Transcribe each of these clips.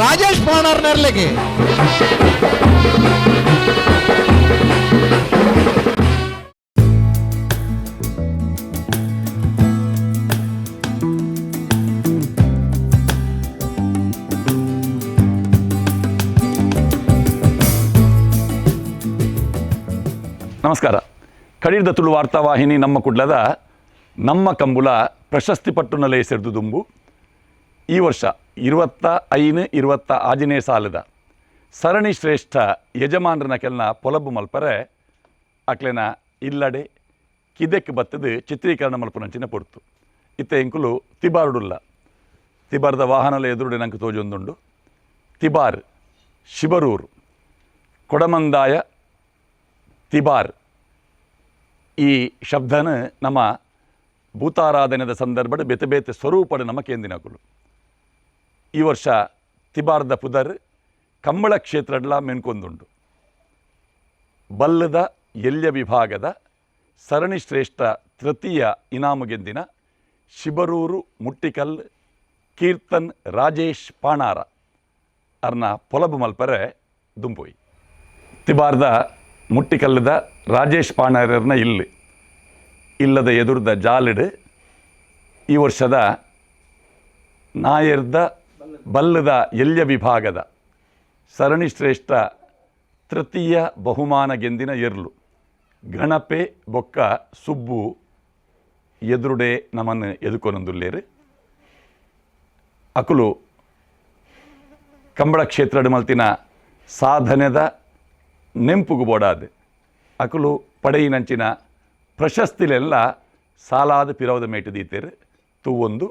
ರಾಜೇಶ್ ಪಾಣಾರ್ ನೆರ್ಲೆಗೆ. ನಮಸ್ಕಾರ. ಕಡೀರ್ದ ತುಳು ವಾರ್ತಾವಾಹಿನಿ ನಮ್ಮ ಕುಡ್ಲದ ನಮ್ಮ ಕಂಬುಲ ಪ್ರಶಸ್ತಿ ಪಟ್ಟುನಲೆ ಸೆರ್ದು ದುಂಬು ಈ ವರ್ಷ 25 26ನೇ ಸಾಲದ ಸರಣಿ ಶ್ರೇಷ್ಠ ಯಜಮಾನರನ ಕೆಲ್ನ ಪೊಲಬು ಮಲ್ಪರೆ ಅಕ್ಲೆನ ಇಲ್ಲಡೆ ಕಿದೆಕ್ ಬತ್ತದು ಚಿತ್ರೀಕರಣ ಮಲ್ಪುನಂಚಿನ ಪೊರ್ತು. ಇತ್ತೆ ಎಂಕುಲು ತಿಬಾರುಡುಲ್ಲ. ತಿಬಾರ್ದ ವಾಹನಲ ಎದುರುಡೆ ನಂಗೆ ತೋಜೊಂದುಂಡು. ತಿಬಾರ್ ಶಿಬರೂರು ಕೊಡಮಂದಾಯ ತಿಬಾರ್ ಈ ಶಬ್ದನ ನಮ್ಮ ಭೂತಾರಾಧನೆದ ಸಂದರ್ಭಡ್ ಬೇತೆ ಬೇತೆ ಸ್ವರೂಪಡ್ ನಮ್ಮ ಕೇಂದಿನಕುಲು. ಈ ವರ್ಷ ತಿಬಾರ್ದ ಪುದರ್ ಕಂಬಳ ಕ್ಷೇತ್ರಡ್ಲ ಮೆನ್ಕೊಂದುಂಡು. ಬಲ್ಲದ ಎಲ್ಯ ವಿಭಾಗದ ಸರಣಿ ಶ್ರೇಷ್ಠ ತೃತೀಯ ಇನಾಮು ಗೆಂದಿನ ಶಿಬರೂರು ಮುಟ್ಟಿಕಲ್ ಕೀರ್ತನ್ ರಾಜೇಶ್ ಪಾಣಾರ ಅರ್ನ ಪೊಲಬು ಮಲ್ಪರೆ ದುಂಪೋಯಿ. ತಿಬಾರ್ದ ಮುಟ್ಟಿಕಲ್ಲದ ರಾಜೇಶ್ ಪಾಣಾರರ್ನ ಇಲ್ಲಿ ಇಲ್ಲದ ಎದುರ್ದ ಜಾಲಿಡ್ ಈ ವರ್ಷದ ನಾಯರ್ದ ಬಲ್ಲದ ಎಲ್ಯ ವಿಭಾಗದ ಸರಣಿ ಶ್ರೇಷ್ಠ ತೃತೀಯ ಬಹುಮಾನ ಗೆಂದಿನ ಎರ್ಲು ಗಣಪೆ ಬೊಕ್ಕ ಸುಬ್ಬು ಎದುರುಡೆ ನಮನ್ ಎದುಕೊನೊಂದುಲ್ಲೇರು. ಅಕುಲು ಕಂಬಳ ಕ್ಷೇತ್ರಡ್ ಮಲ್ತಿನ ಸಾಧನೆದ ನೆಂಪುಗು ಬೋಡಾದ್ ಅಕುಲು ಪಡೆಯಿನಂಚಿನ ಪ್ರಶಸ್ತಿಲೆಲ್ಲ ಸಾಲಾದ ಪಿರವದ ಮೇಟು ದೀತೆರ್. ತೂವೊಂದು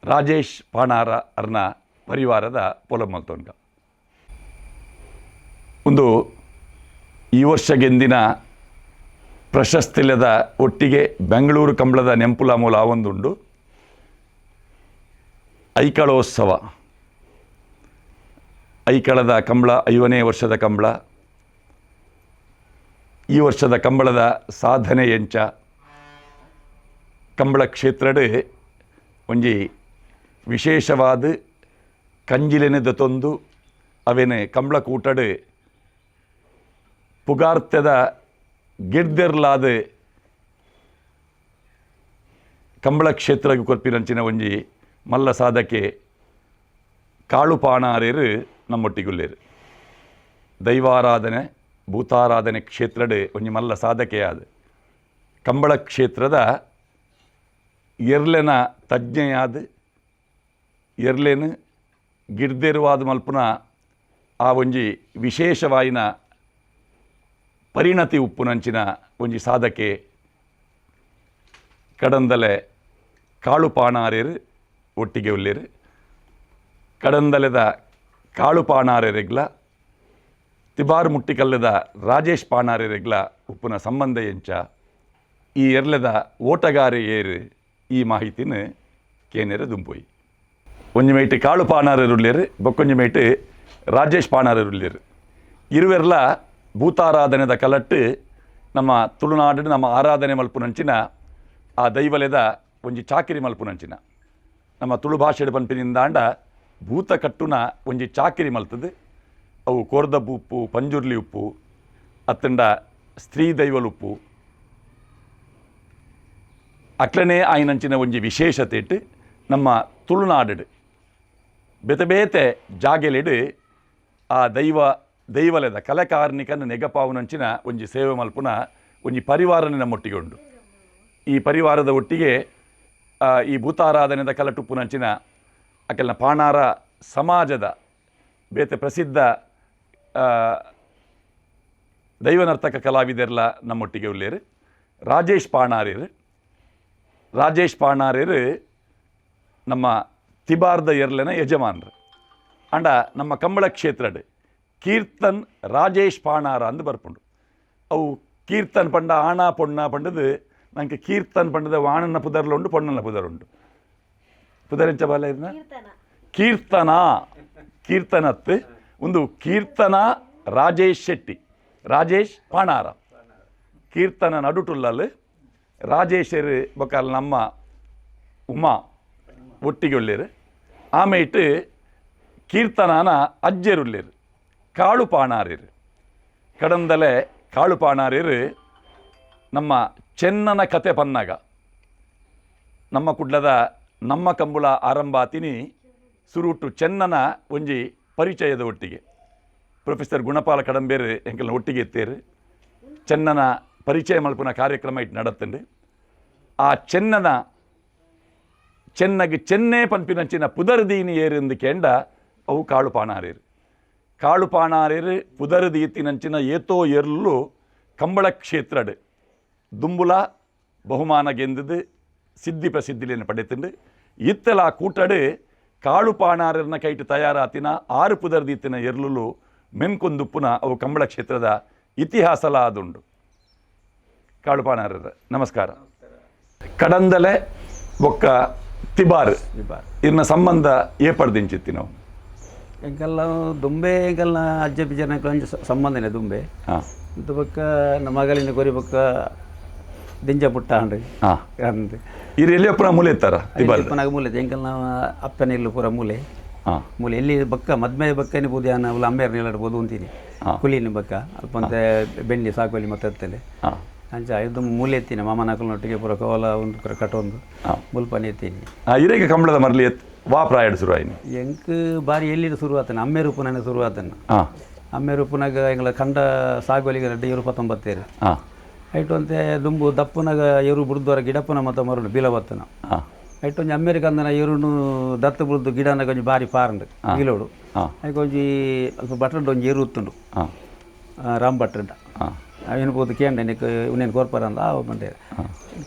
ರಾಜೇಶ್ ಪಾಣಾರ ಅರ್ನ ಪರಿವಾರದ ಪೊಲಬು ಮಲ್ತೊನ್ಗ. ಒಂದು ಈ ವರ್ಷ ಗೆಂದಿನ ಪ್ರಶಸ್ತಿಲದ ಒಟ್ಟಿಗೆ ಬೆಂಗಳೂರು ಕಂಬಳದ ನೆಂಪುಲ ಮೂಲ ಒಂದುಂಡು. ಐಕಳೋತ್ಸವ, ಐಕಳದ ಕಂಬಳ, 50ನೇ ವರ್ಷದ ಕಂಬಳ. ಈ ವರ್ಷದ ಕಂಬಳದ ಸಾಧನೆ ಎಂಚ, ಕಂಬಳ ಕ್ಷೇತ್ರಡ್ ಒಂಜಿ ವಿಶೇಷವಾದ ಕಂಜಿಲೆನೆ ದತ್ತೊಂದು ಅವೇನೆ ಕಂಬಳ ಕೂಟಡ್ ಪುಗಾರ್ತೆದ ಗಿಡ್ದೆರ್ಲಾದ ಕಂಬಳ ಕ್ಷೇತ್ರಗ್ ಕೊರ್ಪಿನಂಚಿನ ಒಂಜಿ ಮಲ್ಲ ಸಾಧಕೆ ಕಾಳುಪಾಣಾರೇರು ನಮ್ಮೊಟ್ಟಿಗುಲ್ಲೇರು. ದೈವಾರಾಧನೆ ಭೂತಾರಾಧನೆ ಕ್ಷೇತ್ರಡ್ ಒಂಜಿ ಮಲ್ಲ ಸಾಧಕೆಯಾದ ಕಂಬಳ ಕ್ಷೇತ್ರದ ಎರ್ಲೆನ ತಜ್ಞೆಯಾದ ಎರ್ಲೆನ್ ಗಿಡ್ದೆರುವಾದ ಮಲ್ಪುನ ಆ ಒಂಜಿ ವಿಶೇಷವಾಯಿನ ಪರಿಣತಿ ಉಪ್ಪುನಂಚಿನ ಒಂಜಿ ಸಾಧಕೆ ಕಡಂದಲೆ ಕಾಳುಪಾಣಾರೇರು ಒಟ್ಟಿಗೆ ಉಲ್ಲೇರು. ಕಡಂದಲೆದ ಕಾಳುಪಾಣಾರೆರೆಗ್ಲ ತಿಬಾರು ಮುಟ್ಟಿಕಲ್ಲದ ರಾಜೇಶ್ ಪಾಣಾರೆರೆಗ್ಲ ಉಪ್ಪುನ ಸಂಬಂಧ ಎಂಚ, ಈ ಎರ್ಲೆದ ಓಟಗಾರೆ ಏರು, ಈ ಮಾಹಿತಿನ ಕೇನೆರೆ ದುಂಪೋಯಿ. ಒಂಜಿ ಮೇಟ್ ಕಾಳು ಪಾಣಾರರುಲ್ಲೇರು, ಬೊಕ್ಕೊಂಜಿ ಮೇಟ್ ರಾಜೇಶ್ ಪಾಣಾರರುಲ್ಲೇರು. ಇರುವೆರ್ಲ ಭೂತಾರಾಧನೆದ ಕಲಟ್ಟು ನಮ್ಮ ತುಳುನಾಡು ನಮ್ಮ ಆರಾಧನೆ ಮಲ್ಪುನಂಚಿನ ಆ ದೈವಲೆದ ಒಂಜಿ ಚಾಕಿರಿ ಮಲ್ಪುನಂಚಿನ ನಮ್ಮ ತುಳು ಭಾಷೆಡ್ ಪನ್ಪಿನಿಂದಾಂಡ ಭೂತ ಕಟ್ಟುನ ಒಂಜಿ ಚಾಕಿರಿ ಮಲ್ತದು. ಅವು ಕೋರ್ದಬ್ಬು ಉಪ್ಪು, ಪಂಜುರ್ಲಿ ಉಪ್ಪು, ಅತ್ತಂಡ ಸ್ತ್ರೀ ದೈವಲುಪ್ಪು. ಅಕ್ಲನೇ ಆಯಿನಂಚಿನ ಒಂಜಿ ವಿಶೇಷತೆ ಇಟ್ಟು ನಮ್ಮ ತುಳುನಾಡು ಬೇತೆ ಬೇತೆ ಜಾಗೆಲೆಡ್ ಆ ದೈವ ದೈವಲೆದ ಕಲೆಕಾರ್ನಿಕನ ನೆಗಪಾವುನಂಚಿನ ಒಂಜಿ ಸೇವೆ ಮಲ್ಪುನ ಒಂಜಿ ಪರಿವಾರನೇ ನಮ್ಮೊಟ್ಟಿಗೆ ಉಂಡು. ಈ ಪರಿವಾರದ ಒಟ್ಟಿಗೆ ಈ ಭೂತಾರಾಧನೆದ ಕಲಟುಪ್ಪುನಂಚಿನ ಅಕೆಲ್ನ ಪಾಣಾರ ಸಮಾಜದ ಬೇತೆ ಪ್ರಸಿದ್ಧ ದೈವನರ್ತಕ ಕಲಾವಿದೆರ್ಲ ನಮ್ಮೊಟ್ಟಿಗೆ ಉಲ್ಲೇರು. ರಾಜೇಶ್ ಪಾಣಾರೇರು, ರಾಜೇಶ್ ಪಾಣಾರೇರು ನಮ್ಮ ತಿಬಾರ್ದ ಎರ್ಲೆನ ಯಜಮಾನ್ರು. ಅಂಡ ನಮ್ಮ ಕಂಬಳ ಕ್ಷೇತ್ರಡ್ ಕೀರ್ತನ್ ರಾಜೇಶ್ ಪಾಣಾರ ಅಂದು ಬರ್ಪುಂಡು. ಅವು ಕೀರ್ತನ್ ಪಂಡ ಆಣ ಪೊಣ್ಣ ಪಂಡದು ನಂಗೆ ಕೀರ್ತನ್ ಪಂಡದ ವಾಣನ ಪುದರ್ಲ ಉಂಡು, ಪೊಣ್ಣನ ಪುದರುಂಡು. ಪುದರೆಂಚ ಬಾಲ ಇದನ್ನ ಕೀರ್ತನ ಕೀರ್ತನತ್ ಒಂದು ಕೀರ್ತನ ರಾಜೇಶ್ ಶೆಟ್ಟಿ, ರಾಜೇಶ್ ಪಾಣಾರ. ಕೀರ್ತನ ನಡುಟುಲ್ಲಲ್ ರಾಜೇಶರು ಬೊಕ್ಕ ನಮ್ಮ ಉಮಾ ಒಟ್ಟಿಗೆ ಉಳ್ಳೇರು. ಆಮೇಟ್ ಕೀರ್ತನಾನ ಅಜ್ಜೆರುಲ್ಲೆರ್ ಕಾಳು ಪಾಣಾರೇರು. ಕಡಂದಲೆ ಕಾಳು ಪಾಣಾರೇರು ನಮ್ಮ ಚೆನ್ನನ ಕತೆ ಪನ್ನಾಗ ನಮ್ಮ ಕುಡ್ಲದ ನಮ್ಮ ಕಂಬುಲ ಆರಂಭಾತಿನಿ ಸುರುಟು ಚೆನ್ನನ ಒಂಜಿ ಪರಿಚಯದ ಒಟ್ಟಿಗೆ ಪ್ರೊಫೆಸರ್ ಗುಣಪಾಲ ಕಡಂಬೇರು ಎಂಕಲ್ನ ಒಟ್ಟಿಗೆ ಇತ್ತೇರು. ಚೆನ್ನನ ಪರಿಚಯ ಮಲ್ಪುನ ಕಾರ್ಯಕ್ರಮ ಇಟ್ಟು ನಡತ್ತಂಡು. ಆ ಚೆನ್ನನ ಚೆನ್ನಗೆ ಚೆನ್ನೇ ಪನ್ಪಿನಂಚಿನ ಪುದರ್ದೀನಿ ಏರೆಂದು ಕೇಂಡ ಅವು ಕಾಳು ಪಾಣಾರೇರು. ಕಾಳು ಪಾಣಾರೇರು ಪುದರ್ದೀತಿನಂಚಿನ ಏತೋ ಎರ್ಲು ಕಂಬಳ ಕ್ಷೇತ್ರಡ್ ದುಂಬುಲ ಬಹುಮಾನ ಗೆಂದದು ಸಿದ್ಧಿ ಪ್ರಸಿದ್ಧಿಲೇನು ಪಡೆತುಂಡು. ಇತ್ತಲ ಕೂಟಡು ಕಾಳು ಪಾಣಾರನ ಕೈಟು ತಯಾರಾತಿನ ಆರು ಪುದರ್ದೀತಿನ ಎರ್ಲುಲು ಮೆನ್ಕೊಂದುಪ್ಪುನ ಅವು ಕಂಬಳ ಕ್ಷೇತ್ರದ ಇತಿಹಾಸಲ ಆದುಂಡು. ಕಾಳು ಪಾಣಾರರ ನಮಸ್ಕಾರ. ಕಡಂದಲೆ ಬೊಕ್ಕ ತಿಬಾರ್ ಇರ್ನ ಸಂಬಂಧ ಏಪಡ್ದಿಂಚಿತ್ತಿ ನಾವು ಎಂಕಲ್ಲ ದುಂಬೆ ಎಂಕಲ್ನ ಅಜ್ಜ ಬಿಜ್ಜನ ಒಂಜಿ ಸಂಬಂಧನೇ ದುಂಬೆ. ಇಂತ ಬೊಕ್ಕ ನಮ್ಮ ಮಗಳಿನ ಕೊರಿ ಬೊಕ್ಕ ದಿಂಜ ಪುಟ್ಟ ಅಂಡ್ ಅಂದ್. ಇರ್ ಎಲ್ಲಿ ಮೂಲೆ ಇತ್ತಾರ ತಿಬಾರ್? ಪನಾಗ ಮೂಲೆ ಎಂಕಲ್ನ ಅಪ್ಪನ ಇಲ್ಲು ಪೂರ ಮೂಲೆ. ಮೂಲೆ ಎಲ್ಲಿ ಬಕ್ಕ ಮದ್ಮೆ ಬಕ್ಕನೆ ಬೋದು ಯಾನ ಅವಳು ಅಮ್ಮೇರ್ ನಿಲ್ಲಡ್ಬೋದು ಅಂತೀನಿ. ಕುಲಿನ ಬಕ್ಕ ಅಲ್ಪಂತೆ ಬೆಂಡಿ ಸಾಕೋಲಿ ಮತ್ತೆ ಎತ್ತಲೆ. ಅಂಚ ಇದು ಮೂಲೆ ಎತ್ತೀನಿ ಮಾಮನ ಒಟ್ಟಿಗೆ ಪೂರ ಕೋಲ ಒಂದು ಪೂರ ಕಟೊಂದು ಮುಲ್ಪನೆ ಎತ್ತೀನಿ. ಇರೇಗ ಕಂಬಳದ ಮರಲಿ ಎತ್ ವಾ ಪ್ರಾಯಡ್ ಶುರು ಆಯ್ನಿ? ಎಂಕ್ ಬಾರಿ ಎಲ್ಲಿ ಶುರು ಆತನ ಅಮ್ಮೆ ರೂಪುನ ಶುರು ಆತನ. ಅಮ್ಮೆ ರೂಪುನಾಗ ಎಂಗಳ ಕಂಡ ಸಾಗೋಲಿಗೆ ರೆಡ್ಡಿ ಇರು ಪತ್ತೊಂಬತ್ತೇರು. ಐಟು ಅಂತೆ ದುಂಬು ದಪ್ಪುನಾಗ ಎರು ಬುಡ್ದವರ ಗಿಡಪ್ಪನ ಮತ್ತ ಮರುಡು ಬೀಲ ಬತ್ತನ. ಐಟು ಒಂಜಿ ಅಮೇರಿಕಂದನ ಎರುನು ದತ್ತು ಬುಡ್ದು ಗಿಡನಾಗ ಒಂಜಿ ಬಾರಿ ಪಾರಂಡು ಬೀಲೋಡು. ಐಕ್ ಒಂಜಿ ಅಲ್ಪ ಬಟ್ರಂಡ ಒಂಜಿ ಎರು ಉತ್ತುಂಡು. ರಾಮ್ ಬಟ್ರಂಡ. ಅವೇನು ಬೋದು ಕೇಂದ್ರ ನಿಕ್ ಉನ್ನೇನು ಕೋರ್ಪರ ಅಂದ ಆ ಬಂಡೆ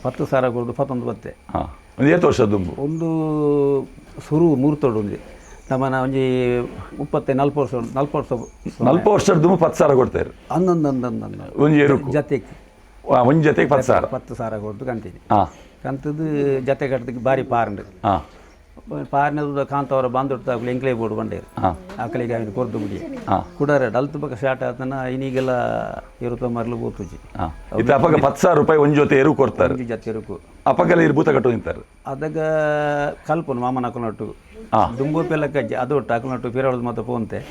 10,000 ಕೊಡ್ದು ಪತ್ತೊಂದು ಬತ್ತೆ. ಒಂದು ಏತು ವರ್ಷ ದುಂಬು? ಒಂದು ಸುರು ಮೂರ್ತೋಡು ಒಂಜಿ ನಮ್ಮನ ಒಂಜಿ ಮುಪ್ಪತ್ತೆ ನಲ್ಪ ವರ್ಷ ನಲ್ಪ ವರ್ಷ. ನಲ್ಪ ವರ್ಷದ ದುಂಬು 10,000 ಕೊಡ್ತಾರೆ? ಅಂದೊಂದು ಒಂಜಿ ಎರುಕು? ಜತೆಗೆ. ಒಂಜಿ ಜೊತೆಗೆ 10,000? 10,000 ಕೊಡ್ದು ಕಂತೀನಿ. ಕಂತದ್ದು ಜತೆ ಕಟ್ಟದಕ್ಕೆ ಬಾರಿ ಪಾರಂಡು. ಪಾರಿನದು ಕಾಂತವರ ಬಾಂಧವ್ರು ಎಂಕ್ಲೇ ಬೋರ್ಡು ಬಂಡೇರು. ಆಕಳಿಗೆ ಅವನು ಕೊರ್ದು ಮುಡಿ. ಕುಡಾರ ಡಲ್ತು ಬಕ್ಕ ಶಾರ್ಟ್ ಆತನ ಇನ್ನೀಗೆಲ್ಲ ಇರುತ್ತ ಮರಲು ಬೋತುಜಿ. ಇದು ಅಪಗ 10,000 ರೂಪಾಯಿ ಒಂಜಿ ಜೊತೆ ಎರು ಕೊಡ್ತಾರೆ? ಒಂಜಿ ಜತೆ ಎರುಕು. ಅಪಗಲ ಇರು ಭೂತ ಕಟ್ಟು ನಿಂತಾರೆ? ಅದಾಗ ಕಲ್ಪನು ಮಾಮನ ಅಕಲ್ನಟ್ಟು. ದುಂಬು ಪೆಲ್ಲಕ್ಕಜ್ಜಿ ಅದು ಒಟ್ಟು ಅಕಲ್ನಟ್ಟು ಪಿರವಳದು ಮತ್ತೆ ಪೋಂತೆ.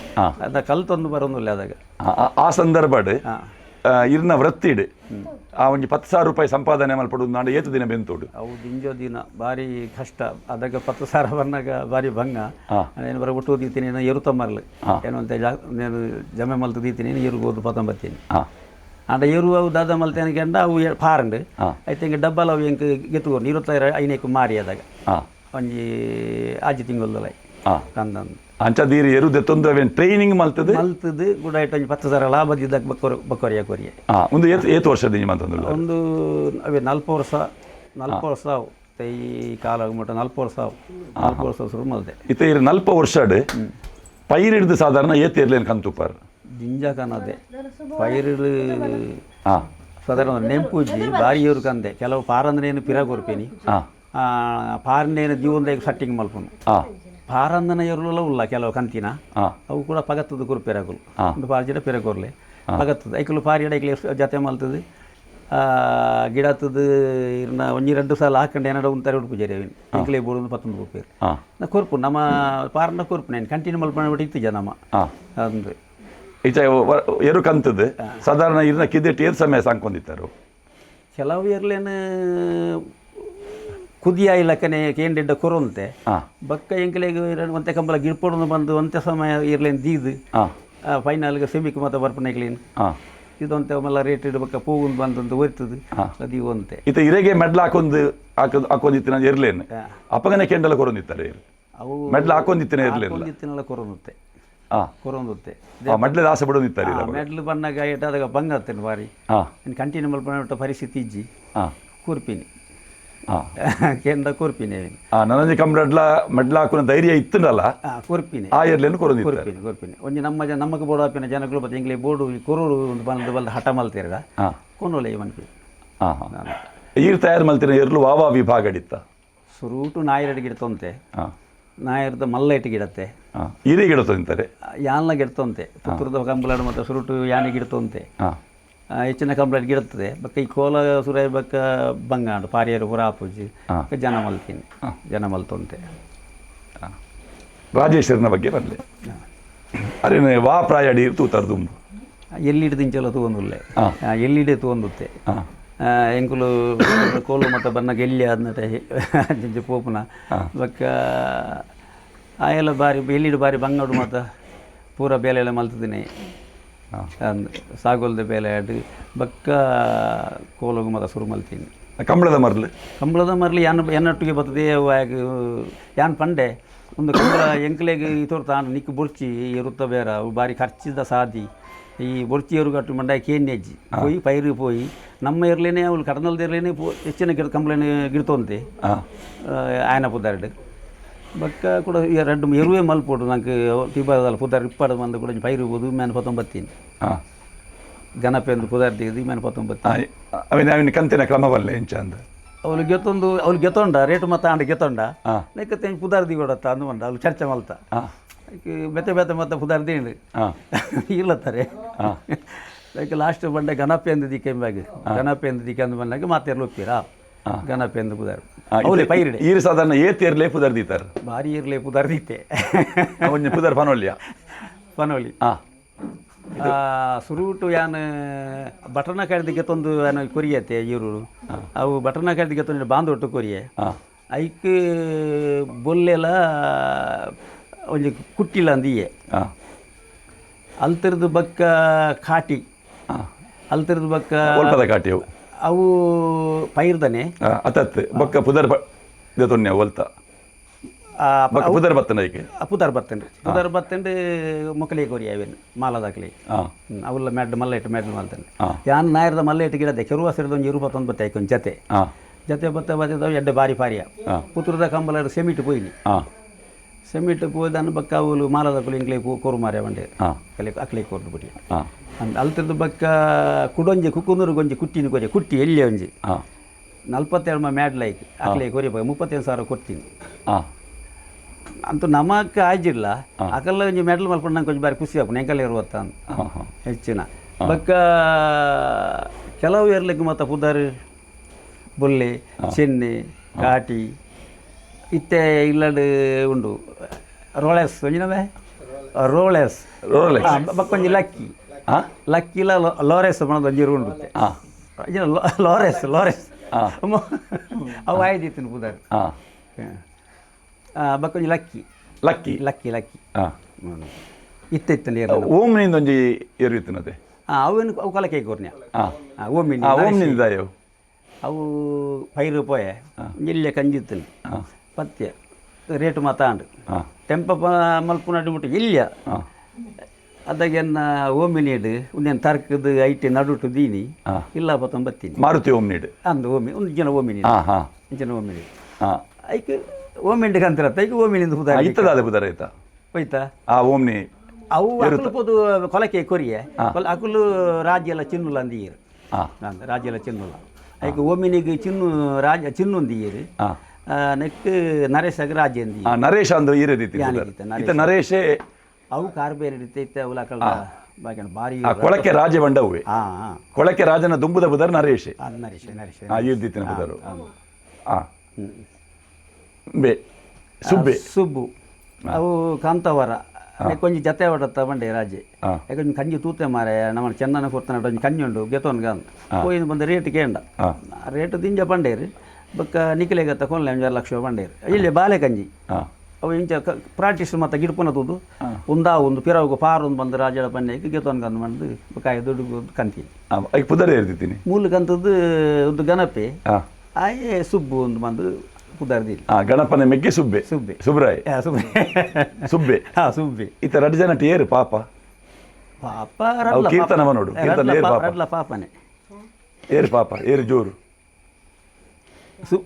ಅದ ಕಲ್ ತಂದು ಬರೋದಿಲ್ಲ ಅದಾಗ. ಆ ಸಂದರ್ಭಡ್ ಇರ್ನ ವೃತ್ತಿಡ್ ಆ ಒಂಜಿ 10,000 ರೂಪಾಯಿ ಸಂಪಾದನೆ ಮಲ್ಪಡು ನಾಡು ಏತು ದಿನ ಬೆಂತೋಡು? ಅವು ದಿಂಜೋ ದಿನ ಭಾರಿ ಕಷ್ಟ. ಅದಾಗ 10,000 ಬಂದಾಗ ಭಾರಿ ಭಂಗ. ಏನು ಬರ ಒಟ್ಟು ದೀತೀನಿ ಏನೋ ಎರು ತಮ್ಮರ್ಲು ಏನೋ ಅಂತ నేను ಜಮೆ ಮಲ್ತು ದೀತೀನಿ ಎರುಗೋದು ಪತ್ತೊಂಬತ್ತೀನಿ. ಅಂಡ ಎರು ಅವು ದಾದ ಮಲ್ತೇನೆ ಕೆಂಡ ಅವು ಪಾರಂಡು. ಐತೆ ಹಿಂಗೆ ಡಬ್ಬಲ್ ಅವು ಎಂಕ್ ಗೆತ್ತುಕೊಂಡು ಇರುತ್ತಾರೆ ಐನೇಕು ಮಾರಿ ಅದಾಗ. ಒಂಜಿ ಆಜಿ ತಿಂಗಳದಲ್ಲ ಕಂದಂದು. ಅಂಚ ದೀರಿ ಎರು ದೆತ್ತೊಂದು ಅವೇನು ಟ್ರೈನಿಂಗ್ ಮಲ್ತದೆ? ಮಲ್ತದ್ದು ಕೂಡ ಒಂಜಿ 10,000 ಲಾಭ ದಿದ್ದಾಗ ಬಕ್ಕೊರಿ ಬಕ್ಕೊರಿಯ ಕೊರಿಯೆ. ಒಂದು ಏತು ಏತು ವರ್ಷದ ಇಂಜಿ ಮಂತಂದುಲ್ಲ? ಒಂದು ಅವೇ ನಲ್ಪ ವರ್ಷ ನಲ್ಪ ವರ್ಷ ಅವು ಈ ಕಾಲ ಮುಟ್ಟ ನಲ್ಪ ವರ್ಷ ಅವು ನಲ್ಪ ವರ್ಷ ಶುರು ಮಲ್ತೆ. ಇತ್ತ ಇರು ನಲ್ಪ ವರ್ಷಡ್ ಪೈರ್ ಹಿಡ್ದು ಸಾಧಾರಣ ಏತ್ ಇರ್ಲೇನು ಕಂತುಪಾರ್? ದಿಂಜ ಕನದೆ ಪೈರು. ಸಾಧಾರಣ ನೆಂಪುಜಿ ಬಾರಿ ಏರು ಕಂದೆ. ಕೆಲವು ಪಾರಂದನೇನು ಪಿರ ಕೊರ್ಪೇನಿ. ಪಾರನೇನು ಜೀವನದಾಗ ಸಟ್ಟಿಂಗ್ ಮಲ್ಪುನು. ಪಾರಂದನ ಎರುಲ ಉಲ್ಲ ಕೆಲವು ಕಂತಿನ. ಅವು ಕೂಡ ಪಗತ್ತದ ಕೊರ್ಪೆರಗುಲು ಒಂದು ಪಾರ್ಜಿಡ ಪಿರ ಕೊರ್ಲೆ ಪಗತ್ತದ ಐಕಲು ಪಾರಿಡ ಐಕ್ಲೆ ಜತೆ ಮಲ್ತದೆ ಗಿಡತ್ತದ ಇರ್ನ ಒಂಜಿ ಎರಡು ಸಾಲ ಹಾಕೊಂಡು ಏನಾರ ಒಂದು ತರ ಉಡುಪು ಅವಿನ ಐಕ್ಲೆ ಬೋಡು ಪತ್ತೊಂದು ಕೊರ್ಪೇರು. ನಾ ಕೊರ್ಪು ನಮ್ಮ ಪಾರನ ಕೊರ್ಪು ನಾನು ಕಂಟಿನ್ಯೂ ಮಲ್ಪಣ ಬಿಟ್ಟು ಇತ್ತಿಜ ನಮ್ಮ ಅಂದ್ರೆ. ಈಚ ಎರು ಕಂತದ ಸಾಧಾರಣ ಇರ್ನ ಕಿದೆಟ್ ಏರ್ ಸಮಯ ಸಾಂಕೊಂಡಿತ್ತಾರೆ? ಕೆಲವು ಎರ್ಲೇನು ಕುದಿಯ ಇಲ್ಲಕ್ಕನೆ ಕೇಂಡಿಡ್ಡ ಕೊರೊಂತೆ. ಬಕ್ಕ ಎಂಕಲೆಗ್ ಒಂತೆ ಕಂಬಲ ಗಿಡ್ಪೊಡೊಂದು ಬಂದು ಒಂತೆ ಸಮಯ ಇರ್ಲೇನು ದೀದು. ಫೈನಲ್ಗೆ ಸೆಮಿಕ್ ಮತ್ತೆ ಬರ್ಪಣೆಗ್ಲೇನು. ಇದೊಂತೆ ಮಲ್ಲ ರೇಟ್ ಇಡ್ಬೇಕ ಪೂಗುಂದು ಬಂದಂತ ಒಯ್ತದೆ ಅದು ಒಂತೆ. ಇತ್ತ ಇರೆಗೆ ಮೆಡ್ಲ ಹಾಕೊಂದು ಹಾಕೋದು ಹಾಕೊಂಡಿತ್ತಿನ ಇರ್ಲೇನು ಅಪ್ಪಗನೆ ಕೆಂಡಲ ಕೊರೊಂದಿತ್ತಾರೆ? ಅವು ಮೆಡ್ಲ ಹಾಕೊಂಡಿತ್ತಿನ ಇರ್ಲೇನು? ಹಾಕೊಂಡಿತ್ತಿನೆಲ್ಲ ಕೊರೊಂದುತ್ತೆ. ಕೊರೊಂದುತ್ತೆ. ಮಡ್ಲದ ಆಸೆ ಬಿಡೋದಿತ್ತಾರೆ? ಮೆಡ್ಲು ಬಂದಾಗ ಇಟ್ಟಾದಾಗ ಬಂಗ ಆಗ್ತೇನೆ ಬಾರಿ. ಕಂಟಿನ್ಯೂ ಮಲ್ಪನ ಪರಿಸ್ಥಿತಿ ಇಜ್ಜಿ. ಕೂರ್ಪಿನಿ. ಕೇಂದ್ರ ಕೂರ್ಪಿನಿ. ನನಂಜಿ ಕಂಬ್ರಡ್ಲ ಮೆಡ್ಲ ಹಾಕುನ ಧೈರ್ಯ ಇತ್ತುಂಡಲ್ಲ? ಕೂರ್ಪಿನಿ. ಆ ಎರ್ಲೇನು ಕೊರೊಂದಿತ್ತಾರೆ? ಕೂರ್ಪಿನಿ ಕೂರ್ಪಿನಿ. ಒಂಜಿ ನಮ್ಮ ಜನ ನಮಗೆ ಬೋರ್ಡ್ ಆಪಿನ ಜನಗಳು ಬತ್ತ ಎಂಗ್ಲೆ ಬೋರ್ಡು ಈ ಕೊರೋಡು ಒಂದು ಬಂದು ಬಲ್ದ ಹಠ ಮಲ್ತೀರ. ಕೊನೋಲೆ ಮನ್ಪಿ. ಈರ್ ತಯಾರು ಮಲ್ತಿನ ಎರ್ಲು ವಾವಾ ವಿಭಾಗ ಅಡಿತ್ತ? ಸುರೂಟು ನಾಯಿರಡ್ ಗಿಡತೊಂತೆ. ನಾಯರ್ದ ಮಲ್ಲ ಇಟ್ಟು ಗಿಡತ್ತೆ. ಈರೇ ಗಿಡ ತಿಂತಾರೆ? ಯಾನ್ಲ ಗಿಡತೊಂತೆ ಪುತ್ತೂರದ ಕಂಬಲಾಡು ಮತ್ತು ಸುರುಟು ಯಾನೆ ಗಿಡತೊಂತೆ. ಹೆಚ್ಚಿನ ಕಂಪ್ಲೇಂಟ್ ಗಿಡತ್ತದೆ ಬಕ್ಕ ಈ ಕೋಲ ಸುರೈ ಬಕ್ಕ ಬಂಗಾಂಡು ಪಾರಿಯರು ಪೂರ ಆಪುಜಿ. ಜನ ಮಲ್ತೀನಿ ಜನ ಮಲ್ತೊಂತೆ. ರಾಜೇಶ್ವರನ ಬಗ್ಗೆ ಬರಲಿ. ಅರೆ, ವಾ ಪ್ರಾಯಡಿ ತೂತಾರ್ ದುಂಬು? ಎಲ್ಲಿಡ್ ದಿಂಚಲ ತೂವೊಂದುಲ್ಲೆ. ಎಲ್ಲಿಡೆ ತೂವೊಂದುತ್ತೆ. ಎಂಕುಲು ಕೋಲು ಮತ್ತ ಬನ್ನಗ ಎಲ್ಲಿ ಆದ್ನಟ ಅಂಚ ಪೋಪುನ. ಬೊಕ್ಕ ಆಯೆಲ ಬಾರಿ ಎಲ್ಲಿಡ್ ಬಾರಿ ಬಂಗಡು ಮತ್ತ ಪೂರ ಬೇಲೆ ಎಲ್ಲ ಮಲ್ತದಿನಿ. ಅಂದ್ ಸಾಗೋಲ್ದ ಬೇಲೆ ಆಡ್ ಬೊಕ್ಕ ಕೋಲಗು ಮತ ಶುರು ಮಲ್ತೀನಿ. ಕಂಬಳದ ಮರ್ಲು? ಕಂಬಳದ ಮರ್ಲಿ ಯಾನ್ ಎನ್ನೊಟ್ಟಿಗೆ ಬರ್ತದೆ. ಅವು ಆಗ ಯಾನ್ ಪಂಡೆ, ಒಂದು ಕಂಬಳ ಎಂಕ್ಲೆಗ್ ಈ ತಾನು ನಿಕ್ಕು ಬೊರ್ಚಿ ಎರುತ್ತ ಬೇರ, ಅವು ಬಾರಿ ಖರ್ಚಿದ ಸಾದಿ. ಈ ಬೊರ್ಚಿ ಎರುಗಟ್ಟು ಮಂಡ ಕೇನ್ಯಜ್ಜಿ ಪೋಯಿ ಪೈರು ಪೋಯಿ ನಮ್ಮ ಎರ್ಲೇನೆ ಅವಳು ಕಡನಲ್ದ ಎರ್ಲೇನೆ ಪೋ ಹೆಚ್ಚಿನ ಗಿಡ ಕಂಬಳನೆ ಗಿಡ್ತೊಂತೆ. ಆಯನ ಪುದಾರ್ಡ್ ಬೊಕ್ಕ ಕೂಡ ಈ ರಡ್ಡ್ ಎರುವೆ ಮಲ್ಪೊಡು ನಂಗೆ ತಿಬಾರದಲ್ಲ ಪುದಾರ್ ಇಪ್ಪಾಡ ಬಂದು ಕೂಡ ಒಂಜಿ ಪೈರು ಬೋದು ಮೇನ್ ಪತ್ತೊಂಬತ್ತೀನಿ. ಗಣಪೆಂದು ಪುದಾರ್ ತೆಗೆದು ಮೇನ್ ಪತ್ತೊಂಬತ್ತೀನಿ. ಅವಿನ ಅವಿನ ಕಂತಿನ ಕ್ರಮ ಬಲ್ಲೆ ಎಂಚ ಅಂದ? ಅವಳು ಗೆತ್ತೊಂದು, ಅವಳು ಗೆತ್ತೊಂಡ ರೇಟ್ ಮತ್ತ ಆಂಡ ಗೆತ್ತೊಂಡ ನೆಕ್ಕತ್ತೆ ಪುದಾರ್ ದಿಗೊಡತ್ತ ಅಂದು ಬಂದ ಅವಳು ಚರ್ಚೆ ಮಲ್ತ. ಬೆತ್ತೆ ಬೆತ್ತೆ ಮತ್ತೆ ಪುದಾರ್ ದೀಂಡು. ಇಲ್ಲತ್ತಾರೆ ಲೈಕ್ ಲಾಸ್ಟ್ ಬಂಡೆ ಗಣಪೆ ಅಂದು ದಿಕ್ಕ ಎಂಬಾಗ ಗಣಪೆ ಅಂದು ದಿಕ್ಕ ಅಂದು ಬಂದಾಗ ಮಾತೆರ್ಲು ಒಪ್ಪಿರಾ ಗಣಪೆ ಅಂದು ಪುದಾರ್ ಅವಲೇ ಪೈರಿಡೆ. ಈರು ಸಾಧಾರಣ ಏತ್ ಏರ್ಲೆ ಪುದರ್ ದೀತಾರ? ಭಾರಿ ಇರ್ಲೆ ಪುದಾರ್ ದೀತೆ. ಒಂಜಿ ಪುದರ್ ಪನೊಲ್ಯ? ಪನೋಲಿ. ಸುರುಟು ಯಾನ್ ಬಟನ ಕಡ್ದಿಗೆ ತಂದು ಯಾನ್ ಕೊರಿಯತೆ ಇವರು ಅವು ಬಟನ ಕಡ್ದಿಗೆ ತಂದು ಬಾಂದೊಟ್ಟು ಕೊರಿಯೆ. ಐಕ್ ಬೊಲ್ಲೆಲ ಒಂಜಿ ಕುಟ್ಟಿಲ ಅಂದಿಯೆ. ಅಲ್ತಿರ್ದು ಬಕ್ಕ ಕಾಟಿ. ಅಲ್ತಿರ್ದು ಬಕ್ಕ ಒಲ್ಪದ ಕಾಟಿ ಅವು? ಅವು ಪೈರ್ದನೆ. ಅತತ್ ಬೊಕ್ಕ ಪುದರ್ ದೆತೊನ್ಯ ಒಲ್ತ? ಬೊಕ್ಕ ಪುದರ್ ಬತ್ತನ ಐಕೆ? ಪುದರ್ ಬತ್ತಂಡ್ರಿ, ಪುದರ್ ಬತ್ತಂಡು ಮೊಕಲಿ ಕೊರಿ ಅವೇನು ಮಾಲದಾಕ್ಲಿ. ಅವೆಲ್ಲ ಮೆಡ್ ಮಲ್ಲ ಇಟ್ಟು ಮೆಡ್ ಮಲ್ತಂಡೆ. ಯಾನ್ ನಾಯರ್ದ ಮಲ್ಲ ಇಟ್ಟು ಗಿಡದೆ ಕೆರುವ ಸಿರಿದ ಒಂಜಿ ಇರುಪ ತೊಂದು ಬತ್ತೆ ಐಕೊಂದು ಜತೆ. ಜತೆ ಬತ್ತ ಬತ್ತದವು ಎಡ್ಡೆ ಬಾರಿ ಪಾರಿಯ. ಪುತ್ತೂರದ ಕಂಬಲ ಸೆಮಿಟ್ ಪೋಯಿನಿ. ಸೆಮಿಟ್ ಪೋಯ್ದಾನ ಬಕ್ಕ ಅವಳು ಮಾಲದಕ್ಕಲು ಇಂಕ್ಲೆ ಕೋರು ಮಾರ್ಯ ಬಂಡೆ. ಕಲೆ ಅಕ್ಲೆ ಕೊರ್ದು ಬಿಡಿ. ಅಂದ್ ಅಲ್ತಿರ್ದು ಬಕ್ಕ ಕುಡೊಂಜಿ ಕುಕ್ಕುಂದೂರು ಗೊಂಜಿ ಕುಟ್ಟಿನ ಕೊರಿ ಕುಟ್ಟಿ ಎಲ್ಲಿ ಒಂಜಿ 42 ಮ್ಯಾಡ್ ಲೈಕ್ ಅಕ್ಲೆ ಕೊರಿ 35,000 ಕೊಡ್ತೀನಿ. ಅಂತೂ ನಮಕ್ ಆಯ್ಜಿಲ್ಲ ಅಕಲ್ಲ ಒಂಜಿ ಮೆಡಲ್ ಮಲ್ಕೊಂಡು ನಂಗೆ ಒಂಜಿ ಬಾರಿ ಖುಷಿ ಆಪುಂಡು ಎಂಕಲ್ಲ ಇರುವತ್ತ ಅಂತ. ಹಾ ಹಾ ಹೆಚ್ಚಿನ ಬಕ್ಕ ಕೆಲವು ಎರ್ಲಿಕ್ಕೆ ಮತ್ತು ಪುದರ್ ಬುಲ್ಲೆ ಚೆನ್ನೆ ಕಾಟಿ ಇತ್ತೆ ಇಲ್ಲಡ್ ಉಂಡು ರೋಳೆಸ್ ಒಂಜಿನವೇ ರೋಳೆಸ್. ರೋಲೆಕ್ಸ್. ಬಕ್ಕ ಒಂಜಿ ಲಕ್ಕಿ. ಲಕ್ಕಿಲ ಲೋರೆಸ್ ಬಣ್ಣದ ಒಂಜಿ ಉಂಡು. ಒಂಜಿನ ಲೋರೆಸ್ ಲೋರೆಸ್. ಅವು ಆಯ್ದಿತ್ತಿನ ಪುದರ್. ಬಕ್ಕ ಒಂಜಿ lucky. Lucky. Lucky lucky. ಇತ್ತೆ ಇತ್ತು ನೀರು. ಓಂ ನಿಂದೊಂಜಿ ಎರು ಇತ್ತಿನತೆ? ಅವೇನು ಅವು ಕಲಕೆ ಕೊರ್ನ್ಯ. ಓಮಿನಿ. ಓಂ ನಿಂದಾಯವು? ಅವು ಪೈರು ಪೋಯೆ ಇಲ್ಲೇ ಕಂಜಿತ್ತನು ಪತ್ಯ ರೇಟ್ ಮಾತಾಂಡು. ಟೆಂಪ ಮಲ್ಪುನಡು ಮುಟ್ಟು ಇಲ್ಲ. ಅದಾಗೆನ್ನ ಓಮಿನಿಡ್ ಉಂದೇನು ತರ್ಕದ ಐಟಿ ನಡುಟು ದೀನಿ. ಇಲ್ಲ ಪತ್ತೊಂಬತ್ತೀನಿ. ಮಾರುತಿ ಓಂ ನೀಡು? ಅಂದು ಓಮಿ ಒಂದು ಜನ ಓಮಿನಿ. ಹಾ ಹಾ ಜನ ಓಮಿನಿ. ಐಕ್ ಓಮಿಂಡ್ ಕಂತಿರತ್ತ ಐಕ್ ಓಮಿನಿಂದ ಪುದಾರ್. ಇತ್ತದಾದ ಪುದರ್ ಆಯ್ತಾ? ಹೋಯ್ತಾ. ಆ ಓಮ್ನಿ. ಅವು ಅಕುಲು ಪೋದು ಕೊಲಕೆ ಕೊರಿಯೆ ಅಕುಲು ರಾಜ್ಯ ಎಲ್ಲ ಚಿನ್ನುಲ ಅಂದೀರು. ಅಂದ್ ರಾಜ್ಯ ಎಲ್ಲ ಚಿನ್ನುಲ ಐಕ್ ಓಮಿನಿಗೆ ಚಿನ್ನು ರಾಜ ಚಿನ್ನು ಅಂದೀರು. ನೆಕ್ ನರೇಶಗ್ ರಾಜ್ಯ ಅಂದೀರು. ನರೇಶ ಅಂದು ಈರದಿತ್ತು. ಯಾನಿದಿತ್ತೆ, ಇತ್ತ ನರೇಶೇ. ಅವು ಕಾರ್ ಬೇರೆ ಇತ್ತೆ ಇತ್ತೆ ಅವು ಅಕಲ್ದ ಬಾಕಿ ಬಾರಿ. ಕೊಳಕೆ ರಾಜ ಬಂಡವುವೆ. ಹಾ ಹಾ. ಕೊಳಕೆ ರಾಜನ ದುಂಬುದ ಬುದರ್ ನರೇಶೆ. ಅದು ನರೇಶ್ ನರೇಶ್. ಈರ್ದಿತ್ತಿನ ಬುದರು. ಬೆ ಸುಬ್ಬೆ? ಸುಬ್ಬು ಅವು ಕಾಂತವರ ಒಂಜಿ ಜತೆ ಹೊಡತ್ತ ಬಂಡೆ ರಾಜೆ. ಯಾಕಂದ್ರೆ ಕಂಜಿ ತೂತೆ ಮಾರೆ ನಮ್ಮ ಚೆನ್ನನ ಕೊಡ್ತಾನೆ ಒಂಜಿ ಕಂಜಿ ಉಂಡು ಗೆತೋನ್ ಗಂದ್ ಪೋಯಿನ ಬಂದ ರೇಟ್ ಕೇಂಡ. ರೇಟ್ ದಿಂಜ ಪಂಡೇರು ಬೊಕ್ಕ ನಿಖಿಲೆಗತ್ತ ಕೊನ್ಲೆ ಒಂಜಿ ಲಕ್ಷ ಪಂಡೇರು ಇಲ್ಲಿ ಬಾಲೆ ಕಂಜಿ. ಅವು ಇಂಚ ಪ್ರಾಕ್ಟೀಸ್ ಮತ್ತೆ ಗಿಡ್ಪುನ ತೂದು ಒಂದಾ ಒಂದು ಪಿರವುಗು ಪಾರ್ ಒಂದು ಬಂದು ರಾಜಡ ಪನ್ನೆಗ್ ಗೆತೋನ್ ಗಂದು ಬಂದು ಬೊಕ್ಕ ದುಡ್ಡು ಕಂತೀನಿ. ಐಕ್ ಪುದರ್ ಏರ್ದಿತ್ತೀನಿ? ಮೂಲು ಕಂತದ್ದು ಒಂದು ಗಣಪೆ ಆಯೆ ಸುಬ್ಬು ಒಂದು ಬಂದು ಪುದರ್ದಿಲ್ಲ. ಗಣಪನ ಮೆಗ್ಗೆ ಸುಬ್ಬೆ. ಸುಬ್ಬೆ. ಸುಬ್ರಾಯ್. ಸುಬ್ಬೆ. ಸುಬ್ಬೆ. ಹಾ ಸುಬ್ಬೆ. ಇತ್ತ ರಡ್ಡು ಜನ ಏರು ಪಾಪ? ಪಾಪ. ಅವು ಕೀರ್ತನ ನೋಡು, ಕೀರ್ತನ ಏರು ಪಾಪ? ರಡ್ಲ ಪಾಪನೆ. ಏರು ಪಾಪ, ಏರು ಜೋರು? ಸು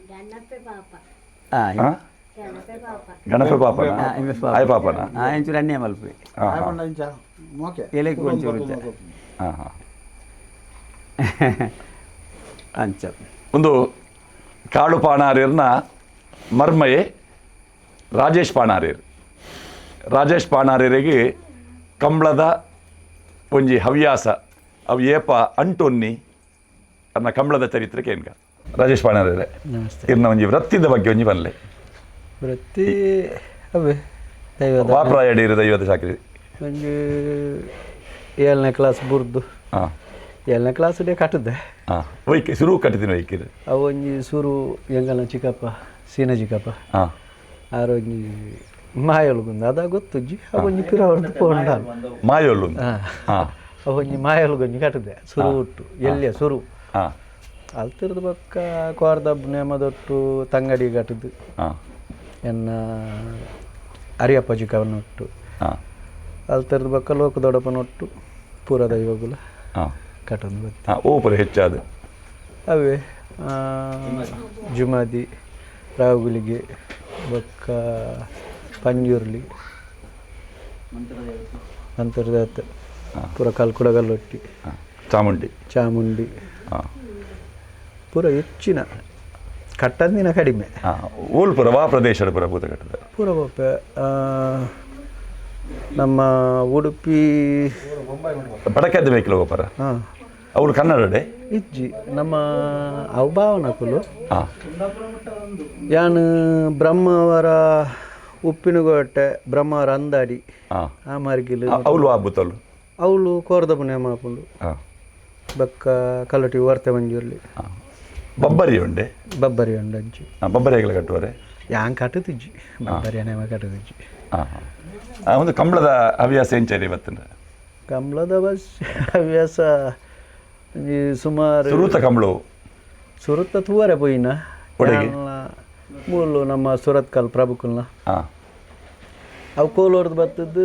ಗಣಪ ಪಾಪನ? ಆಯ್ ಪಾಪನ? ಎಂಚೂರು ಅನ್ಯ ಮಲ್ಪೆ. ಹಾ ಹಾ. ಎಲೆಕ್ ಒಂಚೂರು ಇಂಚ. ಹಾ ಹಾ. ಅಂಚ. ಒಂದು ಕಾಳು ಪಾಣಾರೇರ್ನ ಮರ್ಮಯೆ ರಾಜೇಶ್ ಪಾಣಾರೇರ್. ರಾಜೇಶ್ ಪಾಣಾರೇರಿಗೆ ಕಂಬಳದ ಒಂಜಿ ಹವ್ಯಾಸ ಅವು ಏಪ ಅಂಟೊನ್ನಿ ಅನ್ನ ಕಂಬಳದ ಚರಿತ್ರೆ ಕೇನ್ಗ. ರಾಜೇಶ್ ಪಾಣಾರೇರೆ. ನಮಸ್ತೆ. ಇರ್ನ ಒಂಜಿ ವೃತ್ತಿದ ಬಗ್ಗೆ ಒಂಜಿ ಬನ್ಲೆ. ವೃತ್ತಿ ಅವೇ ದೈವದ ವಾಪ್ರಾಯ ಡೀರು ದೈವದ ಚಾಕ್ರಿ. ಒಂಜಿ 7ನೇ ಕ್ಲಾಸ್ ಬುರ್ದು. 7ನೇ ಕ್ಲಾಸ್ ಡೇ ಕಟ್ಟದೆ. ಒಯ್ಕೆ ಸುರು ಕಟ್ಟಿದ್ದೀನಿ ಒಯ್ಕಿರು. ಅವು ಒಂಜಿ ಸುರು ಎಂಗಲ್ನ ಚಿಕ್ಕಪ್ಪ, ಸೀನ ಚಿಕ್ಕಪ್ಪ. ಆರ್ ಒಂಜಿ ಮಾಯೊಲ್ಗುಂದು ಅದ ಗೊತ್ತುಜ್ಜಿ. ಅವು ಒಂಜಿ ಪಿರ ಹೊರ್ದು ಪೋಂಡ. ಮಾಯೋಲು. ಅವು ಒಂಜಿ ಮಾಯೊಲ್ಗೊಂಜಿ ಕಟ್ಟದೆ ಸುರು ಹುಟ್ಟು ಎಲ್ಲಿಯ ಸುರು. ಅಲ್ತಿರ್ದು ಬೊಕ್ಕ ಕೋರ್ದಬ್ ನೇಮದೊಟ್ಟು ತಂಗಡಿ ಕಟ್ಟದು. ಎನ್ನ ಅರಿಯಪ್ಪ ಚಿಕ್ಕವನೊಟ್ಟು. ಅಲ್ತಿರ್ದು ಬೊಕ್ಕ ಲೋಕದೊಡಪನೊಟ್ಟು ಪೂರ ದೈವಗುಲ ಕಟ್ಟೊಂದು ಬತ್ತೆ. ಓ ಪುರ ಹೆಚ್ಚಾದ? ಅವೇ ಜುಮಾದಿ, ರಾವುಗುಲಿಗೆ, ಬೊಕ್ಕ ಪಂಜುರ್ಲಿ, ನಂತರದ ಪೂರ ಕಲ್ಕುಡಗಲ್ಲೊಟ್ಟಿ. ಚಾಮುಂಡಿ. ಚಾಮುಂಡಿ. ಪೂರ ಹೆಚ್ಚಿನ ಕಟ್ಟಂದಿನ ಕಡಿಮೆ. ಓಲ್ ಪುರ ವಾ ಪ್ರದೇಶದ ಪುರ ಭೂತ ಕಟ್ಟದ? ಪೂರ ಬೊಪ್ಪೆ ನಮ್ಮ ಉಡುಪಿ. ಬಡಕದ್ದ ಬೇಕಿಲ್ಲ ಗೋಪರ. ಹಾಂ. ಅವ್ರು ಕನ್ನಡಡೆ? ಇಜ್ಜಿ, ನಮ್ಮ ಅವು ಭಾವನಕುಲು. ಯಾನ್ ಬ್ರಹ್ಮಾವರ ಉಪ್ಪಿನಕೋಟೆ, ಬ್ರಹ್ಮಾವರ ಅಂದಾಡಿ. ಆ ಮಾರ್ಗಿಲು. ಅವಳು ಆಬುತ್ತಲು? ಅವಳು ಕೋರ್ದ ಪುಣ್ಯ ಮಾಪುಂಡು. ಬಕ್ಕ ಕಲ್ಲಟಿ ವರ್ತೆ ಮಂಜೂರ್ಲಿ. ಬಬ್ಬರಿ ಉಂಡೆ? ಬಬ್ಬರಿ ಉಂಡಂಚಿ. ಬಬ್ಬರಿ ಹೆಗಲ ಕಟ್ಟುವರೆ? ಯಾನ್ ಕಟ್ಟುತ್ತಿಜ್ಜಿ, ಬಬ್ಬರಿ ನೇಮ ಕಟ್ಟುತ್ತಿಜ್ಜಿ. ಒಂದು ಕಂಬಳದ ಹವ್ಯಾಸ ಎಂಚರಿ ಇವತ್ತಿನ? ಕಂಬಳದ ಬಸ್ ಹವ್ಯಾಸ ಒಂಜಿ ಸುಮಾರು. ಸುರೂತ ಕಂಬಳು? ಸುರತ್ತ ತೂವರೆ ಪೋಯಿನ. ಒಡೆಗೆ? ಮೂಲು ನಮ್ಮ ಸುರತ್ಕಲ್ ಪ್ರಭುಕುಲ್ನ. ಅವು ಕೋಲೋರ್ದು ಬತ್ತದ್ದು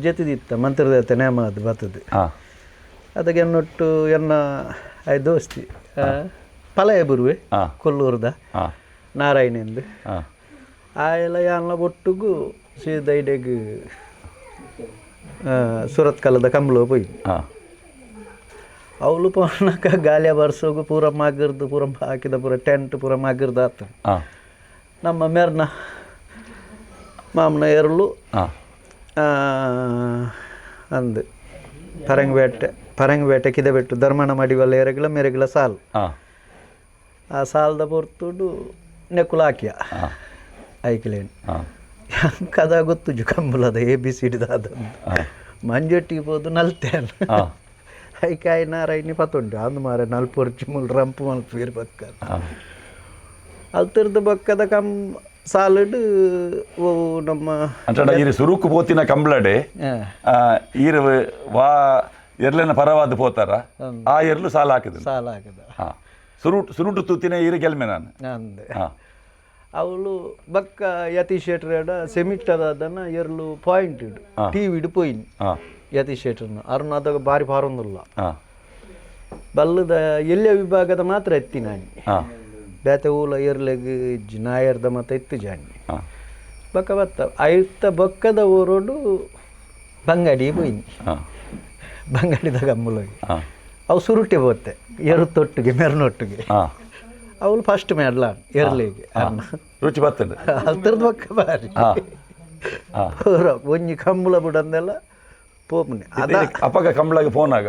ಜೆತ್ತಿದಿತ್ತ ಮಂತ್ರದ ನೇಮ ಅದು ಬತ್ತದ್ದು. ಅದಕ್ಕೆ ಎನ್ನೊಟ್ಟು ಎನ್ನ ಆಯ್ ದೋಸ್ತಿ ಪಲಯ ಬುರುವೆ. ಕೊಲ್ಲೂರ್ದ. ನಾರಾಯಣಂದು. ಆಯೆಲ್ಲ ಯಾನ್ಲ ಒಟ್ಟುಗು ಸೀದಾ ಇಡೆಗ್ ಸುರತ್ಕಲ್ಲದ ಕಂಬಳ ಪೋಯಿ. ಅವಳು ಪೋನಕ ಗಾಳಿಯ ಬರ್ಸೋಗು ಪೂರ ಮಗರ್ದು, ಪೂರ ಹಾಕಿದ ಪೂರ ಟೆಂಟ್ ಪೂರ ಮಗರ್ದು ಆತ. ನಮ್ಮ ಮೆರ್ನ ಮಾಮನ ಎರಳು. ಅಂದು ಪರಂಗಬೇಟೆ, ಪರಂಗಬೇಟೆ ಕಿದೆಬೆಟ್ಟು ಧರ್ಮಣ ಮಡಿವಲ್ಲ ಎರಗಿಲ ಮೆರಗಿಲ ಸಾಲು. ಆ ಸಾಲದ ಪೊರ್ತುಡು ನೆಕ್ಕುಲ ಹಾಕಿಯ ಐಕ್ಲೇನು. ಕದ ಗೊತ್ತುಜು ಕಂಬಳದ A B C D ದಾದಂದು. ಮಂಜೊಟ್ಟಿಗೆ ಪೋದು ನಲ್ತೇನೆ. ಐಕಾಯಿ ನಾರಾಯಿನಿ ಪತ್ತುಂಟು ಅಂದು ಮಾರೆ ನಲ್ಪೊರ್ಚಿ ಮುಲ್ ರಂಪು ಮಲ್ಪೀರ್ ಬಕ್ಕ. ಅಲ್ತಿರ್ದು ಬಕ್ಕದ ಕಂ ಸಾಲುಡು ಓ ನಮ್ಮ. ಅಂಚಡ ಈರು ಸುರುಕು ಪೋತಿನ ಕಂಬಳಡೆ ಈರು ವಾ ಎರ್ಲೆನ ಪರವಾದ ಪೋತಾರ, ಆ ಎರ್ಲು ಸಾಲ ಹಾಕಿದ್ರು. ಸಾಲ ಹಾಕದ. ಸುರುಟು ಸುರುಟು ತೂತಿನ ಈರು ಗೆಲ್ಮೆ ನಾನು. ಅಂದೆ. ಅವಳು ಬಕ್ಕ ಯತೀಶ್ ಶೆಟ್ರೇಡ ಸೆಮಿಟ್ಟದಾದನ ಎರ್ಲು ಪಾಯಿಂಟ್ ಇಡು ಟಿ ವಿಡ್ ಪೋಯಿನಿ. ಯತೀಶ್ ಶೆಟ್ರನ್ನ ಅರುಣ್ ಅದಾಗ ಬಾರಿ ಪಾರೊಂದುಲ್ಲ. ಬಲ್ಲದ ಎಲ್ಲಿಯ ವಿಭಾಗದ ಮಾತ್ರ ಎತ್ತಿನಾನಿ. ಬೇತೆ ಊಲ ಎರ್ಲೆಗ್ ಇಜ್ಜಿ ನಾಯರ್ದ ಮಾತ ಎತ್ತು ಜಾನಿ. ಬಕ್ಕ ಬತ್ತ ಐತ ಬೊಕ್ಕದ ಊರೋಡು ಬಂಗಾಡಿ ಪೋಯಿನಿ. ಬಂಗಾಡಿದ ಗಮ್ಮಲೋಗಿ ಅವು ಸುರುಟೆ ಪೋತೆ ಎರು ತೊಟ್ಟಿಗೆ ಮೆರ್ನೊಟ್ಟಿಗೆ. ಅವಳು ಫಸ್ಟ್ ಮೇಡ್ಲ ಎರ್ಲಿಗೆ ಅರ್ನ. ರುಚಿ ಬರ್ತದೆ. ಅಲ್ತರದ ಬೊಕ್ಕ ಬಾರಿ. ಹಾ ಹಾ ಪೂರ ಒಂಜಿ ಕಂಬಳ ಬುಡಂದೆಲ್ಲ ಪೋಪುನೆ ಅದ. ಅಪ್ಪಗ ಕಂಬಳಗೆ ಫೋನ್ ಆಗ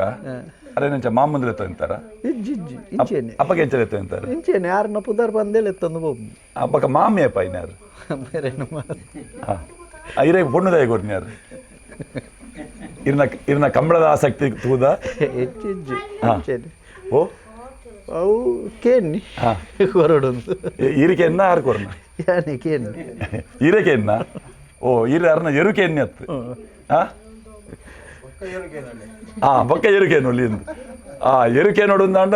ಅರೆ ನಂಚ ಮಾಮಂದ್ರೆ ಅಂತಾರ? ಇಜ್ಜಿ ಇಜ್ಜಿ, ಇಂಚೇನೆ. ಅಪ್ಪಗೆ ಎಂಚ ಅಂತಾರೆ? ಇಂಚೇನೆ, ಯಾರನ್ನ ಪುದರ್ ಬಂದೆಲ್ಲ ಎತ್ತೊಂದು ಪೋಪುನೆ. ಅಪ್ಪಗ ಮಾಮಿಯಪ್ಪ ಇನ್ಯಾರು? ಬೇರೇನು. ಇರೇ ಪೊಣ್ಣುದಾಯ ಕೊರ್ನ್ಯಾರು ಇರ್ನ ಇರ್ನ ಕಂಬಳದ ಆಸಕ್ತಿ ತೂದ. ಹೆಚ್ಚು ಇಜ್ಜಿ, ಇಂಚೇನೆ. ಓ. ಅವು ಕೇನ್ನಿ ಹೊರಡೊಂದು. ಈರಿಕೆ ಎನ್ನ ಆರು ಕೊರ್ನ? ಯಾನೆ ಕೇನ್ನಿ. ಈರಕೆ ಎನ್ನ? ಓ ಈರೆ ಅರ್ನ ಎರುಕೆ ಎಣ್ಣೆ ಅತ್ತು. ಹಾ ಹಾ ಬೊಕ್ಕ ಎರುಕೆ ನೋಡ್ಲಿ ಇಂದು. ಆ ಎರುಕೆ ನೋಡುಂದಾಂಡ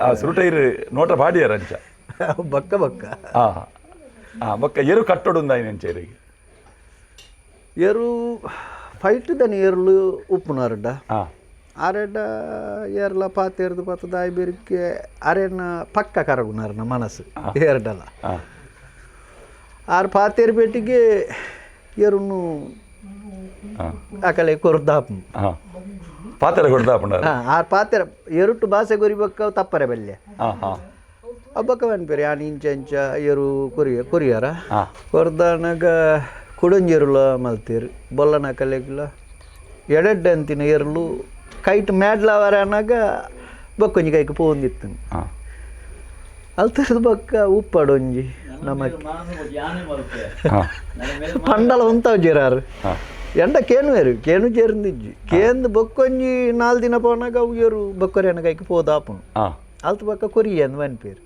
ಆ ಸುರುಟ ಇರು ನೋಟ ಪಾಡಿಯರ ಅಂಚ. ಅವು ಬಕ್ಕ ಬಕ್ಕ. ಹಾ ಹಾ ಬೊಕ್ಕ ಎರು ಕಟ್ಟೊಡುಂದಾಯಿನ ಅಂಚ ಇರಿಗೆ? ಎರು ಫೈಟ್ ದನಿ ಎರ್ಲು ಉಪ್ಪುನಾರಡ್ಡ. ಅರೆಡ ಏರ್ಲ ಪಾತೆರ್ದು ಪತ್ತದ ಬೆರಿಕೆ ಅರೆನ ಪಕ್ಕ ಕರಗುನಾರನ ಮನಸ್ಸು ಏರ್ಡಲ. ಆರ್ ಪಾತೇರು ಪೇಟಿಗೆ ಎರುನು ಆಕಲೆ ಕೊರ್ದಾಪು. ಹಾ ಪಾತ್ರೆ ಕೊಡ್ದಾಪುಂಡ. ಆರ್ ಪಾತೆರ ಎರುಟು ಬಾಸೆ ಕೊರಿಬಕ್ಕ ತಪ್ಪರೆ ಬಲ್ಯ. ಹಾ ಹಾ ಅಬ್ಬಕ್ಕ ಪನ್ಪೆರ್ ಯಾನ್ ಇಂಚ ಇಂಚ ಎರು ಕೊರಿಯ ಕೊರಿಯರ ಕೊರ್ದಾನಗ ಕುಡೊಂಜೆರುಲ ಮಲ್ತೇರು ಬೊಲ್ಲನ ಕಲೆಗ್ಲ ಎಡೆಡ್ಡೆ ಅಂತಿನ ಎರ್ಲು ಕೈಟ್ ಮ್ಯಾಡ್ಲವರ ಅನ್ನಾಗ ಬೊಕ್ಕೊಂಜಿ ಕೈಕ್ ಪೋವೊಂದಿತ್ತು. ಅಲ್ತರ್ದು ಬೊಕ್ಕ ಉಪ್ಪಡೊಂಜಿ ನಮ್ಮ ಪಂಡಲ ಉಂತಾವ್ ಜೇರಾರು ಎಂಡ ಕೇನುವೇರು ಕೇನು ಜೇರಿಂದಿಜ್ಜಿ ಕೇಂದು ಬೊಕ್ಕೊಂಜಿ 4 ದಿನ ಪೋನಾಗ ಅವು ಏರು ಬೊಕ್ಕರೆ ಅನಗೈಕ್ ಪೋದಾಪುನು ಅಲ್ತ ಬೊಕ್ಕ ಕೊರಿಯ ಅಂದ್ ಮನ್ಪೇರು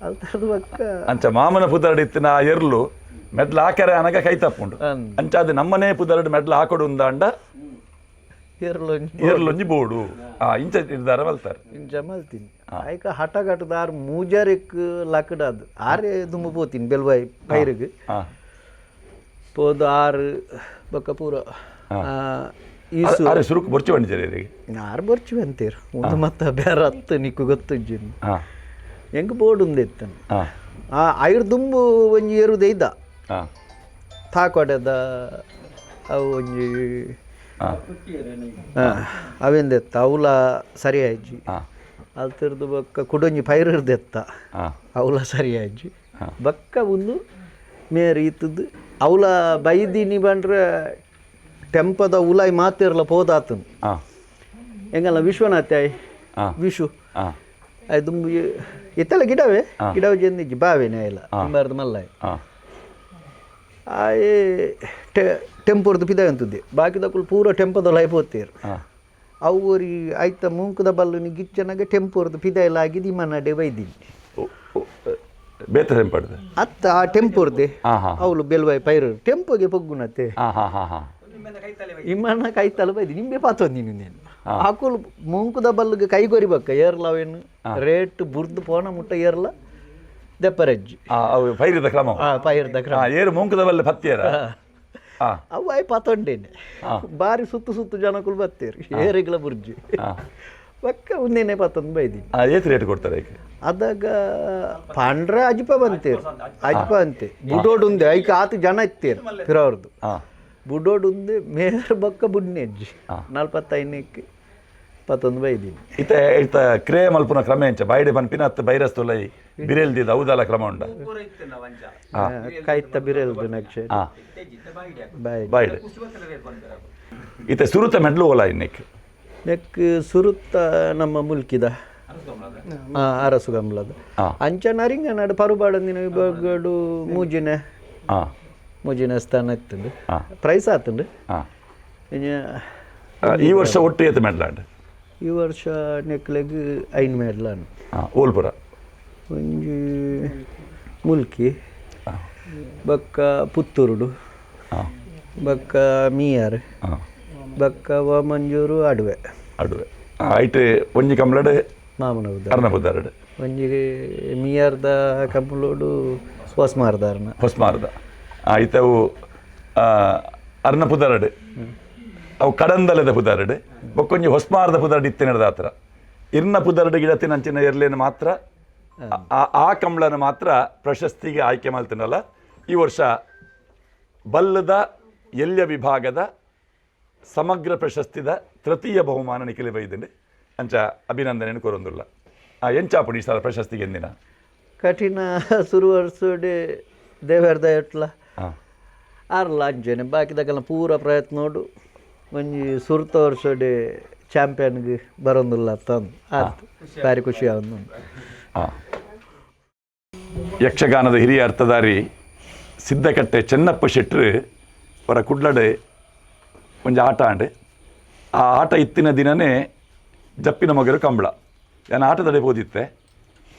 ಅಲ್ತರ್ದು ಬೊಕ್ಕ ಅಂಚ ಮಾಮನ ಪುದರ್ಡ್ ಇತ್ತಿನ ಆ ಎರ್ಲು ಮೆಡ್ಲ ಹಾಕರೆ ಅನಗ ಕೈ ತಪ್ಪುಂಡು. ಅಂಚ ಅದು ನಮ್ಮನೆ ಪುದರ್ಡ್ ಮೆಡ್ಲ ಹಾಕೊಡು ಉಂದಾಂಡ ಎರ್ಲೊಂಜಿ ಬೋಡು ಇಂಚ ನಿರ್ಧಾರ ಮಲ್ತಾರೆ. ಇಂಚ ಮಲ್ತೀನಿ ಆಯ್ಕ ಹಠ ಆರು ಮೂಜಾರಿಕ್ ಲಕ್ಕಡದು ಆರೇ ದುಂಬು ಪೋತೀನಿ ಬೆಲ್ವಾಯಿ ಪೈರಿಗೆ ಪೋದು ಆರು ಬೊಕ್ಕ ಪೂರ ಈಸು ಆರೆ ಸುರುಕು ಬೊರ್ಚಿ ಬಂಡಿಜರಿ. ಆರು ಬೊರ್ಚಿ ಅಂತೀರು ಒಂದು ಮತ್ತೆ ಬೇರೆ ಹತ್ತು ನಿಕ್ಕು ಗೊತ್ತುಜ್ಜಿನ್ ಎಂಕ್ ಬೋರ್ಡ್ ಉಂದೆತ್ತನು ಆ ಐರ್ ದುಂಬು ಒಂಜಿ ಏರುದೇ ಇದ್ದ ತಾಕೊಡೆದ ಅವು ಒಂಜಿ ಅವೆಂದೆತ್ತ ಅವಲ ಸರಿ ಆಯ್ಜಿ ಅಲ್ತಿರ್ದು ಬೊಕ್ಕ ಕುಡೊಂಜಿ ಪೈರು ಇರ್ದೆತ್ತ ಅವಲ ಸರಿ ಆಯ್ಜಿ ಬೊಕ್ಕ ಒಂದು ಮೇರ್ ಇತ್ತದ್ದು ಅವಲ ಬೈದಿನಿ ಬಂಡ್ರೆ ಟೆಂಪದ ಉಲಾಯ್ ಮಾತಿರ್ಲ ಪೋದಾತನು ಎಂಗಲ್ಲ ವಿಶ್ವನಾಥ್ ಆಯ್ ವಿಶು ಆಯ್ ದುಂಬು ಇತ್ತೆಲ್ಲ ಗಿಡವೇ ಗಿಡವೆ ಜೆಂದಿಜ್ಜಿ ಬಾವೇನೆ ಆಯ್ಲ ತುಂಬಾರ್ದು ಮಲ್ಲಾಯ್ ಆಯೆ ಟೆಂಪೋರ್ದು ಪಿದ ಅಂತದ್ದೆ ಬಾಕಿದಕ್ಕಲು ಪೂರ ಟೆಂಪದ ಲೈ ಪೋತೇರು ಅವು ಒರಿ ಆಯ್ತ ಮೂಂಕುದ ಬಲ್ಲುನಿ ಗಿಚ್ಚನಾಗ ಟೆಂಪೋರ್ದು ಪಿದ ಎಲ್ಲ ಆಗಿದ್ದು ಇಮ್ಮನಡೆ ಬೈದಿನಿ ಬೇತ ಟೆಂಪಡ್ದು ಅತ್ತ ಆ ಟೆಂಪೋರ್ದೆ ಅವಳು ಬೆಲ್ವಾಯ್ ಪೈರು ಟೆಂಪೋಗೆ ಪೊಗ್ಗುನತ್ತೆ ಇಮ್ಮನ ಕೈತಲ ಬೈದಿ ನಿಂಬೆ ಪಾತೊಂದಿನಿ ನೀನು ಆಕುಲು ಮೂಂಕುದ ಬಲ್ಲುಗೆ ಕೈ ಕೊರಿಬಕ್ಕ ಏರ್ಲ ಅವೇನು ರೇಟ್ ಬುರ್ದು ಪೋಣ ಮುಟ್ಟ ಏರ್ಲ ದೆಪ್ಪರಜ್ಜಿ ಪೈರದ ಕ್ರಮ ಪೈರದ ಕ್ರಮ ಏರು ಮೂಂಕುದ ಬಲ್ಲೆ ಪತ್ತಿಯರ ಅವು ಆಯ್ ಪಾತೊಂಡೇನೆ ಬಾರಿ ಸುತ್ತು ಸುತ್ತು ಜನಕುಲು ಬತ್ತೇರು ಏರಿಗ್ಲ ಬುರ್ಜಿ ಬಕ್ಕ ಒಂದೇನೆ ಪತ್ತೊಂದು ಬೈದಿನಿ ಏತ್ ರೇಟ್ ಕೊಡ್ತಾರೆ ಅದಾಗ ಪಾಂಡ್ರೆ ಅಜಿಪ ಬಂತೇರು ಅಜಿಪ ಅಂತೆ ಬುಡೋಡು ಉಂದೆ ಐಕ ಆತು ಜನ ಇತ್ತೇರು ಪಿರವ್ರದ್ದು ಬುಡೋಡು ಉಂದೆ ಮೇರ್ ಬಕ್ಕ ಬುಡ್ನೆಜ್ಜಿ 45ಕ್ಕೆ 19 ಬೈದಿನಿ. ಇತ್ತ ಇತ್ತ ಕ್ರಿಯೆ ಮಲ್ಪುನ ಕ್ರಮ ಎಂಚ ಬಾಯಿಡೆ ಪನ್ಪಿನ ಅತ್ತ ಬೈರಸ್ತುಲೈ ಬಿರೆಲ್ದಿದ ಹೌದಲ್ಲ ಕ್ರಮ ಉಂಡ ಕೈತ ಬಿರೆಲ್ದು ನಕ್ಷೆ ಬಾಯಿ ಬಾಯಿಡೆ ಇತ್ತ ಸುರುತ ಮೆಡ್ಲು ಓಲ ಇನ್ನೆಕ್ ನೆಕ್ ಸುರುತ್ತ ನಮ್ಮ ಮುಲ್ಕಿದ ಅರಸು ಗಂಬ್ಲದ ಅಂಚ ನರಿಂಗನಾಡು ಪರುಬಾಡಂದಿನ ವಿಭಾಗಡು ಮೂಜಿನ ಮೂಜಿನ ಸ್ಥಾನ ಇತ್ತುಂಡು ಪ್ರೈಸ್ ಆತುಂಡು. ಈ ವರ್ಷ ಒಟ್ಟು ಏತ್ ಮೆಡ್ಲಾಂಡ್? ಈ ವರ್ಷ ನೆಕ್ಲೆಗ್ 5 ಮೆಡ್ಲಾಂಡ್. ಓಲ್ಪುರ ಒಂಜಿ ಮುಲ್ಕಿ ಬೊಕ್ಕ ಪುತ್ತೂರುಡು ಬೊಕ್ಕ ಮೀಯಾರ್ ಬೊಕ್ಕ ವಾಮಂಜೂರು ಅಡುವೆ ಅಡುವೆ ಐಟ್ ಒಂಜಿ ಕಂಬ್ಲಡ್ ಮಾಮನ ಅರ್ನ ಪುದ್ದಾರಡು ಒಂಜಿ ಮೀಯಾರ್ದ ಕಂಬಳೋಡು ಹೊಸ್ಮಾರ್ದಾರ್ನ ಹೊಸ್ಮಾರ್ದ ಇತ್ತವು ಅರ್ನ ಪುದರಡು ಅವು ಕಡಂದಲದ ಪುದರಡು ಬೊಕ್ಕೊಂಜಿ ಹೊಸ್ಮಾರ್ದ ಪುದರಡು ಇತ್ತಿನದ ಆತರ ಇರ್ನ ಪುದರಡು ಗಿಡತಿನಂಚಿನ ಎರ್ಲೇನು ಮಾತ್ರ ಆ ಕಂಬಳನ ಮಾತ್ರ ಪ್ರಶಸ್ತಿಗೆ ಆಯ್ಕೆ ಮಾಡ್ತೀನಲ್ಲ. ಈ ವರ್ಷ ಬಲ್ಲದ ಎಲ್ಯ ವಿಭಾಗದ ಸಮಗ್ರ ಪ್ರಶಸ್ತಿದ ತೃತೀಯ ಬಹುಮಾನ ನಿಖಿಲಿ ಬೈದಿಂಡು ಅಂಚ ಅಭಿನಂದನೆಯನ್ನು ಕೊರೊಂದುಲ್ಲ. ಎಂಚಾಪುಡಿ ಸರ್ ಪ್ರಶಸ್ತಿಗೆ ಎಂದಿನ ಕಠಿಣ ಸುರು ವರ್ಷೋಡೆ ದೇವರ್ದ ಎಟ್ಲ ಆರ್ಲ ಅಂಚನೆ ಬಾಕಿದಕ್ಕೆಲ್ಲ ಪೂರ ಪ್ರಯತ್ನ ನೋಡು ಒಂಜಿ ಸುರುತ ವರ್ಷೋಡೆ ಚಾಂಪಿಯನ್ಗೆ ಬರೋದಿಲ್ಲ ತಂದು ಆಯ್ತು ಭಾರಿ ಖುಷಿ ಆವೊಂದು. ಯಕ್ಷಗಾನದ ಹಿರಿಯ ಅರ್ಥಧಾರಿ ಸಿದ್ದಕಟ್ಟೆ ಚೆನ್ನಪ್ಪ ಶೆಟ್ಟರು ಅವರ ಕುಡ್ಲಡೆ ಒಂಜಿ ಆಟ ಆಂಡೆ. ಆ ಆಟ ಇತ್ತಿನ ದಿನನೇ ಜಪ್ಪಿನ ಮಗರು ಕಂಬಳ ನಾನು ಆಟದಡೆ ಪೋದಿತ್ತೆ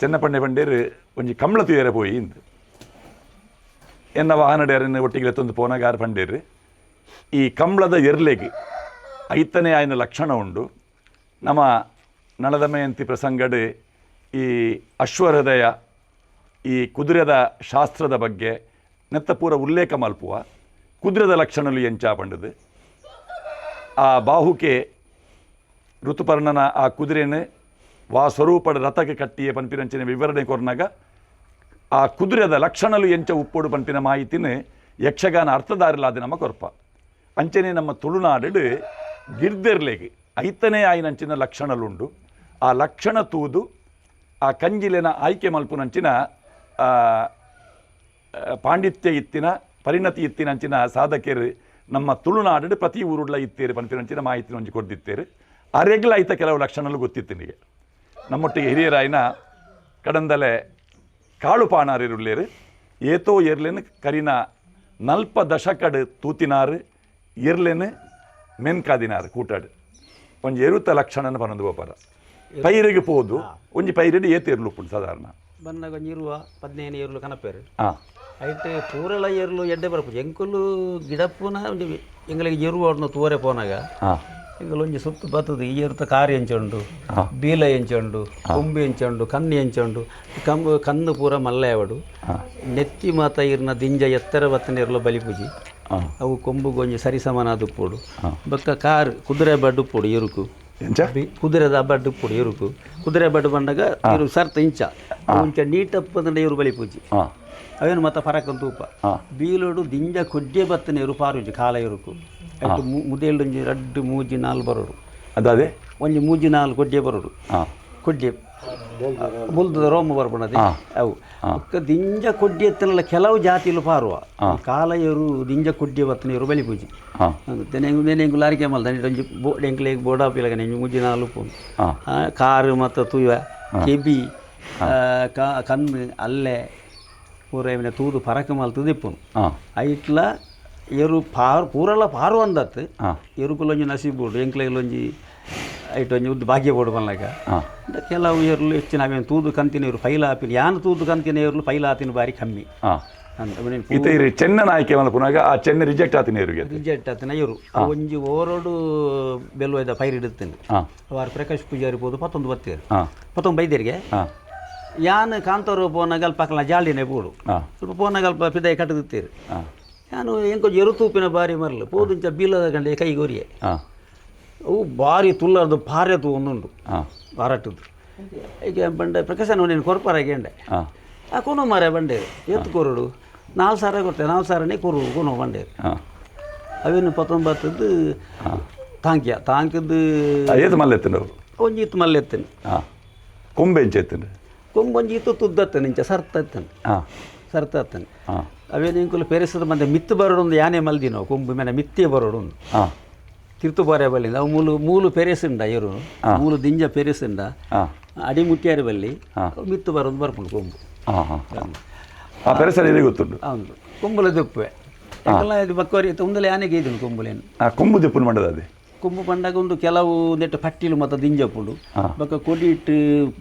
ಚೆನ್ನಪಣ್ಣೆ ಬಂಡೇರು ಒಂಜಿ ಕಂಬಳ ತುಯರೆ ಪೋಯಿ ಇಂದು ಎನ್ನ ವಾಹನಡೆಯರನ್ನು ಒಟ್ಟಿಗೆ ತಂದು ಪೋನಗಾರ ಪಂಡೇರು ಈ ಕಂಬಳದ ಎರ್ಲೆಗೆ ಐತನೇ ಆಯ್ನ ಲಕ್ಷಣ ಉಂಡು. ನಮ್ಮ ನಳದಮಯಂತಿ ಪ್ರಸಂಗಡು ಈ ಅಶ್ವಹೃದಯ ಈ ಕುದುರೆದ ಶಾಸ್ತ್ರದ ಬಗ್ಗೆ ನೆತ್ತ ಪೂರ ಉಲ್ಲೇಖ ಮಲ್ಪುವ ಕುದುರೆದ ಲಕ್ಷಣಲು ಎಂಚ ಪಂಡದು ಆ ಬಾಹುಕೆ ಋತುಪರ್ಣನ ಆ ಕುದುರೆನ ವಾ ಸ್ವರೂಪದ ರಥಕ್ಕೆ ಕಟ್ಟಿಯೇ ಪನ್ಪಿನಂಚಿನ ವಿವರಣೆ ಕೊರ್ನಾಗ ಆ ಕುದುರೆದ ಲಕ್ಷಣಲು ಎಂಚ ಉಪ್ಪೋಡು ಪನ್ಪಿನ ಮಾಹಿತಿನ ಯಕ್ಷಗಾನ ಅರ್ಥದಾರಲಾದ ನಮ್ಮ ಕೊರ್ಪ. ಅಂಚನೆ ನಮ್ಮ ತುಳುನಾಡು ಗಿರ್ದೆರ್ಲೆಗೆ ಐತನೇ ಆಯ್ನಂಚಿನ ಲಕ್ಷಣಲುಂಡು. ಆ ಲಕ್ಷಣ ತೂದು ಆ ಕಂಜಿಲೆನ ಆಯ್ಕೆ ಮಲ್ಪುನಂಚಿನ ಪಾಂಡಿತ್ಯ ಇತ್ತಿನ ಪರಿಣತಿ ಇತ್ತಿನ ಅಂಚಿನ ಸಾಧಕರು ನಮ್ಮ ತುಳುನಾಡು ಪ್ರತಿ ಊರುಡ್ಲ ಇತ್ತೇರು ಪನ್ಪಿನಂಚಿನ ಮಾಹಿತಿನ ಒಂಜಿ ಕೊಡ್ದಿತ್ತೇರು. ಅರೆಗ್ಲ ಐತ ಕೆಲವು ಲಕ್ಷಣಲು ಗೊತ್ತಿತ್ತು ನಿಮಗೆ. ನಮ್ಮೊಟ್ಟಿಗೆ ಹಿರಿಯರಾಯಿನ ಕಡಂದಲೆ ಕಾಳು ಪಾಣಾರಿರುಳ್ಳೇರು ಏತೋ ಎರ್ಲೆನ್ ಕರಿನ ನಲ್ಪ ದಶಕಡ್ ತೂತಿನಾರು ಎರ್ಲೆನ್ ಮೆನ್ಕಾದಿನಾರು ಕೂಟಾಡು ಒಂಜಿ ಎರುತ ಲಕ್ಷಣನ ಪನೊಂದು ಗೋಪಾರ ಪೈರಿಗೆ ಪೋದು ಒಂಜಿ ಪೈರಿಡು ಏತ್ ಎರ್ಲು ಉಪ್ಪುಂಡು ಸಾಧಾರಣ ಬಂದಾಗ ಒಂಜಿ ಇರುವ 15 ಎರ್ಲು ಕನಪೇರು ಆ ಐಟ್ ಪೂರೆಲ ಎರ್ಲು ಎಡ್ಡೆ ಬರಪು ಎಂಕುಲು ಗಿಡಪ್ಪುನ ಒಂಜಿ ಎಂಗಳಿಗೆ ಎರು ತೂರೆ ಪೋನಾಗ ಆ ಎಂಕುಲು ಒಂಜಿ ಸುತ್ತು ಬತ್ತದು ಈ ಎರುತ ಕಾರ್ ಎಂಚುಂಡು ಬೀಲ ಎಂಚುಂಡು ಕೊಂಬು ಎಂಚುಂಡು ಕಣ್ಣು ಎಂಚುಂಡು ಕಂಬು ಕಣ್ಣು ಪೂರ ಮಲ್ಲೆಯವಡು ನೆತ್ತಿ ಮಾತ ಇರ್ನ ದಿಂಜ ಎತ್ತರ ಬತ್ತನ ಎರ್ಲು ಬಲಿಪುಜಿ ಅವು ಕೊಂಬುಗೊಂಜಿ ಒಂಜಿ ಸರಿಸಮಾನ ಉಪ್ಪುಡು ಬೊಕ್ಕ ಕಾರ್ ಕುದುರೆ ಬಡ್ಡು ಉಪ್ಪುಡು ಎರುಕು ಎಂಚ ಕುದುರೆದ ಬಡ್ಡು ಉಪ್ಪುಡು ಎರುಕು ಕುದುರೆ ಬಡ್ಡು ಬಂದಾಗ ಇರು ಸರ್ತ ಇಂಚ ಇಂಚ ನೀಟಪ್ಪದಂಡ ಇರು ಬಲಿಪುಜಿ ಆ ಅವೇನು ಮತ್ತ ಫರಕ್ ಅಂತ ಉಪ್ಪ ಬೀಲೋಡು ದಿಂಜ ಕೊಡ್ಡೆ ಬತ್ತನೆ ಇರು ಪಾರುಜಿ ಕಾಲ ಇರುಕು ಐಟ್ ಮುದೇಲ್ಡೊಂಜಿ ರಡ್ಡು ಮೂಜಿ ನಾಲ್ ಬರೋಡು ಅದಾದೆ ಒಂಜಿ ಮೂಜಿ ನಾಲ್ ಕೊಡ್ಡೆ ಬರೋಡು ಆ ಕೊಡ್ಡೆ ಬುಲ್ದದ ರೋಮ ಬರ್ಪಣದೆ ಅವು ಬೊಕ್ಕ ದಿಂಜ ಕೊಡ್ಡಿ ಎತ್ತನಲ್ಲ ಕೆಲವು ಜಾತಿಲು ಪಾರುವ ಕಾಲ ಎರು ದಿಂಜ ಕೊಡ್ಡೆ ಬತ್ತನೆ ಇರು ಬಲಿಪೂಜಿ ಆ ನೆನೆಂಗು ಲಾರಿಕೆ ಮಲ್ದ ಒಂಜಿ ಬೋ ಎಂಕ್ಲೆಗ್ ಬೋಡಾಪಿಲಗ ನೆಂಜಿ ಮೂಜಿ ನಾಲ್ ಉಪ್ಪು ಆ. ಕಾರು ಮತ್ತು ತೂಯ ಕೆಬಿ ಕಣ್ಣು ಅಲ್ಲೆ ಪೂರ ಇವನ ತೂದು ಪರಕ ಮಲ್ತದ ಇಪ್ಪುನು ಆ ಐಟ್ಲ ಎರು ಪಾರು ಪೂರಲ ಪಾರು ಅಂದತ್ತು ಆ. ಎರುಕುಲೊಂಜಿ ನಸೀಬ್ ಬೋಡು ಎಂಕ್ಲೆಗ್ಲೊಂಜಿ ಐಟ್ ಒಂಜಿ ಉದ್ದು ಭಾಗ್ಯ ಬೋಡು ಪನ್ಲಕ ಆ ಕೆಲವು ಎರ್ಲು ಹೆಚ್ಚಿನ ಅವೇನು ತೂದು ಕಂತಿನ ಇರು ಫೈಲ ಆಪಿನ ಯಾನ್ ತೂದು ಕಂತಿನ ಎರ್ಲು ಫೈಲ ಆತಿನ ಬಾರಿ ಕಮ್ಮಿ ಆ ಅಂತ ಇತ್ತೆ ಇರು ಚೆನ್ನ ನಾಯ್ಕೆ ಮಲ್ಪುನಾಗ ಆ ಚೆನ್ನ ರಿಜೆಕ್ಟ್ ಆತಿನ ಇರುಗೆ ರಿಜೆಕ್ಟ್ ಆತಿನ ಇರು ಒಂಜಿ ಓರೋಡು ಬೆಲ್ವೈದ ಫೈರ್ ಇಡುತ್ತೇನೆ ಆ ಅವಾರು ಪ್ರಕಾಶ್ ಪೂಜಾರಿ ಪೋದು ಪತ್ತೊಂದು ಬತ್ತೇರು ಆ ಪತ್ತೊಂದು ಬೈದೇರಿಗೆ ಆ ಯಾನ್ ಕಾಂತಾರು ಪೋನಾಗ ಅಲ್ಪ ಅಕಲ್ನ ಜಾಳಿನೇ ಬೋಡು ಆ ಸ್ವಲ್ಪ ಪೋನಾಗ ಅಲ್ಪ ಪಿದಾಯಿ ಕಟ್ಟದಿತ್ತೀರು ಆ ಯಾನು ಎಂಕೊಂಚ ಎರು ತೂಪಿನ ಬಾರಿ ಮರಲು ಪೋದುಂಚ ಬೀಲದ ಗಂಡೆ ಕೈಗೊರಿಯೆ ಆ ಅವು ಬಾರಿ ತುಲ್ಲರ್ದು ಪಾರೆ ತೂ ಒಂದುಂಡು ಆ ಬಾರಟ್ಟದ್ದು ಈಗ ಬಂಡೆ ಪ್ರಕಾಶನ ನೀನು ಕೊರ್ಪರಾಗಿ ಎಂಡೆ ಆ ಆ ಕೊನು ಮಾರೆ ಬಂಡೇರು ಎತ್ತು ಕೊರಡು ನಾಲ್ಕು ಸಾವಿರ ಕೊಡ್ತೇವೆ ನಾಲ್ಕು ಸಾವಿರನೇ ಕೊರು ಕೊನು ಬಂಡೇರು ಆ ಅವೇನು ಪತ್ತೊಂಬತ್ತದ್ದು ತಾಂಕ್ಯ ತಾಂಕದ್ದು ಏತ್ ಮಲ್ಲೆ ಎತ್ತುಂಡು ಅವು ಒಂಜಿ ಇತ್ತು ಮಲ್ಲೆ ಎತ್ತೇನೆ ಆ ಕೊಂಬೆ ಎಂಚ ಎತ್ತುಂಡು ಕೊಂಬೊಂಜಿ ಇತ್ತು ತುದ್ದತ್ತೇನೆ ಇಂಚ ಸರ್ತ ಎತ್ತೇನೆ ಆ ಸರ್ತ ಎತ್ತೇನೆ ಆ ಅವೇನು ಇಂಕುಲು ಪೆರೆಸದ ಮಂದೆ ಮಿತ್ತು ಬರೋಡು ಒಂದು ಯಾನೆ ಮಲ್ದಿನೋ ಕೊಂಬು ಮೇಲೆ ಮಿತ್ತೇ ಬರೋಡು ಒಂದು ಆ ತಿರ್ತು ಬಾರೆ ಬಲ್ಲಿಂದ ಅವು ಮೂಲು ಮೂಲು ಪೆರೆಸುಂಡ ಇರು ಮೂಲು ದಿಂಜ ಪೆರೆಸುಂಡ ಆ ಅಡಿ ಮುಟ್ಟಿಯಾರ ಬಲ್ಲಿ ಮಿತ್ತು ಬರೋದು ಬರ್ಪುಂಡು ಕೊಂಬು ಆ ಹಾ ಆ ಪರಿಸರ ಇದೇ ಗೊತ್ತುಂಡು ಹೌದು ಕೊಂಬುಲ ದೆಪ್ಪುವೆ ಯಾಕಲ್ಲ ಇದು ಬಕ್ಕೋರಿ ಉಂದಲೆ ಯಾನೆಗೆ ಇದನ್ನು ಕೊಂಬುಲೇನು ಆ ಕೊಂಬು ದೆಪ್ಪುನು ಮಂಡದ ಅದೇ ಕೊಂಬು ಪಂಡಾಗ ಒಂದು ಕೆಲವು ನೆಟ್ಟು ಪಟ್ಟಿಲು ಮತ್ತು ದಿಂಜ ಪುಂಡು ಬೊಕ್ಕ ಕೊಡಿ ಇಟ್ಟು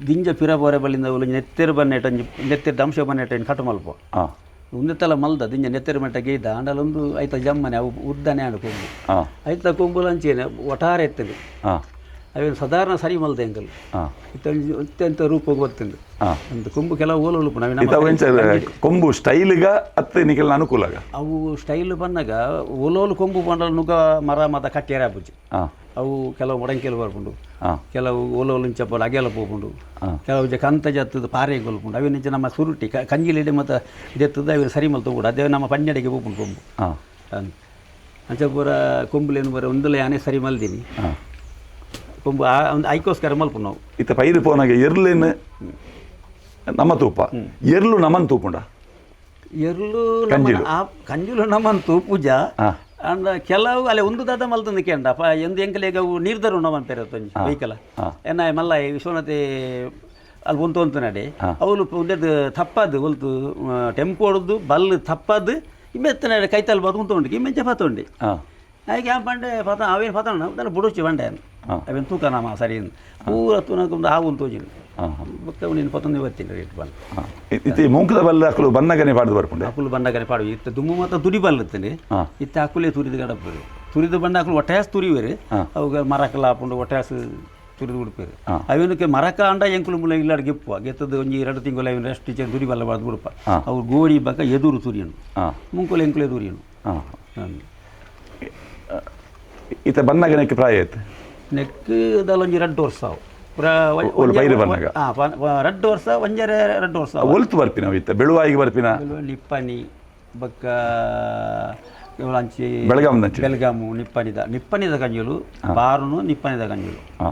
ದಿಂಜ ಪಿರ ಬೋರೆ ಬಲ್ಲಿಂದ ಒಂಜಿ ನೆತ್ತೆರು ಬನ್ನೆಟ ಒಂಜಿ ನೆತ್ತೆರು ದಂಶ ಬನ್ನೆಟ ಕಟ್ಟು ಮಲ್ಪ ಆ ಉಂದೆತ್ತಲ ಮಲ್ದ ದಿಂಜ ನೆತ್ತೆರು ಮಟ್ಟ ಗೇದ ಆಂಡಲೊಂದು ಐತ ಜಮ್ಮನೆ ಅವು ಉದ್ದನೆ ಆಂಡ ಕೊಂಬು ಆ ಐತ ಕೊಂಬುಲ ಅಂಚೇನೆ ಒಟಾರೆ ಎತ್ತಂಡು ಆ ಅವೇನು ಸಾಧಾರಣ ಸರಿ ಮಲ್ದ ಎಂಕಲ್ ಆ ಅತ್ಯಂತ ರೂಪ ಗೊತ್ತುಂಡು ಆ ಒಂದು ಕೊಂಬು ಕೆಲವು ಓಲು ಉಳುಪು ನಾವೇ ಇತ್ತ ಅವು ಎಂಚ ಕೊಂಬು ಸ್ಟೈಲ್ಗ ಅತ್ತೆ ನಿಕಲ್ನ ಅನುಕೂಲಗ ಅವು ಸ್ಟೈಲ್ ಬಂದಾಗ ಓಲೋಲು ಕೊಂಬು ಬಂಡಲ ನುಗ್ಗ ಮರ ಮತ ಕಟ್ಟಿಯರ ಆಪುಜಿ ಆ ಅವು ಕೆಲವು ಮೊಡಂಕೆಲು ಬರ್ಪುಂಡು ಆ ಕೆಲವು ಓಲೋಲು ಇಂಚ ಅಗೆಲ ಪೋಪುಂಡು ಆ. ಕೆಲವು ಜ ಕಂತ ಜತ್ತದ ಪಾರೆ ಕೊಲ್ಪುಂಡು ಅವಿನ ಇಂಚ ನಮ್ಮ ಸುರುಟಿ ಕಂಜಿಲಿಡೆ ಮತ್ತು ದೆತ್ತದ ಅವಿನ ಸರಿ ಮಲ್ತ ಕೂಡ ಅದೇ ನಮ್ಮ ಪಂಜಡಿಗೆ ಪೋಪುಂಡು ಕೊಂಬು ಆ ಅಂದ್. ಅಂಚ ಪೂರ ಕೊಂಬುಲೇನು ಬರ ಒಂದಲ ಯಾನೆ ಸರಿ ಮಲ್ದಿನಿ ಆ ಕೊಂಬು ಒಂದು ಐಕೋಸ್ಕರ ಮಲ್ಪು ನಾವು ಇತ್ತ ಪೈರು ಪೋನಾಗ ಎರ್ಲೇನು ನಮ್ಮ ತೂಪ ಎರ್ಲು ನಮನ್ ತೂಪುಂಡ ಎರ್ಲು ಕಂಜಿಲು. ಆ ಕಂಜಿಲು ನಮ್ಮನ್ ತೂಪುಜ ಆ. ಅಂಡ ಕೆಲವು ಅಲ್ಲೇ ಒಂದು ದಾದ ಮಲ್ತಂದು ಕೇಂಡ ಪ ಎಂದು ಎಂಕಲೇಗ ಅವು ನೀರ್ದರು ನಮ್ಮನ್ ಪೇರತ್ತೊಂಜಿ ವೆಹಿಕಲ್ ಎನ್ನ ಮಲ್ಲ ಈ ವಿಶ್ವನಾಥೆ ಅಲ್ಲಿ ಉಂತು ಉಂತು ನಡೆ ಅವಳು ಉಂದೆದು ತಪ್ಪದು ಒಲ್ತು ಟೆಂಪೋ ಹೊಡೆದು ಬಲ್ ತಪ್ಪದು ಇಮ್ಮೆತ್ತನ ಕೈತಲ್ ಬದು ಉಂಟು ಇಮ್ಮೆಂಚ ಪತ್ತುಂಡಿ ಆ ಹಾಗೆ ಆ ಬಂಡೆ ಪತ ಅವೇನು ಪತಣ ನಾನು ಬುಡೋಚಿ ಬಂಡೆ ಆ. ಅವೇನು ತೂಕ ನಾಮ ಸರಿ ಪೂರ ತೂನಕ್ಕೊಂದು ಹಾವು ತೋಜಿನ ಆ ಬೊಕ್ಕ ನೀನು ಪತ್ತೊಂದು ಬರ್ತೀನಿ ರೇಟ್ ಬಂದು ಆ. ಇತ್ತೆ ಮೂಂಕದ ಬಲ್ಲ ಅಕುಲು ಬನ್ನಗನೆ ಪಾಡ್ದು ಬರ್ಪುಂಡೆ ಅಕುಲು ಬಂಡಗನೆ ಪಾಡು ಇತ್ತ ದುಮ್ಮು ಮಾತ್ರ ದುಡಿ ಬಲ್ಲತ್ತನೆ ಆ. ಇತ್ತ ಅಕುಲೇ ತುರಿದು ಗಡಪರು ತುರಿದು ಬಂಡ ಅಕುಲು ಒಟ್ಟಾಸ್ ತುರಿವೇರು ಅವಾಗ ಮರಕಲ ಹಾಪುಂಡು ಒಟ್ಟಾಸ್ ತುರಿದು ಬಿಡ್ಪೇರು ಅವೇನಕ್ಕೆ ಮರಕ ಅಂಡ ಎಂಕುಲು ಮುಲ್ಲ ಇಲ್ಲಾಡ್ ಗೆಪ್ಪುವ ಗೆತ್ತದ ಒಂಜಿ ಎರಡು ತಿಂಗಳು ಅವೇನು ರೆಸ್ಟ್ ಟೀಚರ್ ದುರಿ ಬಲ್ಲ ಬಾರ್ದು ಬಿಡಪ್ಪ ಅವ್ರು ಗೋಡಿ ಬಕ್ಕ ಎದುರು ತುರಿಯನು ಆ ಮುಂಕುಲು ಎಂಕುಲು ಎದುರಿಯನು ಆ ಇತ್ತ ಬನ್ನಗನಕ್ಕೆ ಪ್ರಾಯ ಆಯ್ತು ನೆಕ್ ದಲೊಂಜಿ ರಡ್ಡು ವರ್ಷ ಅವು ಪುರ ಓಲು ಪೈರು ಬನ್ನಗ? ರಡ್ಡು ವರ್ಷ ಒಂಜರೆ ರಡ್ಡು ವರ್ಷ ಅವು. ಒಲ್ತು ಬರ್ಪಿನ ಅವು ಇತ್ತ ಬೆಳುವಾಯಿಗೆ ಬರ್ಪಿನ ನಿಪ್ಪನಿ ಬೊಕ್ಕ ಅಂಚಿ ಬೆಳಗಾಂದಂಚಿ ಬೆಳಗಾಮು ನಿಪ್ಪನಿದ ನಿಪ್ಪನಿದ ಕಂಜುಲು ಪಾರುನು ನಿಪ್ಪನಿದ ಕಂಜುಲು ಆ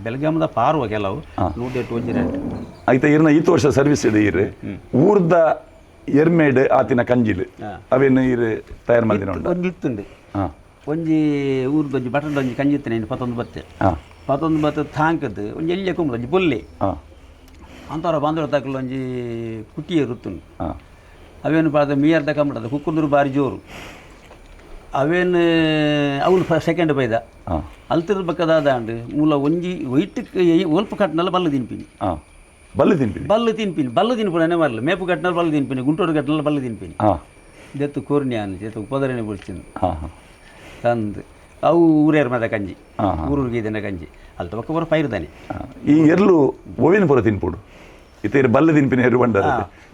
ಬೆಳಗಾಮದ ಪಾರುವ ಕೆಲವು ನೂಟೆಟ್ಟು ಒಂಜಿ ರೇಟ್ ಐತ ಇರ್ನ ಈತ ವರ್ಷ ಸರ್ವಿಸ್ ಇದೆ ಇರು ಊರ್ದ ಎರ್ಮೇಡ್ ಆತಿನ ಕಂಜಿಲ್ ಅವೇನು ಇರು ತಯಾರು ಮಲ್ದಿನ ಉಂಡು ಒಂಜಿ ಇತ್ತುಂಡು ಆ ಒಂಜಿ ಊರ್ದ ಒಂಜಿ ಬಟನ್ ಒಂಜಿ ಕಂಜಿ ಇತ್ತನೆ ಪತ್ತೊಂದು ಬತ್ತೆ ಆ ಪತ್ತೊಂದು ಬತ್ತೆ ಥಾಂಕದ್ದು ಒಂಜಿ ಎಲ್ಯ ಕುಂಬುದು ಒಂಜಿ ಬೊಲ್ಲೆ ಆ ಅಂತಾರ ಬಾಂಧವ ತಕ್ಕಲು ಒಂಜಿ ಕುಟ್ಟಿಯೇ ರುತ್ತುಂಡು. ಅವೇನು ಪಾದ ಮೀಯರ್ದ ಕಂಬಡದ ಕುಕ್ಕುಂದೂರು ಬಾರಿ ಜೋರು. ಅವೇನು ಅವನು ಸೆಕೆಂಡ್ ಬೈದ. ಅಲ್ತಿರ ಬಕ್ಕದಾದ ಅಂಡ್ ಮೂಲ ಒಂಜಿ ಒಯ್ಟಕ್ಕೆ ಒಲ್ಪ ಕಟ್ನಲ್ಲ ಬಲ್ಲು ತಿನ್ಪಿನಿ. ಬಲ್ಲು ತಿನ್ಪಿನಿ. ಬಲ್ಲು ತಿನ್ಪಿನಿ, ಬಲ್ಲು ತಿನ್ಪುಣನೆ ಮರಲು ಮೇಪು ಕಟ್ನಲ್ಲ ಬಲ್ಲು ತಿನ್ಪಿನಿ, ಗುಂಟೋಡು ಕಟ್ನಲ್ಲ ಬಲ್ಲು ತಿನ್ಪಿನಿ. ದೆತ್ತು ಕೋರ್ನಿ ಆನ್ ಜೆತ್ತು ಪದರನೆ ಬುಡ್ಚಿಂದು. ಹಾಂ ಹಾಂ ತಂದು ಅವು ಊರೇರ್ ಮದ ಕಂಜಿ. ಹಾ, ಹಾ. ಊರೂರಿಗೆ ಇದನ್ನ ಕಂಜಿ ಅಲ್ತ ಬಕ್ಕ ಬರೋ ಪೈರ್ದಾನೆ. ಈ ಎರ್ಲು ಓವಿನ ಪೂರ ತಿನ್ಪುಡು ಇತ್ತೆ ಬಲ್ಲು ತಿನ್ಪಿನ ಎರು ಬಂಡಾರ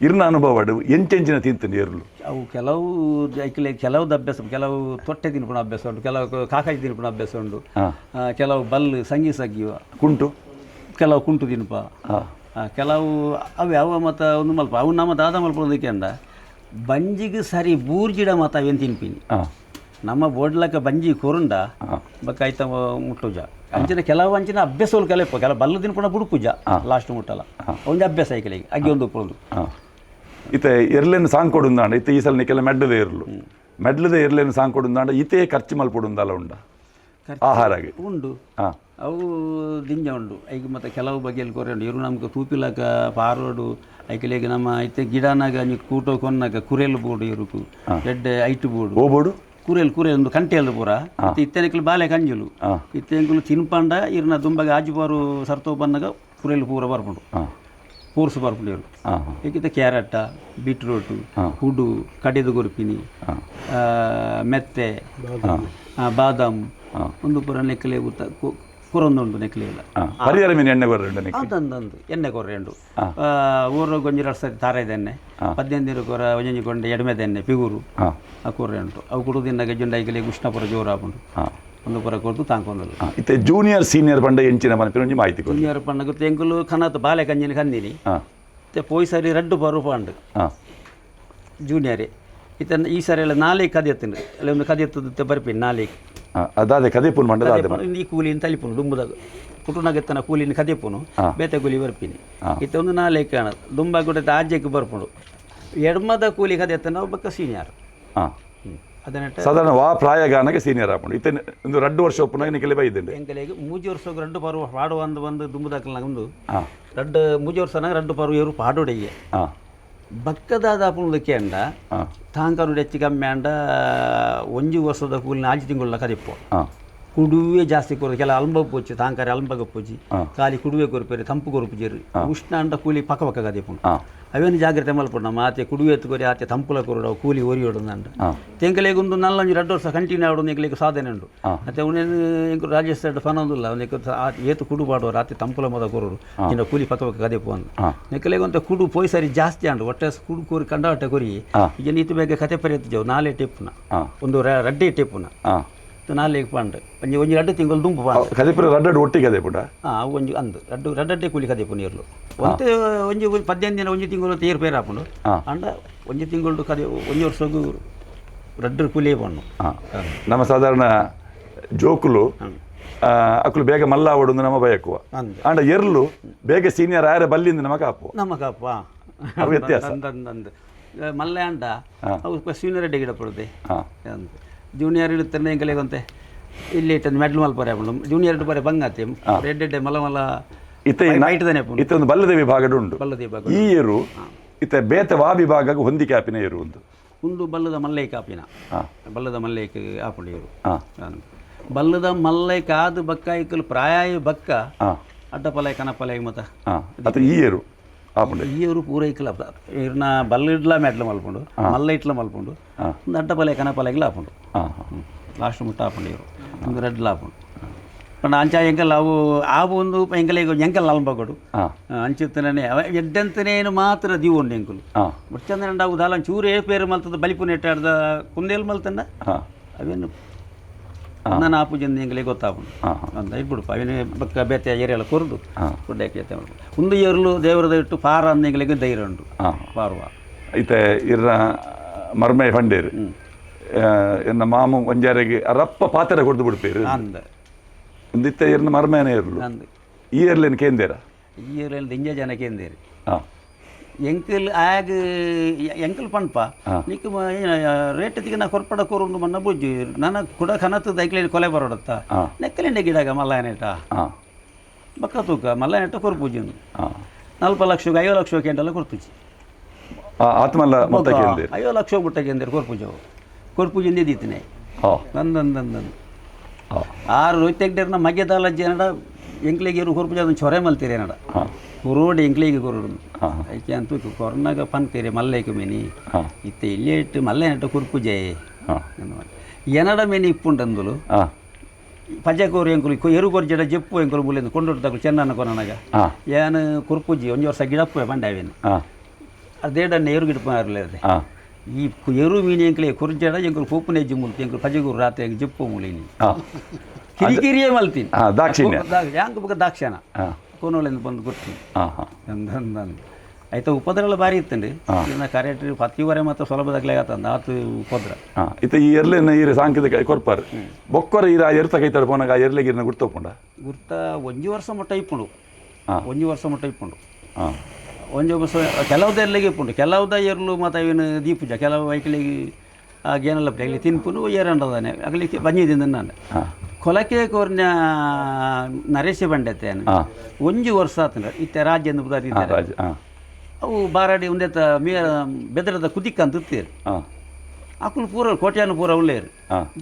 ಇರ್ನ ಅನುಭವ ಎಂಚೆಂಚಿನ ತಿಂತೀನಿ ಎರ್ಲು. ಅವು ಕೆಲವು ಐಕ್ಲೆ ಕೆಲವು ಅಭ್ಯಾಸ, ಕೆಲವು ತೊಟ್ಟೆ ತಿನ್ಪುಣ ಅಭ್ಯಾಸ ಉಂಟು, ಕೆಲವು ಕಾಕಾಜಿ ತಿನ್ಪುಣ ಅಭ್ಯಾಸ ಉಂಟು. ಕೆಲವು ಬಲ್ಲು ಸಂಗಿ ಸಗ್ಗಿವ. ಕುಂಟು. ಕೆಲವು ಕುಂಟು ತಿನ್ಪ. ಕೆಲವು ಅವೆ ಅವ ಮತ್ತ ಒಂದು ಮಲ್ಪ ಅವು ನಮ್ಮ ದಾದ ಮಲ್ಪೊಂದಕ್ಕೆ ಅಂದ ಬಂಜಿಗೆ ಸರಿ ಬೂರ್ಜಿಡ ಮತ್ತ ಅವೇನು ತಿನ್ಪಿನಿ. ನಮ್ಮ ಬೋಡ್ಲಕ್ಕ ಬಂಜಿ ಕೊರುಂಡ ಬಕ್ಕ ಐತ ಮುಟ್ಟುಜ ಅಂಚಿನ ಕೆಲವು ಅಂಚಿನ ಅಭ್ಯಾಸ ಕೆಲವು ಕೆಲವು ಬಲ್ಲು ತಿನ್ಪುಣ ಬುಡುಪುಜ ಲಾಸ್ಟ್ ಮುಟ್ಟಲ್ಲ ಒಂದು ಅಭ್ಯಾಸ ಐಕಲಿಗೆ ಅಗ್ಗಿ ಒಂದು ಉಪ್ಪೊಂದು. ಇತ್ತೆ ಎರ್ಲೆನ್ ಸಾಂಗ್ ಕೊಡುಂದಾಂಡ ಇತ್ತೆ ಈ ಸಲ ನಿಕ್ಕೆಲ್ಲ ಮೆಡ್ಲದ ಎರ್ಲು ಮೆಡ್ಲದ ಎರ್ಲೆನ್ ಸಾಂಗ್ ಕೊಡುಂದಾಂಡ ಇತೇ ಖರ್ಚು ಮಲ್ಪೊಡುಂದಲ್ಲ ಉಂಡ ಆಹಾರಗೆ? ಉಂಡು. ಅವು ದಿಂಜ ಉಂಡು ಐಕ್ ಮತ್ತು ಕೆಲವು ಬಗೆಯಲ್ಲಿ ಕೊರೆ ಉಂಡು. ಇರು ನಮ್ಗೆ ತೂಪಿಲಕ ಪಾರೋಡು ಐಕಲೇಗ ನಮ್ಮ ಇತ್ತೆ ಗಿಡನಾಗ ಅಂಜಿ ಕೂಟೋ ಕೊನ್ನಾಗ ಕುರೆಲ್ ಬೋಡು ಇರುಕು ಎಡ್ಡೆ ಐಟು ಬೋಡು. ಓ ಬೋಡು. ಕುರೆಲ್ ಕುರೆಲ್ ಒಂದು ಕಂಟೆಲ್ ಪೂರ. ಮತ್ತೆ ಇತ್ತೆನಕ್ಲು ಬಾಲೆ ಕಂಜುಲು. ಇತ್ತೆಂಕುಲು ತಿನ್ಪಂಡ ಇರ್ನ ದುಂಬಾಗ ಆಜುಬಾರು ಸರ್ತೋ ಬಂದಾಗ ಕುರೆಲ್ ಪೂರ ಬರ್ಪುಂಡು. ಪೂರ್ಸು ಬರ್ಪುಂಡು ಇರು. ಹಾಂ ಹಾಂ ಏಕಿತ್ತ ಕ್ಯಾರೆಟ ಬೀಟ್ರೂಟು ಹುಡು ಕಡೆದು ಕೊರ್ಪಿನಿ, ಮೆತ್ತೆ, ಬಾದಾಮ್ ಒಂದು ಪೂರ ನೆಕ್ಕಲೆ ಉತ್ತ ಕುರೊಂದುಂಡು ನೆಕ್ಕಲೆ ಇಲ್ಲ. ಪರಿಹಾರ ಮೀನು ಎಣ್ಣೆ ಕೊರ್ರೆ ನಿಕ್ಕೆ? ಅಂತಂದಂದು ಎಣ್ಣೆ ಕೊರ್ರೆ ಉಂಡು. ಊರು ಗೊಂಜಿ ರಸ ತಾರೆದೆಣ್ಣೆ 15 ಕೊರ ಒಂಜೊಂಜಿ ಕೊಂಡೆ ಎಡ್ಮೆದೆಣ್ಣೆ ಪಿಗುರು. ಆ ಕೊರ್ರೆ ಉಂಟು. ಅವು ಕುಡುದಿನ ಗಜ್ಜುಂಡ ಐಕಲೆ ಉಷ್ಣಪುರ ಜೋರು ಆಪುಂಡು. ಒಂದು ಪುರ ಕೊರ್ದು ತಾಂಕೊಂದಲ್ಲ. ಇತ್ತೆ ಜೂನಿಯರ್ ಸೀನಿಯರ್ ಪಂಡ ಎಂಚಿನ ಪನ್ಪಿನ ಒಂಜಿ ಮಾಹಿತಿ ಕೊರ್ಲೆ. ಜೂನಿಯರ್ ಪಂಡ ತೆಂಕುಲು ಕನತ್ ಬಾಲೆ ಕಂಜಿನ ಕಂದಿನಿ. ಮತ್ತೆ ಪೋಯಿ ಸರಿ ರಡ್ಡು ಬರು ಪಾಂಡು. ಜೂನಿಯರೇ ಇತ್ತ ಈ ಸರಿ ಎಲ್ಲ ನಾಲ್ಕು ಕದಿಯತ್ತಿನ ಅಲ್ಲಿ ಒಂದು ಕದಿಯತ್ತದ ಬರ್ಪಿನಿ ನಾಲ್ಕು. ಅದಾದೆ ಕದಿಪುನ್ ಮಂಡದ ಅದೇ. ಈ ಕೂಲಿನ ತಲಿಪುನು ದುಂಬುದಾಗ ಕುಟುನಗತ್ತನ ಕೂಲಿನ ಕದಿಪುನು ಬೇತೆ ಕೂಲಿ ಬರ್ಪಿನಿ. ಇತ್ತ ಒಂದು ನಾಲ್ಕು ಕಾಣ ದುಂಬ ಕೂಡ ಆಜ್ಯಕ್ಕೆ ಬರ್ಪುಂಡು ಎಡ್ಮದ ಕೂಲಿ ಕದಿಯತ್ತನ ಒಬ್ಬಕ್ಕ ಸೀನಿಯರ್. ಅದನ್ನೆಟ್ಟ. ಸಾಧಾರಣ ವಾ ಪ್ರಾಯಗಾನಗೆ ಸೀನಿಯರ್ ಆಪುಂಡು. ಇತ್ತೆ ಒಂದು ರಡ್ಡು ವರ್ಷ ಒಪ್ಪುನಾಗ ನಿಕ್ಕೆಲ್ಲ ಬೈದುಂಡು. ಎಂಕಲೆಗ್ ಮೂಜಿ ವರ್ಷ ರಡ್ಡು ಪರ್ವ ಪಾಡುವ ಅಂದ್ ಬಂದು ದುಂಬುದಾಕಲ್ನಾಗ ಒಂದು ರಡ್ಡು ಮೂಜಿ ವರ್ಷನಾಗ ರಡ್ಡು ಪರ್ವ ಏರು ಪಾಡೋಡಿಗೆ. ಬಕ್ಕದಾದ ಆಪುಂಡು ಅಂಡ ತಾಂಕರು ಹೆಚ್ಚು ಕಮ್ಮಿ ಅಂಡ ಒಂಜಿ ವರ್ಷದ ಕೂಲಿನ ಆಜಿ ತಿಂಗಳ ಕದಿಪ್ಪು. ಕುಡುವೆ ಜಾಸ್ತಿ ಕೊರು ಕೆಲ ಅಲ್ಬ ಪೂಚಿ ತಾಂಕರೆ ಅಲ್ಬಗ ಪೂಜಿ ಖಾಲಿ ಕುಡುವೆ ಕೊರ್ಪೇರು ತಂಪು ಕೊರ್ಪುಜೇರು ಉಷ್ಣ ಅಂಡ ಕೂಲಿ ಪಕ್ಕ ಪಕ್ಕ ಕದಿಪ್ಪುಂಡು. ಅವೇನು ಜಾಗ್ರತೆ ಮಲ್ಪುಂಡು ನಮ್ಮ ಆತೆ ಕುಡುವೆ ಎತ್ತುಕೊರಿ ಆತೆ ತಂಪುಲ ಕೊರಡು ಅವು ಕೂಲಿ ಒರಿಯೋಡು ಅಂಡ. ತೆಂಕಲೆಗೊಂದು ನಲ್ಲೊಂಜಿ ರಡ್ಡು ವರ್ಷ ಕಂಟಿನ್ಯೂ ಆವಡು ಎಂಕಲೆಗ್ ಸಾಧನೆ ಉಂಡು. ಮತ್ತೆ ಅವನೇನು ಎಂಕು ರಾಜೇಶ್ ಸೆಡ್ ಫನೊಂದುಲ್ಲ ಅವನಿಗೆ ಏತು ಕುಡು ಪಾಡುವ ರಾತ್ರಿ ತಂಪುಲ ಮೊದ ಕೊರಡು ಇನ್ನು ಕೂಲಿ ಪಕ್ಕ ಪಕ್ಕ ಕದಿಪ್ಪು ಅಂದ. ನೆಕ್ಕಲೆಗೊಂತ ಕುಡು ಪೋಯ್ ಸರಿ ಜಾಸ್ತಿ ಅಂಡು ಒಟ್ಟೆ ಕುಡು ಕೋರಿ ಕಂಡ ಹೊಟ್ಟೆ ಕೊರಿ ಈಗ ನೀತು ಬೇಗ ಕತೆ ಪೆರೆತ್ತಿಜವು ನಾಲೆ ಟೆಪ್ಪುನ ಒಂದು ರಡ್ಡೆ ಟೆಪ್ಪುನ ನಾಲೆಗ್ ಪಂಡ್ ಒಂಜಿ ಒಂಜಿ ರಡ್ಡು ತಿಂಗಳು ದುಂಪು ಪಂಡ್. ಕದಿಪುರ ರಡ್ಡು ಒಟ್ಟಿಗೆ ಕದಿಪುಂಡ? ಹಾಂ ಅವು ಒಂಜಿ ಅಂದು ರಡ್ಡು ರಡ್ಡಡ್ಡೆ ಕೂಲಿ ಕದಿಪು ನೀರ್ಲು ಒಂತೆ ಒಂಜಿ 15 ದಿನ ಒಂಜಿ ತಿಂಗಳು ತೇರ್ ಪೇರ್ ಆಪುಂಡು. ಅಂಡ ಒಂಜಿ ತಿಂಗಳು ಕದಿ ಒಂಜಿ ವರ್ಷಗು ರಡ್ಡು ಕೂಲಿಯೇ ಪಣ್ಣು. ನಮ್ಮ ಸಾಧಾರಣ ಜೋಕುಲು ಅಕುಲು ಬೇಗ ಮಲ್ಲ ಆವಡು ನಮ್ಮ ಬಯಕುವ. ಅಂದ್. ಆಂಡ ಎರ್ಲು ಬೇಗ ಸೀನಿಯರ್ ಆಯರ ಬಲ್ಲಿಂದ ನಮಗ ಆಪುವ. ನಮ್ಮ ಕಾಪ. ಅವು ವ್ಯತ್ಯಾಸ. ಅಂದ್ ಮಲ್ಲೆ ಅಂಡ ಅವು ಸೀನಿಯರ್ ಗಿಡ ಪಡುತ್ತೆ ಅಂದ್. ಜೂನಿಯರ್ ಇಡುತ್ತಾನೆ ಎಂಕಲೆಗೊಂತೆ ಇಲ್ಲಿ ಇಟ್ಟದ್ದು ಮೆಡ್ಲ್ ಮಲ್ಪರೆ ಆಪುಂಡು. ಜೂನಿಯರ್ ಬರೆ ಬಂಗಾತೆ ರೆಡ್ ಮಲ ಮಲ ಇತ್ತೆ ಐಟದನೆ ಆಪುಂಡು. ಇತ್ತೆ ಒಂದು ಬಲ್ಲದ ವಿಭಾಗಡ್ ಉಂಡು. ಬಲ್ಲದ ವಿಭಾಗ. ಈ ಏರು ಇತ್ತೆ ಬೇತೆ ವಾ ವಿಭಾಗಕ್ಕೆ ಹೊಂದಿಕೆ ಆಪಿನ ಏರು ಒಂದು? ಉಂದು ಬಲ್ಲದ ಮಲ್ಲೈಕ್ ಆಪಿನ. ಬಲ್ಲದ ಮಲ್ಲೈಕ್ ಆಪುಂಡು ಇವರು. ಬಲ್ಲದ ಮಲ್ಲೈಕ್ ಆದ್ ಬಕ್ಕ ಇಕ್ಕಲು ಪ್ರಾಯ ಬಕ್ಕ ಅಡ್ಡಪಲೈ ಕನಪಲೈ ಮತ. ಅತ್ತ ಈ ಏರು ಆಪುಂಡು. ಈ ಏರು ಪೂರ ಇಕ್ಕಲ ಇರ್ನ ಬಲ್ಲ ಇಡ್ಲ ಮೆಡ್ಲ ಮಲ್ಪುಂಡು ಮಲ್ಲ ಇಟ್ಲ ಮಲ್ಪುಂಡು ಒಂದು ಅಡ್ಡಪಲೈ ಕನಪಲೈಗ್ಲ ಆಪುಂಡು. ಲಾಸ್ಟ್ ಮುಟ್ಟ ಆಪುಂಡು ಇವರು ಒಂದು ರೆಡ್ಲ ಆಪುಂಡು. ಪಂಡ ಅಂಚ ಎಂಕಲ್ ಅವು ಆವು ಒಂದು ಎಂಕಲ್ ಎಂಕಲ್ ಅಲ್ಬಗಡು ಅಂಚಿತ್ತನೇ ಎಡ್ಡೆಂತನೇನು ಮಾತ್ರ ದೀವುಂಡು ಎಂಕುಲು. ಮುಚ್ಚಂದನಂಡ ಅವು ದಾಲ ಚೂರು ಏ ಪೇರು ಮಲ್ತದ ಬಲಿಪು ನೆಟ್ಟಾಡ್ದ ಕುಂದೇಲು ಮಲ್ತಂಡ ಅವೇನು ನಾನು ಆಪುಜಂದು ಎಂಕಲಿಗೆ ಗೊತ್ತಾಪುಂಡು ಅಂತ ಇಟ್ಬಿಡು ಅವೇನು ಬಕ್ಕ ಬೇತೆ ಏರಿಯಲ್ಲ ಕೊರ್ದು ಗುಡ್ಡಕ್ಕೆ ಒಂದು ಏರ್ಲು ದೇವರದ ಇಟ್ಟು ಪಾರ ಅಂದ ಎಂಕಲಿಗೆ ಧೈರ್ಯ ಉಂಟು ಪಾರುವ. ಇತ್ತೆ ಇರ್ನ ಮರ್ಮೆ ಫಂಡೇರು ಎನ್ನ ಮಾಮು ಒಂಜಾರೆಗೆ ರಪ್ಪ ಪಾತ್ರೆ ಕೊಡ್ದು ಬಿಡ್ಪೇರು. ಅಂದ. ಒಂದಿತ್ತೆ ಇರ್ನ ಮರ್ಮೇನೆ ಇರ್ಲು. ಅಂದ್. ಈ ಏರ್ಲೇನು ಕೇಂದೇರ? ಈ ಏರ್ಲೇನು ದಿಂಜ ಜನ ಕೇಂದೇರಿ. ಎಂಕಲ್ ಆಗ ಎಂಕಲ್ ಪನ್ಪ ನಿಕ್ ರೇಟ್ ತಿಗ ನಾ ಕೊರ್ಪಡ ಕೊರುಂಡು ಮನ್ನ ಬುಜ್ಜಿ ನನ್ನ ಕುಡ ಕನತದ ಐಕ್ಲೇನು ಕೊಲೆ ಬರೋಡತ್ತ ನೆಕ್ಕಲಿಂಡೆ ಗಿಡಾಗ ಮಲ್ಲಾಯನೇಟ ಬಕ್ಕ ತೂಕ ಮಲ್ಲಾಯನೇಟ ಕೊರ್ಪೂಜಿ. 40 ಲಕ್ಷ 50 ಲಕ್ಷ ಕೇಂಡಲ ಕೊರ್ಪುಜಿ. ಆತ್ಮಲ್ಲ ಮೊತ್ತ ಕೇಂದ್ರ. 50 ಲಕ್ಷ ಮುಟ್ಟ ಕೇಂದ್ರ ಕೊರ್ಪುಜಿ ಅವು ಕೊರ್ಪುಜಿ ದೀತಿನೇ. ನಂದಂದಂದನ್ ಆರು ರೋಹಿತೆಗ್ಡರ್ನ ಮಗ್ಯದಾಲ ಏನಡ ಎಂಕ್ಲೆಗೆ ಇರು ಕೊರ್ಪುಜಿ, ಅದನ್ನು ಚೊರೆ ಮಲ್ತೀರಿ ಏನಡ ಕುರೋಡಿ ಎಂಕ್ಲೆಗೆ ಕೊರಡು. ಐಕೆ ಅಂತೂ ಕೊರ್ನಾಗ ಪನ್ಪೇರೆ ಮಲ್ಲೇಕು ಮೇನಿ ಇತ್ತೆ ಇಲ್ಲೇ ಇಟ್ಟು ಮಲ್ಲೆ ನೆಟ್ಟ ಕುರ್ಪುಜೆ ಎನಡ ಮೇನಿ ಇಪ್ಪುಂಡಂದುಲು. ಪಜಕೋರು ಎಂಕುಲು ಎರು ಕೊರ್ಜಡ ಜೆಪ್ಪು ಎಂಕುಲು ಮುಲ್ಲಿಂದ ಕೊಂಡೊಟ್ಟು ಚೆನ್ನನ ಕೊನನಾಗ ಏನು ಕುರ್ಪುಜಿ ಒಂಜಿ ವರ್ಷ ಗಿಡಪ್ಪು ಬಂಡಾವೇನು. ಅದೇಡನ್ನ ಎರು ಗಿಡಪ್ಪ ಇರಲಿದೆ. ಈ ಎರು ಮೀನು ಎಂಕಲೆ ಕುರ್ಜಡ ಎಂಕುಲು ಪೋಪುನೆ ಮುಲ್ತು ಎಂಕುಲು ಪಜಗೂರು ರಾತ್ರಿ ಜೆಪ್ಪು ಮುಲಿನಿ ಕಿರಿಕಿರಿಯೇ ಮಲ್ತೀನಿ. ದಾಕ್ಷಿಣ್ಯ. ಯಾಂಕ್ ಬೊಕ ದಾಕ್ಷಿಣ ಕೋನೋಳಿಂದ ಬಂದು ಕೊಡ್ತೀನಿ. ಅಂದಂದು ಆಯ್ತಾ, ಉಪದ್ರಗಳ ಭಾರಿ ಇತ್ತಂడి. ಇನ್ನು ಕರೆಕ್ಟ್ ಪತ್ತಿವರೆ ಮಾತ್ರ ಸುಲಭದಾಗಲೇ ಆತಂದ ಆತು ಉಪದ್ರ. ಇತ್ತ ಈ ಎರ್ಲೆನ ಈರೆ ಸಾಂಕೇತಿಕ ಕೊರ್ಪಾರ್ ಬೊಕ್ಕೊರ ಈರ ಎರ್ತ ಕೈತಾಡ ಪೋನಾಗ ಆ ಎರ್ಲೆಗಿರ್ನ ಗುರ್ತೋಪುಂಡ? ಗುರ್ತ ಒಂಜಿ ವರ್ಷ ಮುಟ್ಟ ಇಪ್ಪುಂಡು. ಒಂಜಿ ವರ್ಷ ಮುಟ್ಟ ಇಪ್ಪುಂಡು. ಒಂಜಿ ವರ್ಷ ಕೆಲವುದ ಎರ್ಲೆಗೆ ಇಪ್ಪುಂಡು, ಕೆಲವುದ ಎರ್ಲು ಮತ್ತು ಅವಿನ ದೀಪುಜ ಕೆಲವು ಐಕ್ಲಿಗೆ ಗೇನಲ್ಲ ಅಗ್ಲಿ ತಿನ್ಪುನು ಏರಂಡದಾನೆ ಅಗ್ಲಿಕ್ಕೆ ಬಂದಿದ್ದೀನಿ ನಾನು. ಕೊಲಕೆ ಕೋರ್ನ ನರೇಶ ಬಂಡೆತ್ತೆ ಒಂಜಿ ವರ್ಷ ಆತಂದ್ರೆ ಇತ್ತೆ ರಾಜ್ಯ ರಾಜ ಅವು ಬಾರಾಡಿ ಒಂದೇತ ಮೇ ಬೆದರದ ಕುದಿಕ್ಕ ಅಂತ ಇರ್ತೀರಿ. ಅಕುಲು ಪೂರ ಕೋಟ್ಯಾನು ಪೂರ ಉಳ್ಳೇರು.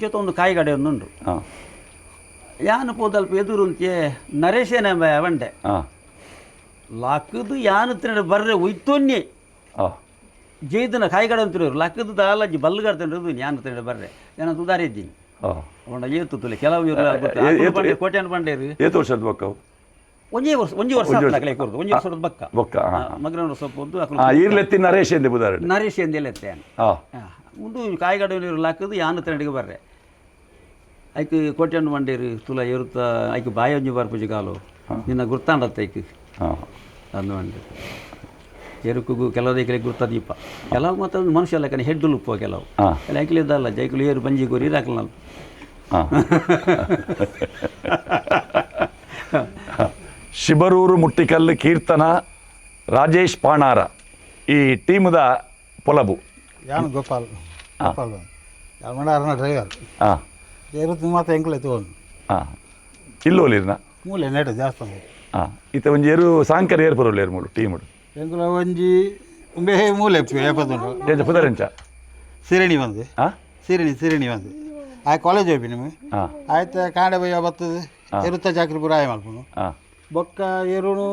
ಜೊತೆ ಒಂದು ಕಾಯಿಗಡೆ ಒಂದು ಉಂಟು. ಯಾನು ಪೋದಲ್ಪ ಎದುರು ಅಂತೆ ನರೇಶನ ಬಂಡೆ ಲಾಕದು ಯಾನು ತಿನ್ನಡ ಬರ್ರೆ ಒಯ್ತೊನ್ನೆ. ಜೈದನ ಕಾಯಿಗಡೆ ಅಂತಿರೋರು ಲಕ್ಕದ ದಾಲಜ್ಜಿ ಬಲ್ಲುಗಾಡ್ ತಿನ್ನೋದು ಯಾನು ತಿನ್ನಡ ಬರ್ರೆ ನಾನು ಉದಾರಿ ಇದ್ದೀನಿ. ಅವನ ಏತು ತುಲೆ ಕೆಲವು ಇವ್ರು ಕೋಟ್ಯಾನ ಬಂಡೇರು. ಏತು ವರ್ಷದ ಬೊಕ್ಕವು? ಒಂಜೇ ವರ್ಷ, ಒಂಜಿ ವರ್ಷ ಆತ್ಲ ಕೊರ್ದು, ಒಂಜಿ ವರ್ಷದ ಬಕ್ಕ. ಬೊಕ್ಕ. ಮಗ್ರನ ವರ್ಷ ಪೊದ್ದು. ಈರ್ಲೆತ್ತಿ ನರೇಶ್ ಎಂದೆ ಬುದಾರ. ನರೇಶ್ ಎಂದೆಲ್ಲ ಉಂಡು ಕಾಯಿಗಡೆ ಲಾಕದು ಯಾನು ತಿನ್ನಡಿಗೆ ಬರ್ರೆ ಐಕ್ ಕೋಟ್ಯಾನ ಬಂಡೇರು ತುಲ ಎರುತ್ತ ಐಕ್ ಬಾಯಿ ಒಂಜಿ ಬರ್ಪುಜಿ ಕಾಲು ನಿನ್ನ ಗುರ್ತಾಂಡತ್ತ ಐಕ್ ಅಂದು ಬಂಡೆ ಎರುಕುಗು ಕೆಲವು ಗುರ್ತ ದೀಪ ಕೆಲವು ಮತ್ತು ಒಂದು ಮನುಷ್ಯ ಲೆಕ್ಕನೆ ಹೆಡ್ಡು ಲುಪ್ಪುವ ಕೆಲವು ಕೆಲ ಐಕ್ಲಿದ್ದಲ್ಲ ಜೈಕುಲು ಏರು ಬಂಜಿ ಕೋರಿ ರಾಕಲ್. ಶಿಬರೂರು ಮುಟ್ಟಿಕಲ್ಲು ಕೀರ್ತನ ರಾಜೇಶ್ ಪಾಣಾರ ಈ ಟೀಮ್ದ ಪೊಲಬು. ಯಾನು ಗೋಪಾಲ್ ಗೋಪಾಲ್ ಯಾರು ಮಾಡ ಅರ್ನ ಡ್ರೈವರ್. ಎರುತ್ತು ಮಾತ್ರ ಎಂಕುಲೆ ತೋನು. ಇಲ್ಲೋಲಿರ್ನ? ಮೂಲೆ ನೆಟ್ ಜಾಸ್ತಿ. ಇತ್ತ ಒಂಜಿ ಎರು ಸಾಂಕರ್ ಏರ್ ಪರೋಲ್ ಏರ್ ಮೂಲು ಟೀಮುಡು? ಎಂಕುಲ ಒಂಜಿ ಉಂಬೆ ಮೂಲೆ ಏಪತ್ತುಂಡು. ಎಂಚ ಪುದರೆಂಚ? ಸಿರಣಿ ಬಂದು. ಸಿರಣಿ ಸಿರಣಿ ಬಂದು ಆ ಕಾಲೇಜ್ ಹೋಗಿ ನಿಮಗೆ. ಆಯ್ತು, ಕಾಂಡೆ ಬಯ್ಯ ಬರ್ತದೆ ಎರುತ್ತ ಚಾಕ್ರಿ ಪೂರ ಆಯ ಮಲ್ಪುನು. ಬೊಕ್ಕ ಎರುನು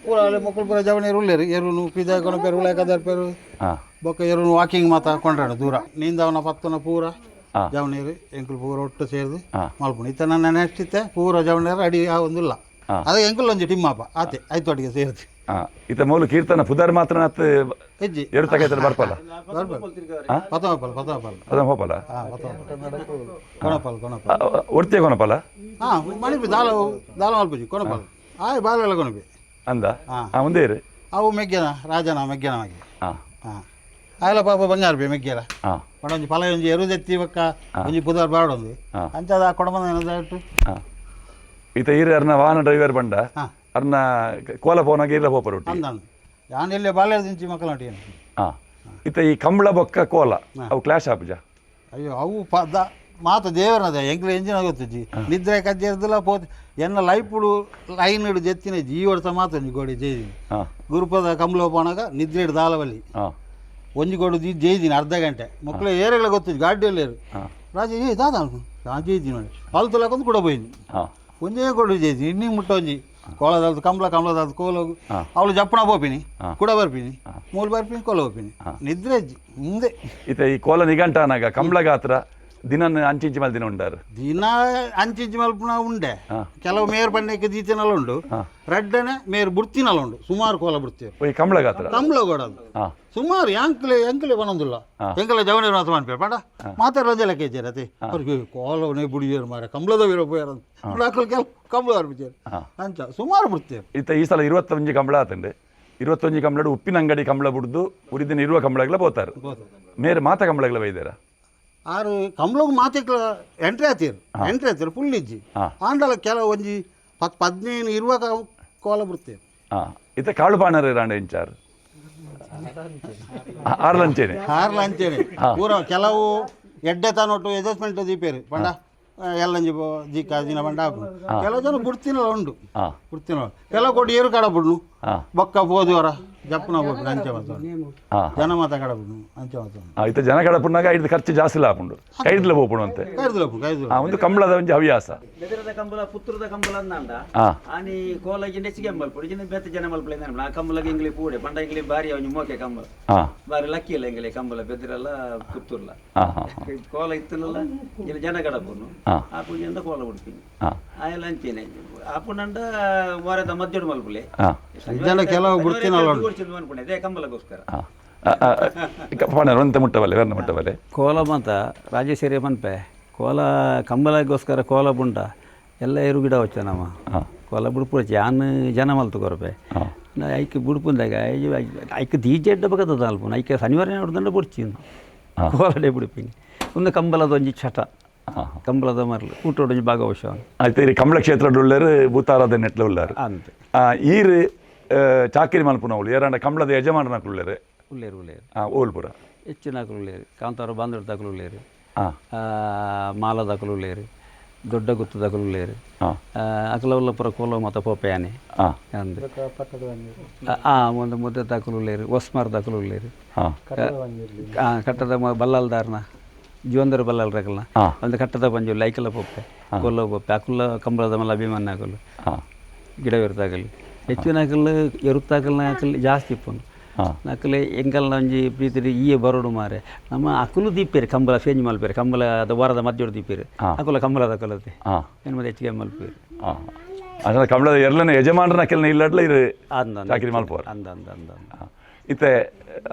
ಪೂರ ಅಲ್ಲಿ ಮೊಕ್ಕಳು ಪೂರ ಜವನ ಎರುಳ್ಳೇರು ಎರುನು ಪಿದ ಕೊಣಪೇರು ಉಳ್ಳ ಕದರ್ ಪೇರು. ಬೊಕ್ಕ ಎರುನು ವಾಕಿಂಗ್ ಮಾತ ಕೊಂಡ್ರಾಡು ದೂರ ನೀಂದವನ ಪತ್ತನ ಪೂರ ಜವನೀರು ಎಂಕುಲು ಪೂರ ಒಟ್ಟು ಸೇರಿದು ಮಲ್ಪುನು. ಇತ್ತ ನನ್ನ ನೆಕ್ಸ್ಟ್ ಇತ್ತೆ ಪೂರ ಜವನೀರು ಅಡಿ ಒಂದಿಲ್ಲ. ಅದೇ ಎಂಕುಲು ಒಂಜಿ ಟಿಮ್ಮಪ್ಪ ಆತೆ ಆಯ್ತು ಒಟ್ಟಿಗೆ ಸೇರಿದು. ಇತ್ತ ಮೂಲು ಕೀರ್ತನ ಪುದರ್ ಮಾತ್ರ ನತ್ತು. ಹೆಜ್ಜಿ. ಎರು ತಗೈತಲ್ಲ ಬರ್ಪಲ್ಲ. ಪತಮಪಲ್ ಪತಮಪಲ್. ಅದ ಹೋಪಲ್ಲ. ಹಾಂ, ಪತಮಪಲ್ ಕೊಣಪಲ್ ಕೊಣಪಲ್. ಒಡ್ತಿಯ ಕೊನಪಲ್ಲ? ಹಾಂ, ಮಣಿಪು ದಾಲ ದಾಲ ಮಲ್ಪುಜಿ ಕೊಣಪಲ್ ಆಯ್ ಬಾಲೆಲ್ಲ ಕೊಣಪಿ. ಅಂದ ಒಂದೇ ಇರು. ಅವು ಮೆಗ್ಗೆನ ರಾಜನ ಮೆಗ್ಗೆನ ಮಗೆ. ಹಾಂ, ಆಯಲ ಪಾಪ ಬಂಗಾರ ಬಿ ಮೆಗ್ಗೆಲ. ಒಂಜಿ ಫಲ ಒಂಜಿ ಎರುದೆತ್ತಿ ಬೊಕ್ಕ ಒಂಜಿ ಪುದರ್ ಬಾಡೊಂದು ಅಂಚದ ಆ ಕೊಡಮದ ಏನಾದ್ರು. ಈತ ಈರೆ ಅರ್ನ ವಾಹನ ಡ್ರೈವರ್ ಬಂಡ ಅರ್ನ ಕೋಲ ಪೋನಾಗ ಈರ್ಲ ಪೋಪರ್ ಒಟ್ಟಿ. ಅಂದಂದು ಯಾನ್ ಎಲ್ಲೇ ಬಾಲ್ಯದ ದಿಂಚಿ ಮಕ್ಕಳ ನಟಿಯನು. ಇತ್ತ ಈ ಕಂಬಳ ಬೊಕ್ಕ ಕೋಲ ಅವು ಕ್ಲಾಶ್ ಆಪುಜ? ಅಯ್ಯೋ, ಅವು ಪದ ಮಾತ ದೇವರನದ ಎಂಕ್ಲ ಎಂಜಿನ ಗೊತ್ತುಜಿ ನಿದ್ರೆ ಕಜ್ಜೆರ್ದಲ ಪೋತ್ ಎನ್ನ ಲೈಫುಡು ಲೈನ್ ಇಡು ಜೆತ್ತಿನ ಜೀ ವರ್ಷ ಮಾತ ಒಂಜಿ ಗೋಡಿ ಜೈದಿನಿ. ಗುರುಪದ ಕಂಬಳ ಪೋನಾಗ ನಿದ್ರೆ ಹಿಡ್ದು ದಾಲವಲ್ಲಿ ಒಂಜಿ ಗೋಡು the ಜೈದಿನಿ ಅರ್ಧ ಗಂಟೆ ಮಕ್ಕಳು ಏರೆಗಳ ಗೊತ್ತುಜಿ ಗಾಡಿಯಲ್ಲಿ ಏರು. ರಾಜ ಏ ದಾದ ನಾ ಜೈದಿನಿ ನೋಡಿ ಅಲ್ಲಿ ತುಲಕೊಂದು ಕೂಡ ಪೋಯಿನಿ. ಒಂಜೇ ಗೋಡು ಜೈದಿನಿ ಇನ್ನಿ ಮುಟ್ಟ ಒಂಜಿ ಕೋಲದಾಲ್ದು ಕಂಬಳ ಕಂಬಳದಾಲ್ದು ಕೋಲ ಅವಳು ಜಪ್ಪಣ ಪೋಪಿನಿ ಕೂಡ ಬರ್ಪಿನಿ ಮೂಲು ಬರ್ಪಿನಿ ಕೋಲ ಹೋಪಿನಿ ನಿದ್ರೆ ಮುಂದೆ. ಇತ್ತ ಈ ಕೋಲ ನಿಘಂಟಾನಾಗ ಕಂಬಳ ಗಾತ್ರ ದಿನ ಅಂಚಿಂಚಿ ಮಲ್ ದಿನ ಉಂಡಾರು? ದಿನ ಅಂಚಿಂಚಿ ಮಲ್ಪುನ ಉಂಡೆ. ಕೆಲವು ಮೇರ್ ಪಣ್ಣಕ್ಕೆ ದೀತಿನಲ್ಲ ಉಂಡು, ರಡ್ಡನೆ ಮೇರ್ ಬುಡ್ತಿನಲ್ಲ ಉಂಡು, ಸುಮಾರು ಕೋಲ ಬಿಡ್ತೇವೆ. ಈ ಕಂಬಳ ಗಾತ್ರ? ಕಂಬಳ ಗೋಡದು. ಸುಮಾರು ಯಾಂಕ್ಲೆ ಎಂಕ್ಲೆ ಬನೊಂದಿಲ್ಲ ಎಂಕಲೆ ಜವನಿ ಮಾತ್ರ ಮನ್ಪೇರು ಪಂಡ ಮಾತಾಡ ರಜೆ ಕೇಜಾರ ಅತಿ ಅವ್ರಿಗೆ ಕೋಲವನೇ ಬುಡಿಯರು ಮಾರ ಕಂಬಳದ ವೀರ ಪೋಯಾರ ಕೆಲವು ಕಂಬಳ ಅರ್ಪಿಚಾರ ಅಂಚ ಸುಮಾರು ಬಿಡ್ತೇವೆ. ಇತ್ತ ಈ ಸಲ 21 ಕಂಬಳ ಆತಂಡೆ. 21 ಕಂಬಳ ಉಪ್ಪಿನ ಅಂಗಡಿ ಕಂಬಳ ಬಿಡ್ದು ಉರಿದಿನ ಇರುವ ಕಂಬಳಗಳ ಪೋತಾರೆ. ಮೇರೆ ಮಾತ ಕಂಬಳಗಳ ಬೈದಾರ? ಆರು ಕಂಬಳಗ್ ಮಾತೆಕ್ಲ ಎಂಟ್ರಿ ಆತೀರು ಎಂಟ್ರಿ ಆತೀರು ಫುಲ್ ಇಜ್ಜಿ. ಆಂಡಲ ಕೆಲವು ಒಂಜಿ 10 15 ಇರುವ ಕೋಲ ಬಿಡ್ತೇವೆ. ಇತ್ತ ಕಾಳು ಪಾಣರ ರಾಂಡ ಇಂಚಾರು ಆರ್ಲಂಚೇನೆ? ಆರ್ಲ ಅಂಚೇನೆ ಪೂರ. ಕೆಲವು ಎಡ್ಡೆ ತಾನೊಟ್ಟು ಅಡ್ಜಸ್ಟ್ಮೆಂಟ್ ದೀಪೇರು ಪಂಡ ಎಲ್ಲಂಜಿ ಜೀಕ ದಿನ ಬಂಡ ಆಪುಂಡು. ಕೆಲವು ಜನ ಬುಡ್ತಿನಲ ಉಂಡು, ಬುಡ್ತಿನ ಕೆಲವು ಕೊಟ್ಟು ಏರು ಕಡಪುಡ್ನು ಬೊಕ್ಕ ಪೋದುವರ ಜಪ್ಪುನ ಪೋಪುಂಡು ಅಂಚೆ ಮಾತ ಜನ ಮಾತ ಕಡಪುಡ್ನು ಅಂಚೆ ಮಾತ. ಇತ್ತೆ ಜನ ಕಡಪುನಾಗ ಐದು ಖರ್ಚು ಜಾಸ್ತಿ ಆಪುಂಡು, ಕೈಡ್ಲ ಪೋಪುಂಡು ಅಂತೆ. ಕೈದುಲ ಕೈದುಲ. ಒಂದು ಕಂಬಳದ ಒಂಜಿ ಹವ್ಯಾಸ. ಬೆದರದ ಕಂಬಳ ಪುತ್ರದ ಕಂಬಳ ಅಂದಾಂಡ ಆನಿ ಕೋಲಾಗಿ ನೆಚ್ಚಿಗೆ ಮಲ್ಪುಡು ಜಿನ ಬೇತೆ ಜನ ಮಲ್ಪುಲೆ ಅಂದಾಂಡ. ಆ ಕಂಬಳಗೆ ಇಂಗ್ಲಿ ಪೂಡೆ ಪಂಡ ಇಂಗ್ಲಿ ಬಾರಿ ಒಂಜಿ ಮೋಕೆ ಕಂಬಳ ಬಾರಿ ಲಕ್ಕಿ ಇಲ್ಲ ಇಂಗ್ಲಿ ಕಂಬಳ ಬೆದರಲ್ಲ ಪುತ್ತೂರ್ಲ ಕೋಲ ಇತ್ತನಲ್ಲ ಇಲ್ಲಿ ಜನ ಕಡಪುನು ಆ ಪೂಜೆಯಿಂದ ಕೋಲ ಉಡ್ಪಿನಿ ಆಯಲ್ಲ ಅಂಚೇನೆ ಆಪುನಂಡ ವಾರದ ಮಧ್ಯಾಹ್ನ ಮಲ್ಪುಲೆ ಜನ ಕೆಲವು ಬುಡ್ತಿನಲ್ಲ ಉಂಡು. ಅದೇ ಕಂಬಳಗೋಸ್ಕರ. ಪಣರ್ ಒಂತ ಮುಟ್ಟಬಲ್ಲೆ ವರ್ಣ ಮುಟ್ಟಬಲ್ಲೆ. ಕೋಲ ಮಾತ ರಾಜೇಶ್ವರಿ ಮನ್ಪೆ ಕೋಲ ಕಂಬಳಗೋಸ್ಕರ ಕೋಲ ಬುಂಡ ಎಲ್ಲ ಎರು ಗಿಡ ವಚ್ಚ ನಮ್ಮ ಕೋಲ ಬುಡ್ಪು ಯಾನ್ ಜನ ಮಲ್ತು ಕೊರಪೆ ಐಕ್ ಬುಡ್ಪುಂದಾಗ ಐಕ್ ದೀಜೆ ಬಗದ ಅಲ್ಪುನ ಐಕೆ ಶನಿವಾರ ನೋಡ್ದಂಡ ಬುಡ್ಚಿ ಕೋಲಡೆ ಬುಡ್ಪಿನಿ. ಒಂದು ಕಂಬಳದ ಒಂಜಿ ಚಟ ಕಂಬಳದ ಮರಲು ಊಟೋಡೊಂಜಿ ಭಾಗವಶ. ಆಯ್ತು, ಈ ಕಂಬಳ ಕ್ಷೇತ್ರ ಉಳ್ಳಾರು ಭೂತಾರಾಧನೆ ಎಟ್ಲ ಉಳ್ಳಾರು ಅಂತೆ. ಈರು ಚಾಕಿರಿ ಮಲ್ಪುನವಳು ಏರಾಂಡ ಕಂಬಳದ ಯಜಮಾನನಕುಲು ಉಳ್ಳೇರು? ಉಳ್ಳೇರು ಉಳ್ಳೇರು. ಓಲ್ಪುರ ಹೆಚ್ಚಿನಕುಲು ಉಳ್ಳೇರು, ಕಾಂತಾರ ಬಾಂಧವ್ಯದಾಕಲು ಉಳ್ಳೇರು, ಮಾಲದಾಕಲು ಉಳ್ಳೇರು, ದೊಡ್ಡ ಗುತ್ತದಾಕಲು ಉಳ್ಳೇರು. ಅಕಲ ಉಲ್ಲಪುರ ಕೋಲ ಮತ ಪೋಪೆಯಾನೆ ಅಂದೆ. ಒಂದು ಮುದ್ದೆ ದಾಕಲು ಉಳ್ಳೇರು, ಒಸ್ಮಾರ್ ದಾಕಲು ಉಳ್ಳೇರು, ಕಟ್ಟದ ಬಲ್ಲಾಲ್ದಾರ್ನ ಜೀವಂದರ ಬಲ್ಲಾಲ್ ರಕಲ್ನ ಒಂದು ಕಟ್ಟದ ಪಂಜು ಲೈಕಲ ಪೊಪ್ಪೆ ಕೊಲ್ಲ ಪೊಪ್ಪೆ ಅಕುಲ ಕಂಬಳದ ಮಲ್ಲ ಅಭಿಮಾನ ಅಕಲು ಗಿಡವಿರ್ತಾಗಲಿ ಹೆಚ್ಚಿನ ಅಕಲ್ ಎರುತ್ತಾಕಲ್ನ ಅಕಲ್ ಜಾಸ್ತಿ ಇಪ್ಪನು ನಕಲೆ ಎಂಕಲ್ನ ಒಂಜಿ ಪ್ರೀತಿ ಈಯೆ ಬರೋಡು ಮಾರೆ. ನಮ್ಮ ಅಕುಲು ದೀಪೇರು ಕಂಬಳ ಚೇಂಜ್ ಮಲ್ಪೇರು ಕಂಬಳ ಅದು ವಾರದ ಮಧ್ಯೋಡು ದೀಪೇರು ಅಕುಲ ಕಂಬಳದ ಅಕಲತೆ ಏನು ಮತ್ತೆ ಹೆಚ್ಚಿಗೆ ಮಲ್ಪೇರು. ಅಂದ್ರೆ ಕಂಬಳದ ಎರ್ಲನ ಯಜಮಾನರನ ಕೆಲನ ಇಲ್ಲಡ್ಲ ಇರು ಅಂದ ಚಾಕಿರಿ ಮಲ್ಪುವರು. ಅಂದ ಅಂದ ಅಂದ ಅಂದ. ಇತ್ತೆ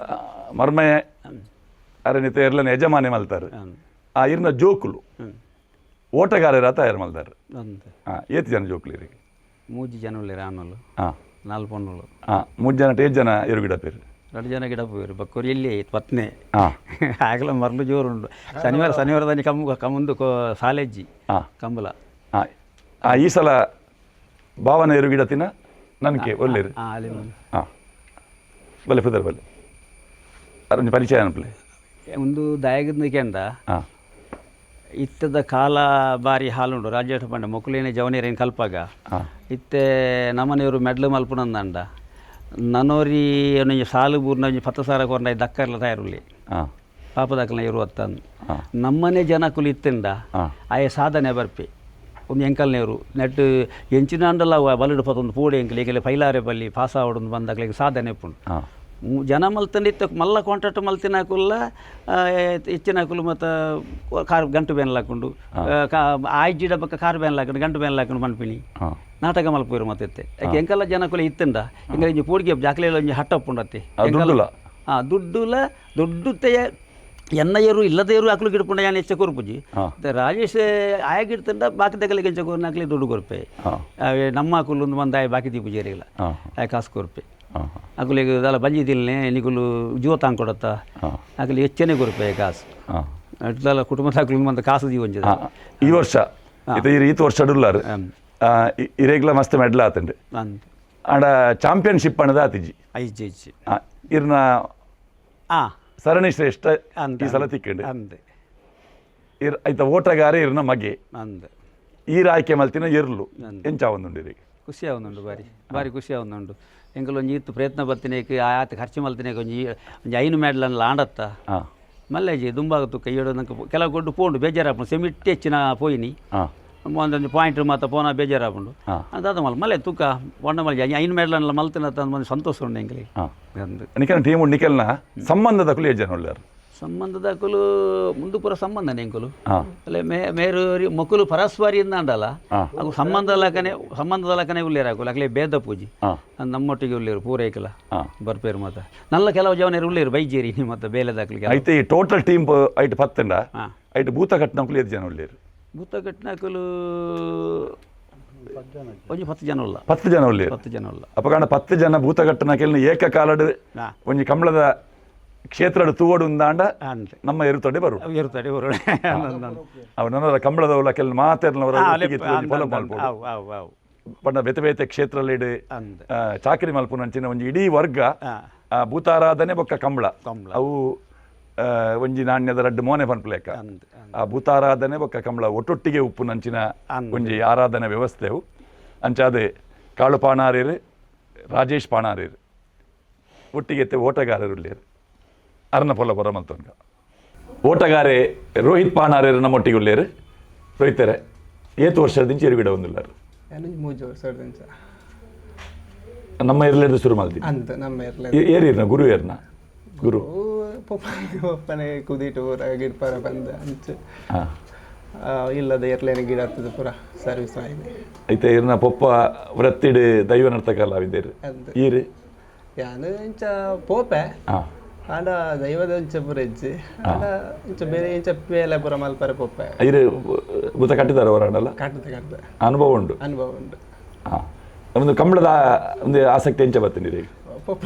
ಮರ್ಮಯ ಅರನಿತೆ ಎರ್ಲನ ಯಜಮಾನೆ ಮಲ್ತಾರೆ. ಇರ್ನ ಜೋಕುಲು ಓಟಗಾರರ ತಯಾರು ಮಲ್ತಾರೆ. ಅಂದ. ಏತ್ ಜನ ಜೋಕುಲು ಇರಿಗೆ? ಮೂಜಿ ಜನ ಉಳ್ಳೇರು ಆನೋಲು. ನಾಲ್ಕು ಪೊಣ್ಣುಲು. ಮೂರು ಜನ ಏತ್ ಜನ ಎರು ಗಿಡ ಪೇರು? ಎರಡು ಜನ ಗಿಡ ಪೋಯರು ಬಕ್ಕೋರು ಎಲ್ಲಿ ಪತ್ನೆ ಆಗಲ ಮರಳು ಜೋರುಂಡು. ಶನಿವಾರ ಶನಿವಾರದಲ್ಲಿ ಕಮ್ಮು ಕಮ್ಮುಂದು ಕೋ ಸಾಲೆಜ್ಜಿ ಕಂಬಳ. ಈ ಸಲ ಭಾವನ ಎರು ಗಿಡ ತಿನ್ನ ನನಗೆ ಒಳ್ಳೇರು. ಅಲ್ಲಿ ಬಲ್ಲೆ ಪುದರ್ ಬಲ್ಲೆ ಅರೊಂಜಿ ಪರಿಚಯ ಅನ್ಪಲೆ. ಒಂದು ದಾಯಗದ ಕೆಂಡ ಇತ್ತದ ಕಾಲ ಬಾರಿ ಹಾಲುಂಡು ರಾಜೇಶ ಪಂಡ ಮೊಕುಲೇನೆ ಜವನೇರೇನು ಕಲ್ಪಾಗ ಇತ್ತೆ ನಮ್ಮನೆಯವರು ಮೆಡ್ಲು ಮಲ್ಪುನಂದಂಡ ನನೋರಿ ಒಂಜಿ ಸಾಲು ಬೂರ್ನ ಒಂಜಿ ಪತ್ತು ಸಾರ ಕೊರ್ನ ದಕ್ಕರ್ಲ ತಯಾರುಲ್ಲಿ ಪಾಪದಾಕಲ್ನ ಇರುವತ್ತ ನಮ್ಮನೆ ಜನಕುಲು ಇತ್ತಿಂಡ ಆಯ ಸಾಧನೆ ಬರ್ಪೆ ಒಂದು ಎಂಕಲ್ನೇರು ನೆಟ್ ಎಂಚಿನಾಂಡಲ ಬಲಡು ಪತ್ತೊಂದು ಪೂಡೆ ಎಂಕಲ್ ಈಗಲೇ ಪೈಲಾರೆ ಬಲ್ಲಿ ಪಾಸ್ ಆವಡೊಂದು ಬಂದಾಗಲೇ ಸಾಧನೆ ಉಪ್ಪುಂಡು. ಜನ ಮಲ್ತಂಡ ಇತ್ತ ಮಲ್ಲ ಕಾಂಟ್ರಾಕ್ಟ್ ಮಲ್ತಿನಾಕುಲ್ಲ ಹೆಚ್ಚಿನಾಕುಲು ಮತ್ತು ಕಾರ್ ಗಂಟು ಬೇನ್ಲ ಹಾಕೊಂಡು ಆಯ್ಜಿಡ ಬಕ್ಕ ಕಾರ್ ಬೇನ್ಲ ಹಾಕೊಂಡು ಗಂಟು ಬೇನ್ಲ ಹಾಕೊಂಡು ಮನ್ಪಿನಿ ನಾಟಕ ಮಲ್ಪುರು ಮತ್ತೆ ಇತ್ತೆ ಯಾಕೆ ಎಂಕಲ್ಲ ಜನಕುಲ ಇತ್ತಂಡ ಎಂಕಲ್ ಇಂಜಿ ಪೋಡಿಗೆ ಜಾಕ್ಲೆ ಒಂಜಿ ಹಟ್ಟ ಉಪ್ಪುಂಡತ್ತೆ. ದುಡ್ಡುಲ? ದುಡ್ಡುಲ ದುಡ್ಡು ತೆಯ ಎನ್ನಯ್ಯರು ಇಲ್ಲದೇರು ಅಕ್ಲು ಗಿಡಪುಂಡ ಯಾನ್ ಹೆಚ್ಚ ಕೊರ್ಪುಜಿ. ರಾಜೇಶ್ ಆಯ ಗಿಡ್ತಂಡ ಬಾಕಿ ದಗಲಿಗೆ ಎಂಚ ಕೊರ್ನ ಅಕ್ಲೆ ದುಡ್ಡು ಕೊರ್ಪೆ. ನಮ್ಮ ಅಕುಲು ಒಂದು ಬಂದ ಆಯ ಬಾಕಿ ದೀಪು ಜೇರಿಲ್ಲ ಆಯ ಕಾಸು ಕೊರ್ಪೆ. ಅಕುಲಿಗೆ ದಾಲ ಬಂಜಿ ದಿಲ್ನೆ ನಿಕುಲು ಜೀವ ತಾಂಗ್ ಕೊಡತ್ತ ಅಕುಲು ಹೆಚ್ಚನೆ ಕೊರ್ಪೆ ಕಾಸು. ಅಟ್ಲಲ್ಲ ಕುಟುಂಬದ ಅಕುಲು ಬಂದ ಕಾಸು ದೀವಂಜದ. ಈ ವರ್ಷ ಇದು ಈತ ವರ್ಷ ಡುಲ್ಲಾರು ಇರೇಗ್ಲ ಮಸ್ತ್ ಮೆಡ್ಲ ಆತಂಡು. ಆಂಡ ಚಾಂಪಿಯನ್ಶಿಪ್ ಅನ್ನದ ಆತಿಜಿ. IG IG. ಇರ್ನ ಸರಣಿ ಶ್ರೇಷ್ಠ ಈ ಸಲ ತಿಕ್ಕಂಡು. ಅಂದೆ. ಇರ್ ಐತ ಓಟಗಾರ ಇರ್ನ ಮಗೆ ಅಂದೆ. ಈರ ಆಯ್ಕೆ ಮಲ್ತಿನ ಎರ್ಲು ಎಂಚ ಒಂದುಂಡು ಇರಿಗೆ? ಖುಷಿ ಆವೊಂದುಂಡು ಬಾರಿ ಬಾರಿ ಖುಷಿ ಆವೊಂದುಂಡು. ಎಂಕುಲು ಒಂಜಿ ಇತ್ತು ಪ್ರಯತ್ನ ಬತ್ತಿನೇಕ್ ಆತ ಖರ್ಚು ಮಲ್ತಿನೇಕ್ ಒಂಜಿ ಒಂಜಿ ಐನು ಮೆಡ್ಲನ್ ಲಾಂಡತ್ತ ಮಲ್ಲೇಜಿ ದುಂಬಾಗ ತುಕ್ಕ ಏಳು ನಂಗೆ ಕೆಲವು ಕೊಟ್ಟು ಪೋಂಡು ಬೇಜಾರಾಪುಂಡು ಸೆಮಿಟ್ಟಿ ಹೆಚ್ಚಿನ ಪೋಯಿನಿ ಒಂದೊಂದು ಪಾಯಿಂಟ್ ಮಾತ ಪೋನ ಬೇಜಾರಾಪುಂಡು ಅದಾದ ಮಲ್ ಮಲ್ಲೆ ತೂಕ ಒಂಡ ಮಲ್ಜಿ ಐನು ಮೆಡ್ಲನ್ಲ ಮಲ್ತಿನ ತಂದು ಸಂತೋಷ ಉಂಡು ಎಂಕಲಿಗೆ. ನಿಖಲ್ ಟೀಮ್ ನಿಖಲ್ನ ಸಂಬಂಧದ ಕುಲು ಏಜ್ ಜನ ಉಳ್ಳಾರು? ಸಂಬಂಧದ ಕುಲು ಮುಂದು ಪೂರ ಸಂಬಂಧನೇ ಎಂಕುಲು ಅಲ್ಲ ಮೇರು ಮೊಕುಲು ಪರಸ್ಪರಿ ಅಂಡಲ್ಲ ಅವು ಸಂಬಂಧ ಲಕನೆ ಸಂಬಂಧದ ಲಕನೆ ಉಳ್ಳೇರು ಹಾಕುಲು ಅಕ್ಲೆ ಭೇದ ಪೂಜಿ ನಮ್ಮೊಟ್ಟಿಗೆ ಉಳ್ಳೇರು ಪೂರೈಕಲ ಬರ್ಪೇರು ಮಾತ ನಲ್ಲ ಕೆಲವು ಜವನೇರು ಉಳ್ಳೇರು ಬೈಜೇರಿ ಮತ್ತೆ ಬೇಲೆದಾಕ್ಲಿಗೆ. ಐತೆ ಈ total team eight ಪತ್ತಂಡ ಐಟ್ ಭೂತ ಕಟ್ಟನಕುಲು ಏಜ್ ಜನ ಉಳ್ಳೇರು? ಭೂತ ಕಟ್ಟನಕುಲು ಒಂಜಿ 10 ಜನ ಉಲ್ಲ. 10 ಜನ ಉಳ್ಳೇರು. 10 ಜನ ಉಲ್ಲ. ಅಪಕಾಂಡ 10 ಜನ ಭೂತ ಕಟ್ಟನಕೆಲ್ನ ಏಕಕಾಲಡ್ ಒಂಜಿ ಕಂಬಳದ ಕ್ಷೇತ್ರದ ತೂವಡು ಉಂದಾಂಡ ನಮ್ಮ ಎರುತಡೆ ಬರು ಎರುತಡೆ ಬರು. ಅವು ನನ್ನ ಕಂಬಳದವಲ್ಲ ಕೆಲ ಮಾತೆರ್ನವರ ಪಂಡ ಬೇತೆ ಬೇತೆ ಕ್ಷೇತ್ರಲಿಡ್ ಚಾಕರಿ ಮಲ್ಪುನಂಚಿನ ಒಂಜಿ ಇಡೀ ವರ್ಗ ಭೂತಾರಾಧನೆ ಬೊಕ್ಕ ಕಂಬಳ ಅವು ಒಂಜಿ ನಾಣ್ಯದ ರಡ್ಡ್ ಮೋನೆ ಪನ್ಪುಲೆಕ ಆ ಭೂತಾರಾಧನೆ ಬೊಕ್ಕ ಕಂಬಳ ಒಟ್ಟೊಟ್ಟಿಗೆ ಉಪ್ಪುನಂಚಿನ ಒಂಜಿ ಆರಾಧನೆ ವ್ಯವಸ್ಥೆವು. ಅಂಚಾದೆ ಕಾಳು ಪಾಣಾರೇರು ರಾಜೇಶ್ ಪಾಣಾರೇರು ಒಟ್ಟಿಗೆ ಓಟಗಾರರು ಅರ್ನ ಪೊಲ ಪೊರ ಮಲ್ತೊನ್ಗ ಓಟಗಾರೆ ರೋಹಿತ್ ಪಾಣಾರೇರು ನಮ್ಮೊಟ್ಟಿಗೆ ಉಳ್ಳೇರು. ರೋಹಿತರೆ ಏತು ವರ್ಷದಿಂದ ಎರುಗಿಡ ಒಂದುಲ್ಲಾರು? ಮೂಜು ವರ್ಷ. ನಮ್ಮ ಇರ್ಲೇದು ಶುರು ಮಲ್ದಿ ಅಂತ ನಮ್ಮ ಇರ್ಲೆ ಏರಿರ್ನ ಗುರು ಏರ್ನ ಗುರು ಪೊಪ್ಪನೆ ಕುದಿಟ್ಟು ಪೂರ ಗಿಡ್ಪರ ಬಂದು ಅಂಚು ಇಲ್ಲದ ಎರ್ಲೇನೆ ಗಿಡ ಹತ್ತದ ಪೂರ ಸರ್ವಿಸ್ ಆಗಿದೆ. ಐತೆ ಇರ್ನ ಪೊಪ್ಪ ವೃತ್ತಿಡ್ ದೈವ ನರ್ತಕಲ್ಲ ಅವಿದ್ದೇರು ಈರು ಯಾನು ಇಂಚ ಪೋಪೆ ಆಂಡ ದೈವದ ಇಂಚ ಪೂರ ಇಜ್ಜಿ ಆಂಡ ಇಂಚ ಬೇರೆ ಇಂಚ ಪೇಲೆ ಪೂರ ಮಲ್ಪರೆ ಪೋಪೆ. ಇರು ಭೂತ ಕಟ್ಟಿದಾರೆ ಹೊರಾಡಲ್ಲ? ಕಟ್ಟದ ಕಟ್ಟದ ಅನುಭವ ಉಂಡು. ಅನುಭವ ಉಂಡು. ಒಂದು ಕಂಬಳದ ಒಂದು ಆಸಕ್ತಿ ಎಂಚ ಬತ್ತೀನಿ ರೀ? ಪೊಪ್ಪ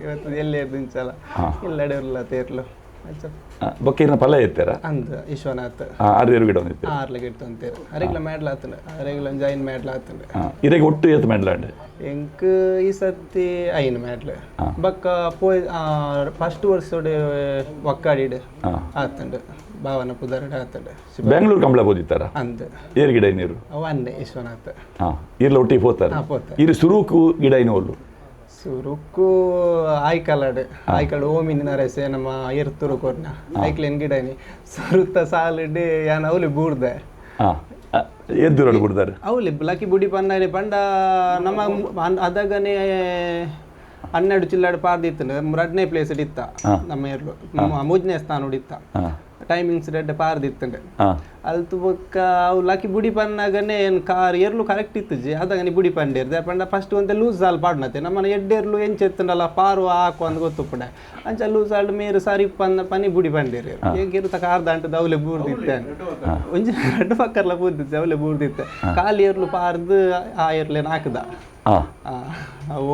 ಇವತ್ತು ಎಲ್ಲಿ ಇಂಚಲ ಇಲ್ಲಡೆ ಉಲ್ಲ ತೇರ್ಲು ಬೊಕ್ಕ ಇರ್ನ ಫಲ ಎತ್ತೆರ ಅಂದ್ ವಿಶ್ವನಾಥ್ ಆರು ಗಿಡ ಒಂದು ಆರ್ಲ ಗಿಡ ಅಂತೀರ ಅರೆಗ್ಲ ಮೆಡ್ಲ ಆತಂಡ ಅರೆಗ್ಲ ಜಾಯಿನ್ ಮೆಡ್ಲ ಆತಂಡ. ಇರೆಗ್ ಒಟ್ಟು ಏತ್ ಮೆಡ್ಲಾಂಡ್? ಎಂಕ್ ಈ ಸರ್ತಿ ಐನ್ ಮೆಡ್ಲ್ ಬೊಕ್ಕ ಪೋಯ್ ಫಸ್ಟ್ ವರ್ಷಡ್ ಒಕ್ಕಾಡಿಡ್ ಆತಂಡ್ ಭಾವನ ಪುದರ್ಡ್ ಆತಂಡ್. ಬೆಂಗಳೂರು ಕಂಬಳ ಪೋದಿತ್ತಾರ? ಅಂದ್ ಏರ್ ಗಿಡ ನೀರು? ಅವು ಅನ್ನೆ ವಿಶ್ವನಾಥ್. ಇರ್ಲ ಒಟ್ಟಿಗೆ ಪೋತಾರೆ? ಪೋತಾರೆ. ಇರು ಸುರುಕು ಗಿಡ ಐನು ಸುರುಕು ಆಯ್ಕಲಾಡ್ ಆಯ್ಕಲಾಡ್ ಓಮಿನ ನರೇಸೆ ನಮ್ಮ ಎರ್ತುರು ಕೊರ್ನ ಐಕ್ಲೇನ್ ಗಿಡನಿ ಸುರುತ್ತ ಸಾಲಿಡ್ ಯಾನ್ ಅವಲಿ ಬೂರ್ದೆ. ಎದ್ದುರಡು ಬುಡ್ದಾರೆ? ಅವಲಿ ಲಕ್ಕಿ ಬುಡಿ ಪಂಡ ಪಂಡ ನಮ್ಮ ಅದಗನೆ 12 ಚಿಲ್ಲಾಡು ಪಾರ್ದಿತ್ತು ರಡ್ನೇ ಪ್ಲೇಸ್ ಇತ್ತ ನಮ್ಮ ಎರ್ಲು ಮೂಜನೇ ಸ್ಥಾನ ಇತ್ತ ಟೈಮಿಂಗ್ಸ್ ರೆಡ್ ಪಾರ್ದಿತ್ತಂಡೆ ಅಲ್ತು ಬೊಕ್ಕ ಅವು ಲಕ್ಕಿ ಬುಡಿ ಪನ್ನಾಗನೆ ಏನು ಕಾರ್ ಎರ್ಲು ಕರೆಕ್ಟ್ ಇತ್ತುಜಿ ಅದಾಗನೆ ಬುಡಿ ಪಂಡೇರ್ದೆ ಪಂಡ ಫಸ್ಟ್ ಒಂತೆ ಲೂಸ್ ಸಾಲ್ ಪಾಡ್ನತೆ ನಮ್ಮನ ಎಡ್ಡೆರ್ಲು ಎಂಚೆತ್ತುಂಡಲ್ಲ ಪಾರು ಹಾಕು ಅಂದ್ ಗೊತ್ತುಪ್ಪುಂಡೆ ಅಂಚ ಲೂಸ್ ಆಲ್ಡ್ ಮೇರು ಸಾರಿ ಪನ್ನ ಪನಿ ಬುಡಿ ಪಂಡೇರು ಏಗಿರುತ್ತ ಕಾರ್ ದಾಂಟದ ಅವಲೆ ಬೂರ್ದಿತ್ತೆ ಒಂಜಿ ರಡ್ಡು ಪಕ್ಕರ್ಲ ಬೂರ್ದಿತ್ತೆ ಅವಲೆ ಬೂರ್ದಿತ್ತೆ ಖಾಲಿ ಎರ್ಲು ಪಾರ್ದು ಆ ಎರ್ಲೇನು ಹಾಕದ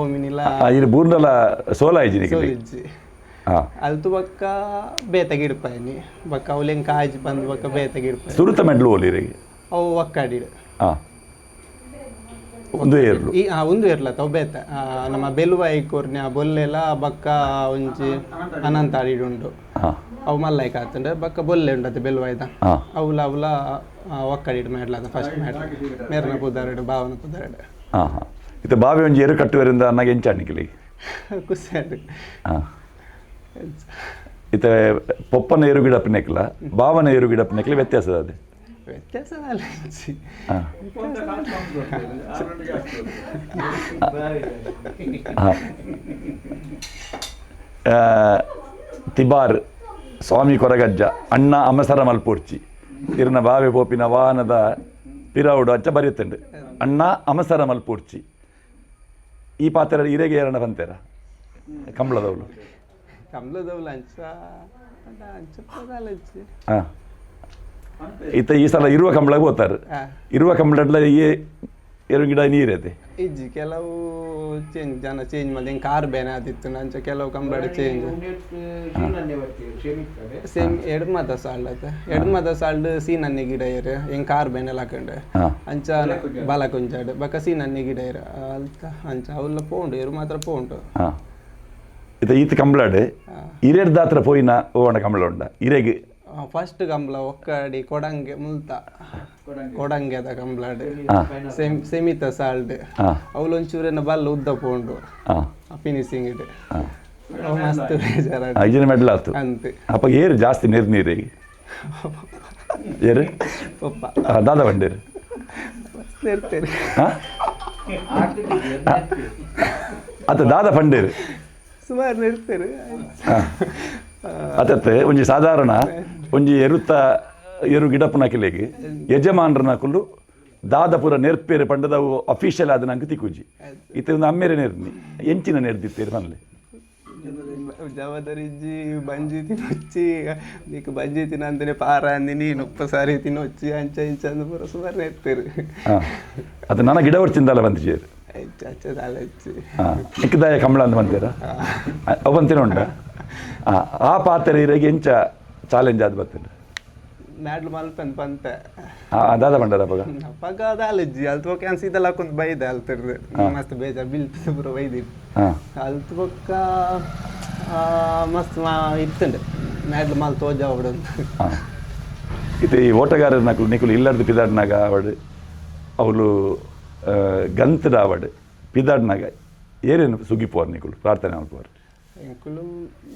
ಓಮಿನಿಲ್ಲ ಬೂರ್ನಲ ಸೋಲ ಸೋಲಿಜ್ಜಿ ಅಲ್ತು ಬೊಕ್ಕ ಬೇತ ಗಿಡ್ಪಾಯಿನಿ ಬೊಕ್ಕ ಅವ್ಲೆಂಗ್ ಕಾಜ್ ಬಂದು ಬೊಕ್ಕ ಬೇತ ಗಿಡ್ಪಾಯಿ. ಸುರುತ ಮೆಡ್ಲು ಓಲಿರಿಗೆ? ಅವು ಒಕ್ಕಾಡಿಡು ಒಂದು ಏರ್ಲು ಈ ಒಂದು ಏರ್ಲ ಅವು ಬೇತ ನಮ್ಮ ಬೆಲುವಾಯಿ ಕೊರ್ನ್ಯ ಬೊಲ್ಲೆಲ ಬೊಕ್ಕ ಒಂಜಿ ಅನಂತ ಅಡಿಡುಂಡು ಅವು ಮಲ್ಲೈಕ್ ಆತಂಡೆ ಬೊಕ್ಕ ಬೊಲ್ಲೆ ಉಂಡತೆ ಬೆಲುವಾಯ್ದ ಅವುಲ ಅವುಲ ಒಕ್ಕಡಿಡು ಮೆಡ್ಲಾದ ಫಸ್ಟ್ ಮೆಡ್ಲ ಮೇರ್ನ ಪುದರಡು ಭಾವನ ಪುದರಡು. ಇದು ಬಾವಿ ಒಂಜಿ ಏರು ಕಟ್ಟುವರಿಂದ ಅನ್ನಗೆ ಎಂಚಾಣಿಕಿಲಿ ಖುಷಿ ಆಡು. ಇತ್ತೆ ಪೊಪ್ಪನ ಏರು ಗಿಡ ಪಿನೆಕ್ಲ ಭಾವನ ಏರು ಗಿಡ ಪಿನೆಕ್ಲ ವ್ಯತ್ಯಾಸ ಅದೇ? ವ್ಯತ್ಯಾಸ ತಿಬಾರ್ ಸ್ವಾಮಿ ಕೊರಗಜ್ಜ ಅಣ್ಣ ಅಮಸರ ಮಲ್ಪೂರ್ಚಿ ಇರ್ನ ಬಾವೆ ಪೋಪಿನ ವಾಹನದ ಪಿರವುಡು ಅಚ್ಚ ಬರೆಯುತ್ತಂಡು ಅಣ್ಣ ಅಮಸರ ಮಲ್ಪೂರ್ಚಿ ಈ ಪಾತ್ರ ಇರೆಗೆ ಏರಣ ಬಂತೇರ ಕಂಬಳದವಳು? ಕಂಬಳದವಳು ಅಂಚ ಅಂಚ ಹಾಂ ಇತ್ತ ಈ ಸಲ ಇರುವ ಕಂಬಳಗೆ ಹೋಗ್ತಾರೆ. ಇರುವ ಕಂಬಳಡ್ಲ ಈ ಎರಡು ಗಿಡ ನೀರದೆ ಇಜ್ಜಿ ಕೆಲವು ಚೇಂಜ್ ಜನ ಚೇಂಜ್ ಮಾಡಿ ಹೆಂಗೆ ಕಾರ್ ಬೇನೆ ಆದಿತ್ತು ಅಂಚ ಕೆಲವು ಕಂಬಳ ಚೇಂಜ್ ಸೇಮ್ ಎಡ್ಮದ ಸಾಲ್ಡ್ ಆತ ಎಡ್ಮದ ಸಾಲ್ಡ್ ಸೀನನ್ನೆ ಗಿಡ ಇರು ಹೆಂಗೆ ಕಾರ್ ಬೇನೆಲ್ಲ ಹಾಕೊಂಡೆ ಅಂಚ ಬಾಲ ಕೊಂಚಾಡು ಬಕ್ಕ ಸೀನನ್ನೆ ಗಿಡ ಇರು ಅಲ್ತ ಅಂಚ ಅವೆಲ್ಲ ಪೋಂಡು ಇರು ಮಾತ್ರ ಪೋಂಡು. ಇತ್ತ ಈತ ಕಂಬಳಾಡು ಇರೆಡ್ದಾತ್ರ ಪೋಯಿನ ಓಣ ಕಂಬಳ ಉಂಡ ಇರೆಗ್? ಫಸ್ಟ್ ಕಂಬಳ ಒಕ್ಕಾಡಿ ಕೊಡಂಗೆ ಮುಲ್ತ ಕೊಡಂಗೆದ ಕಂಬಳಾಡು ಸೆಮಿತ ಸಾಲ್ಡ್ ಅವಳೊಂಚೂರೇನ ಬಲ್ಲ ಉದ್ದ ಪೋಂಡು ಫಿನಿಶಿಂಗ್ ಇಡು ಮಸ್ತ್ ಬೇಜಾರ. ಐಜನ ಮೆಡ್ಲ್ ಆತು ಅಂತೆ ಅಪ್ಪ ಏರು ಜಾಸ್ತಿ ನೀರು ನೀರಿಗೆ ಏರು ಪಪ್ಪ ದಾದ ಬಂಡೇರು ಇರ್ತೀರಿ ಅತ್ತ ದಾದ ಪಂಡೇರು ಸುಮಾರು ಇರ್ತೀರಿ. ಅತತ್ತೆ ಒಂಜಿ ಸಾಧಾರಣ ಒಂಜಿ ಎರುತ್ತ ಎರು ಗಿಡಪ್ಪನ ಕಿಲೆಗೆ ಯಜಮಾನ್ರನ ಕುಲ್ಲು ದಾದಪುರ ನೆರ್ಪೇರು ಪಂಡದವು ಅಫಿಷಿಯಲ್ ಆದ ನಂಗೆ ತಿಕ್ಕುಜಿ ಇತ್ತೆ ಒಂದು ಅಮ್ಮೇರೆ ನೆರ್ನಿ ಎಂಚಿನ ನೆರ್ದಿತ್ತೇರು ಮನ್ಲೆ ಜವಾದರಿಜ್ಜಿ ಬಂಜಿ ತಿನ್ನೊಚ್ಚಿ ನೀಕು ಬಂಜಿ ತಿನ್ನಂತನೆ ಪಾರ ಅಂದಿ ನೀನು ಉಪ್ಪ ಸಾರಿ ತಿನ್ನೊಚ್ಚಿ ಅಂಚ ಇಂಚ ಅಂದು ಪೂರ ಸುಮಾರು ನೆರ್ತೀರು. ಅದು ನನ್ನ ಗಿಡ ಹೊರ್ಚಿಂದಲ್ಲ ಬಂದಿಜೇರು? ನಿಕ್ಕದಾಯ ಕಮಲ ಅಂತ ಬಂತೀರ ಅವು ಬಂತೀರ ಉಂಟ ಆ ಪಾತ್ರೆ ಇರೆಗೆ ಎಂಚ ಚಾಲೆಂಜ್ ಆದ್ ಬರ್ತದೆ? ಮ್ಯಾಡ್ಲು ಮಲ್ಪನ್ ಪಂತೆ. ದಾದ ಬಂಡಾರ ಅಪ್ಪಗ? ಅಪ್ಪಗ ಅದಾಲಜ್ಜಿ ಅಲ್ತು ಬೊಕ್ಕ ಅನ್ಸ ಇದೆಲ್ಲ ಹಾಕೊಂಡ್ ಬೈದೆ ಅಲ್ತಿರ್ದು ಮಸ್ತ್ ಬೇಜಾರ್ ಬಿಲ್ತು ಪೂರ ಬೈದಿ ಅಲ್ತು ಬೊಕ್ಕ ಮಸ್ತ್ ಇತ್ತಂಡೆ ಮ್ಯಾಡ್ಲ್ ಮಾಲ್ ತೋಜಾವಡು. ಇತ್ತೆ ಈ ಓಟಗಾರರು ನಕಲು ನಿಕುಲು ಇಲ್ಲರ್ದು ಪಿದಾಡ್ನಾಗ ಆವಡ್, ಅವಳು ಗಂತದ ಆವಡ್, ಪಿದಾಡ್ನಾಗ ಏರೇನು ಸುಗಿಪುವಾರ್ ನಿಕುಲು, ಪ್ರಾರ್ಥನೆ ಮಲ್ಪುವಾರ್? ಎಂಕುಲು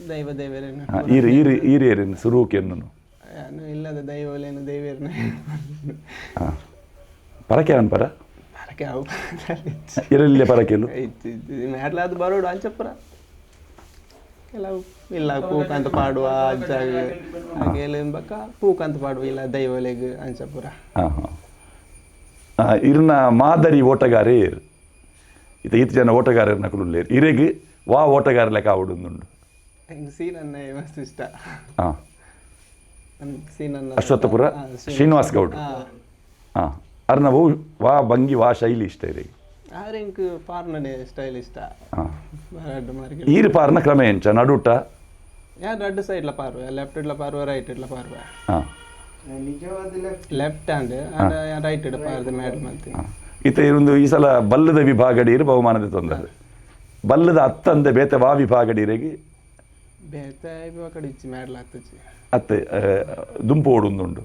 ದೈವ ದೇವರೇನು. ಈರು ಈರು ಈರು ಏರೇನು ಸುರೂಕ್ ಎನ್ನುನು? ಯಾನು ಇಲ್ಲದ ದೈವಲೇನು ದೇವೇರ್ನ. ಪರಕೆ ಅವನ್ ಪರ? ಪರಕೆ ಅವು. ಇರಲಿಲ್ಲ ಪರಕೆಲು? ಮ್ಯಾಡ್ಲಾದ ಬರೋಡು ಅಂಚಪುರ ಕೆಲವು ಇಲ್ಲ ಪೂಕಂತ ಪಾಡುವ ಅಜ್ಜಾಗ ಹಾಗೆ ಬಕ್ಕ ಪೂಕಂತ ಪಾಡುವ ಇಲ್ಲ ದೈವಲೆಗ್ ಅಂಚಪುರ. ಹಾಂ ಹಾಂ ಇರ್ನ ಮಾದರಿ ಓಟಗಾರೇ ಇರು. ಇತ್ತ ಈತ ಜನ ಓಟಗಾರರು ನಕಲು ಉಲ್ಲೇರು, ಇರೆಗ್ ವಾ ಓಟಗಾರ ಲೆಕ್ಕ ಆವಡುಂದುಂಡು? ಸೀನನ್ನ ಮಸ್ತ್ ಇಷ್ಟ. ಸೀನನ್ನ. ಅಶ್ವತ್ಥಪುರ ಶ್ರೀನಿವಾಸ್ ಗೌಡ್. ಹಾಂ, ಅರ್ನ ವಾ ಭಂಗಿ ವಾ ಶೈಲಿ ಇಷ್ಟ ಇರೆಗ್? ಆರೆ ಇಂಕ್ ಪಾರ್ನನೆ ಸ್ಟೈಲ್ ಇಷ್ಟ. ಈರು ಪಾರ್ನ ಕ್ರಮ ಎಂಚ ನಡುಟ? ಯಾರು ರಡ್ಡು ಸೈಡ್ಲ ಪಾರ್ವೆ, ಲೆಫ್ಟ್ ಇಡ್ಲ ಪಾರ್ವೆ, ರೈಟ್ ಇಡ್ಲ ಪಾರ್ವೆ. ಲೆಫ್ಟ್ ಹ್ಯಾಂಡ್ ರೈಟ್ ಇಡ ಪಾರ್ದೆ ಮ್ಯಾಡ್ ಮಲ್ತಿ. ಇತ್ತ ಒಂದು ಈ ಸಲ ಬಲ್ಲದ ವಿಭಾಗಡೀರು ಬಹುಮಾನದ ತೊಂದರೆ, ಬಲ್ಲದ ಅತ್ತಂದೆ ಬೇತೆ ವಾ ವಿಭಾಗಡೀರಿಗೆ? ಬೇತೆ ವಿಭಾಗಡಿ ಇಚ್ಚಿ ಮ್ಯಾಡ್ಲ ಹತ್ತುಚಿ. ಅತ್ತೆ ದುಂಪು ಓಡುಂದುಂಡು.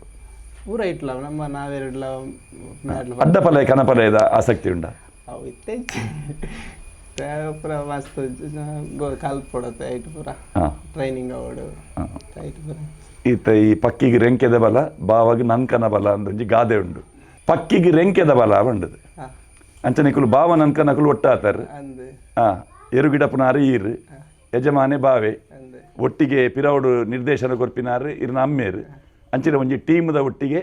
ಪೂರ ಇಟ್ಲ ನಮ್ಮ ನಾವೆರಡ್ಲ ಮ್ಯಾಡ್ಲ. ಅಡ್ಡಪಲೆ ಕನಪಲೆದ ಆಸಕ್ತಿ ಉಂಡ? ಅವು ಇತ್ತೆ ಪೂರ ಮಸ್ತ್ ಕಲ್ಪೊಡತ್ತೆ ಐಟ್ ಪೂರ ಟ್ರೈನಿಂಗ್ ಅವಡು ಐಟ್ ಪೂರ. ಈತ ಈ ಪಕ್ಕಿಗೆ ರೆಂಕೆದ ಬಲ ಬಾವಾಗ ನನ್ಕನ ಬಲ ಅಂದೊಂಜಿ ಗಾದೆ ಉಂಡು. ಪಕ್ಕಿಗೆ ರೆಂಕೆದ ಬಲ ಬಂಡದು ಅಂಚನೆ ಕುಲು ಬಾವ ನನ್ಕ ನಕುಲು ಒಟ್ಟಾತಾರ. ಎರುಗಿಡಪ್ಪನಾರು ಈರು ಯಜಮಾನೆ ಬಾವೆ ಒಟ್ಟಿಗೆ ಪಿರವಡು ನಿರ್ದೇಶನ ಕೊರ್ಪಿನಾರು ಇರ್ನ ಅಮ್ಮೇರು. ಅಂಚಿನ ಒಂಜಿ ಟೀಮ್ದ ಒಟ್ಟಿಗೆ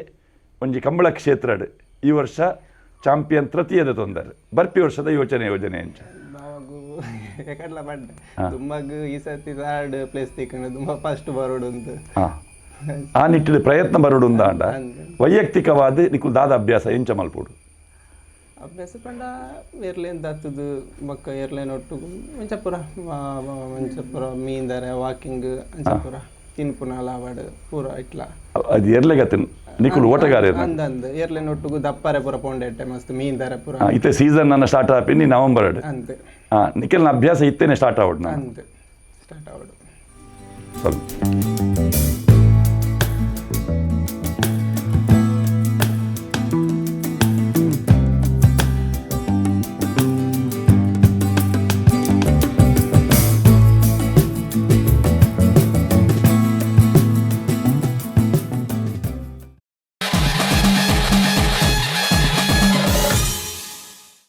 ಒಂಜಿ ಕಂಬಳ ಕ್ಷೇತ್ರಡ್ ಈ ವರ್ಷ ಚಾಂಪಿಯನ್ ತೃತೀಯದ ತೊಂದರೆ, ಬರ್ಪಿ ವರ್ಷದ ಯೋಚನೆ ಯೋಜನೆ ಅಂಚ. ಎಕಡ್ಲ ಪಡ್ಡೆ ತುಂಬಾಗ್ ಈ ಸರ್ತಿ ಥರ್ಡ್ ಪ್ಲೇಸ್ ತಿಕ್ಕಂಡು ತುಂಬ ಫಸ್ಟ್ ಬರೋಡು ಅಂತ. ಆ ನಿಟ್ಟಿನ ಪ್ರಯತ್ನ ಬರೋಡು ಅಂಡ. ವೈಯಕ್ತಿಕವಾದ ನಿಕುಲ್ ದಾದ ಅಭ್ಯಾಸ ಎಂಚ ಮಲ್ಪೋಡು? ಅಭ್ಯಾಸ ಪಂಡ ಎರ್ಲೇನ್ ದತ್ತದು ಬೊಕ್ಕ ಎರ್ಲೇನ್ ಒಟ್ಟು ಮಂಚಪುರ ಮಂಚಪುರ ಮೀಂದರೆ ವಾಕಿಂಗ್ ಅಂಚಪುರ ತಿನ್ಪುನ ಲಾವಾಡ್ ಪೂರ ಇಟ್ಲ. ಅದು ಎರ್ಲೆಗತ್ತಿನ ನಿಕುಲು ಓಟಗಾರ? ಅಂದಂದು ಎರ್ಲೇನ್ ಒಟ್ಟುಗು ದಪ್ಪರೆ ಪೂರ ಪೋಂಡೆಟ್ಟೆ ಮಸ್ತ್ ಮೀಂದರೆ ಪೂರ. ಇತ್ತೆ ಸೀಸನ್ ನನ್ನ ಸ್ಟಾರ್ಟ್ ಆಪಿನಿ ನವೆಂಬರ್ ಅಂತೆ. ನಿಖಲ್ನ ಅಭ್ಯಾಸ ಇತ್ತೇನೆ ಸ್ಟಾರ್ಟ್ ಆವಡ್ ನಾನು ಅಂತೆ ಸ್ಟಾರ್ಟ್ ಆವಡು. ಸ್ವಲ್ಪ.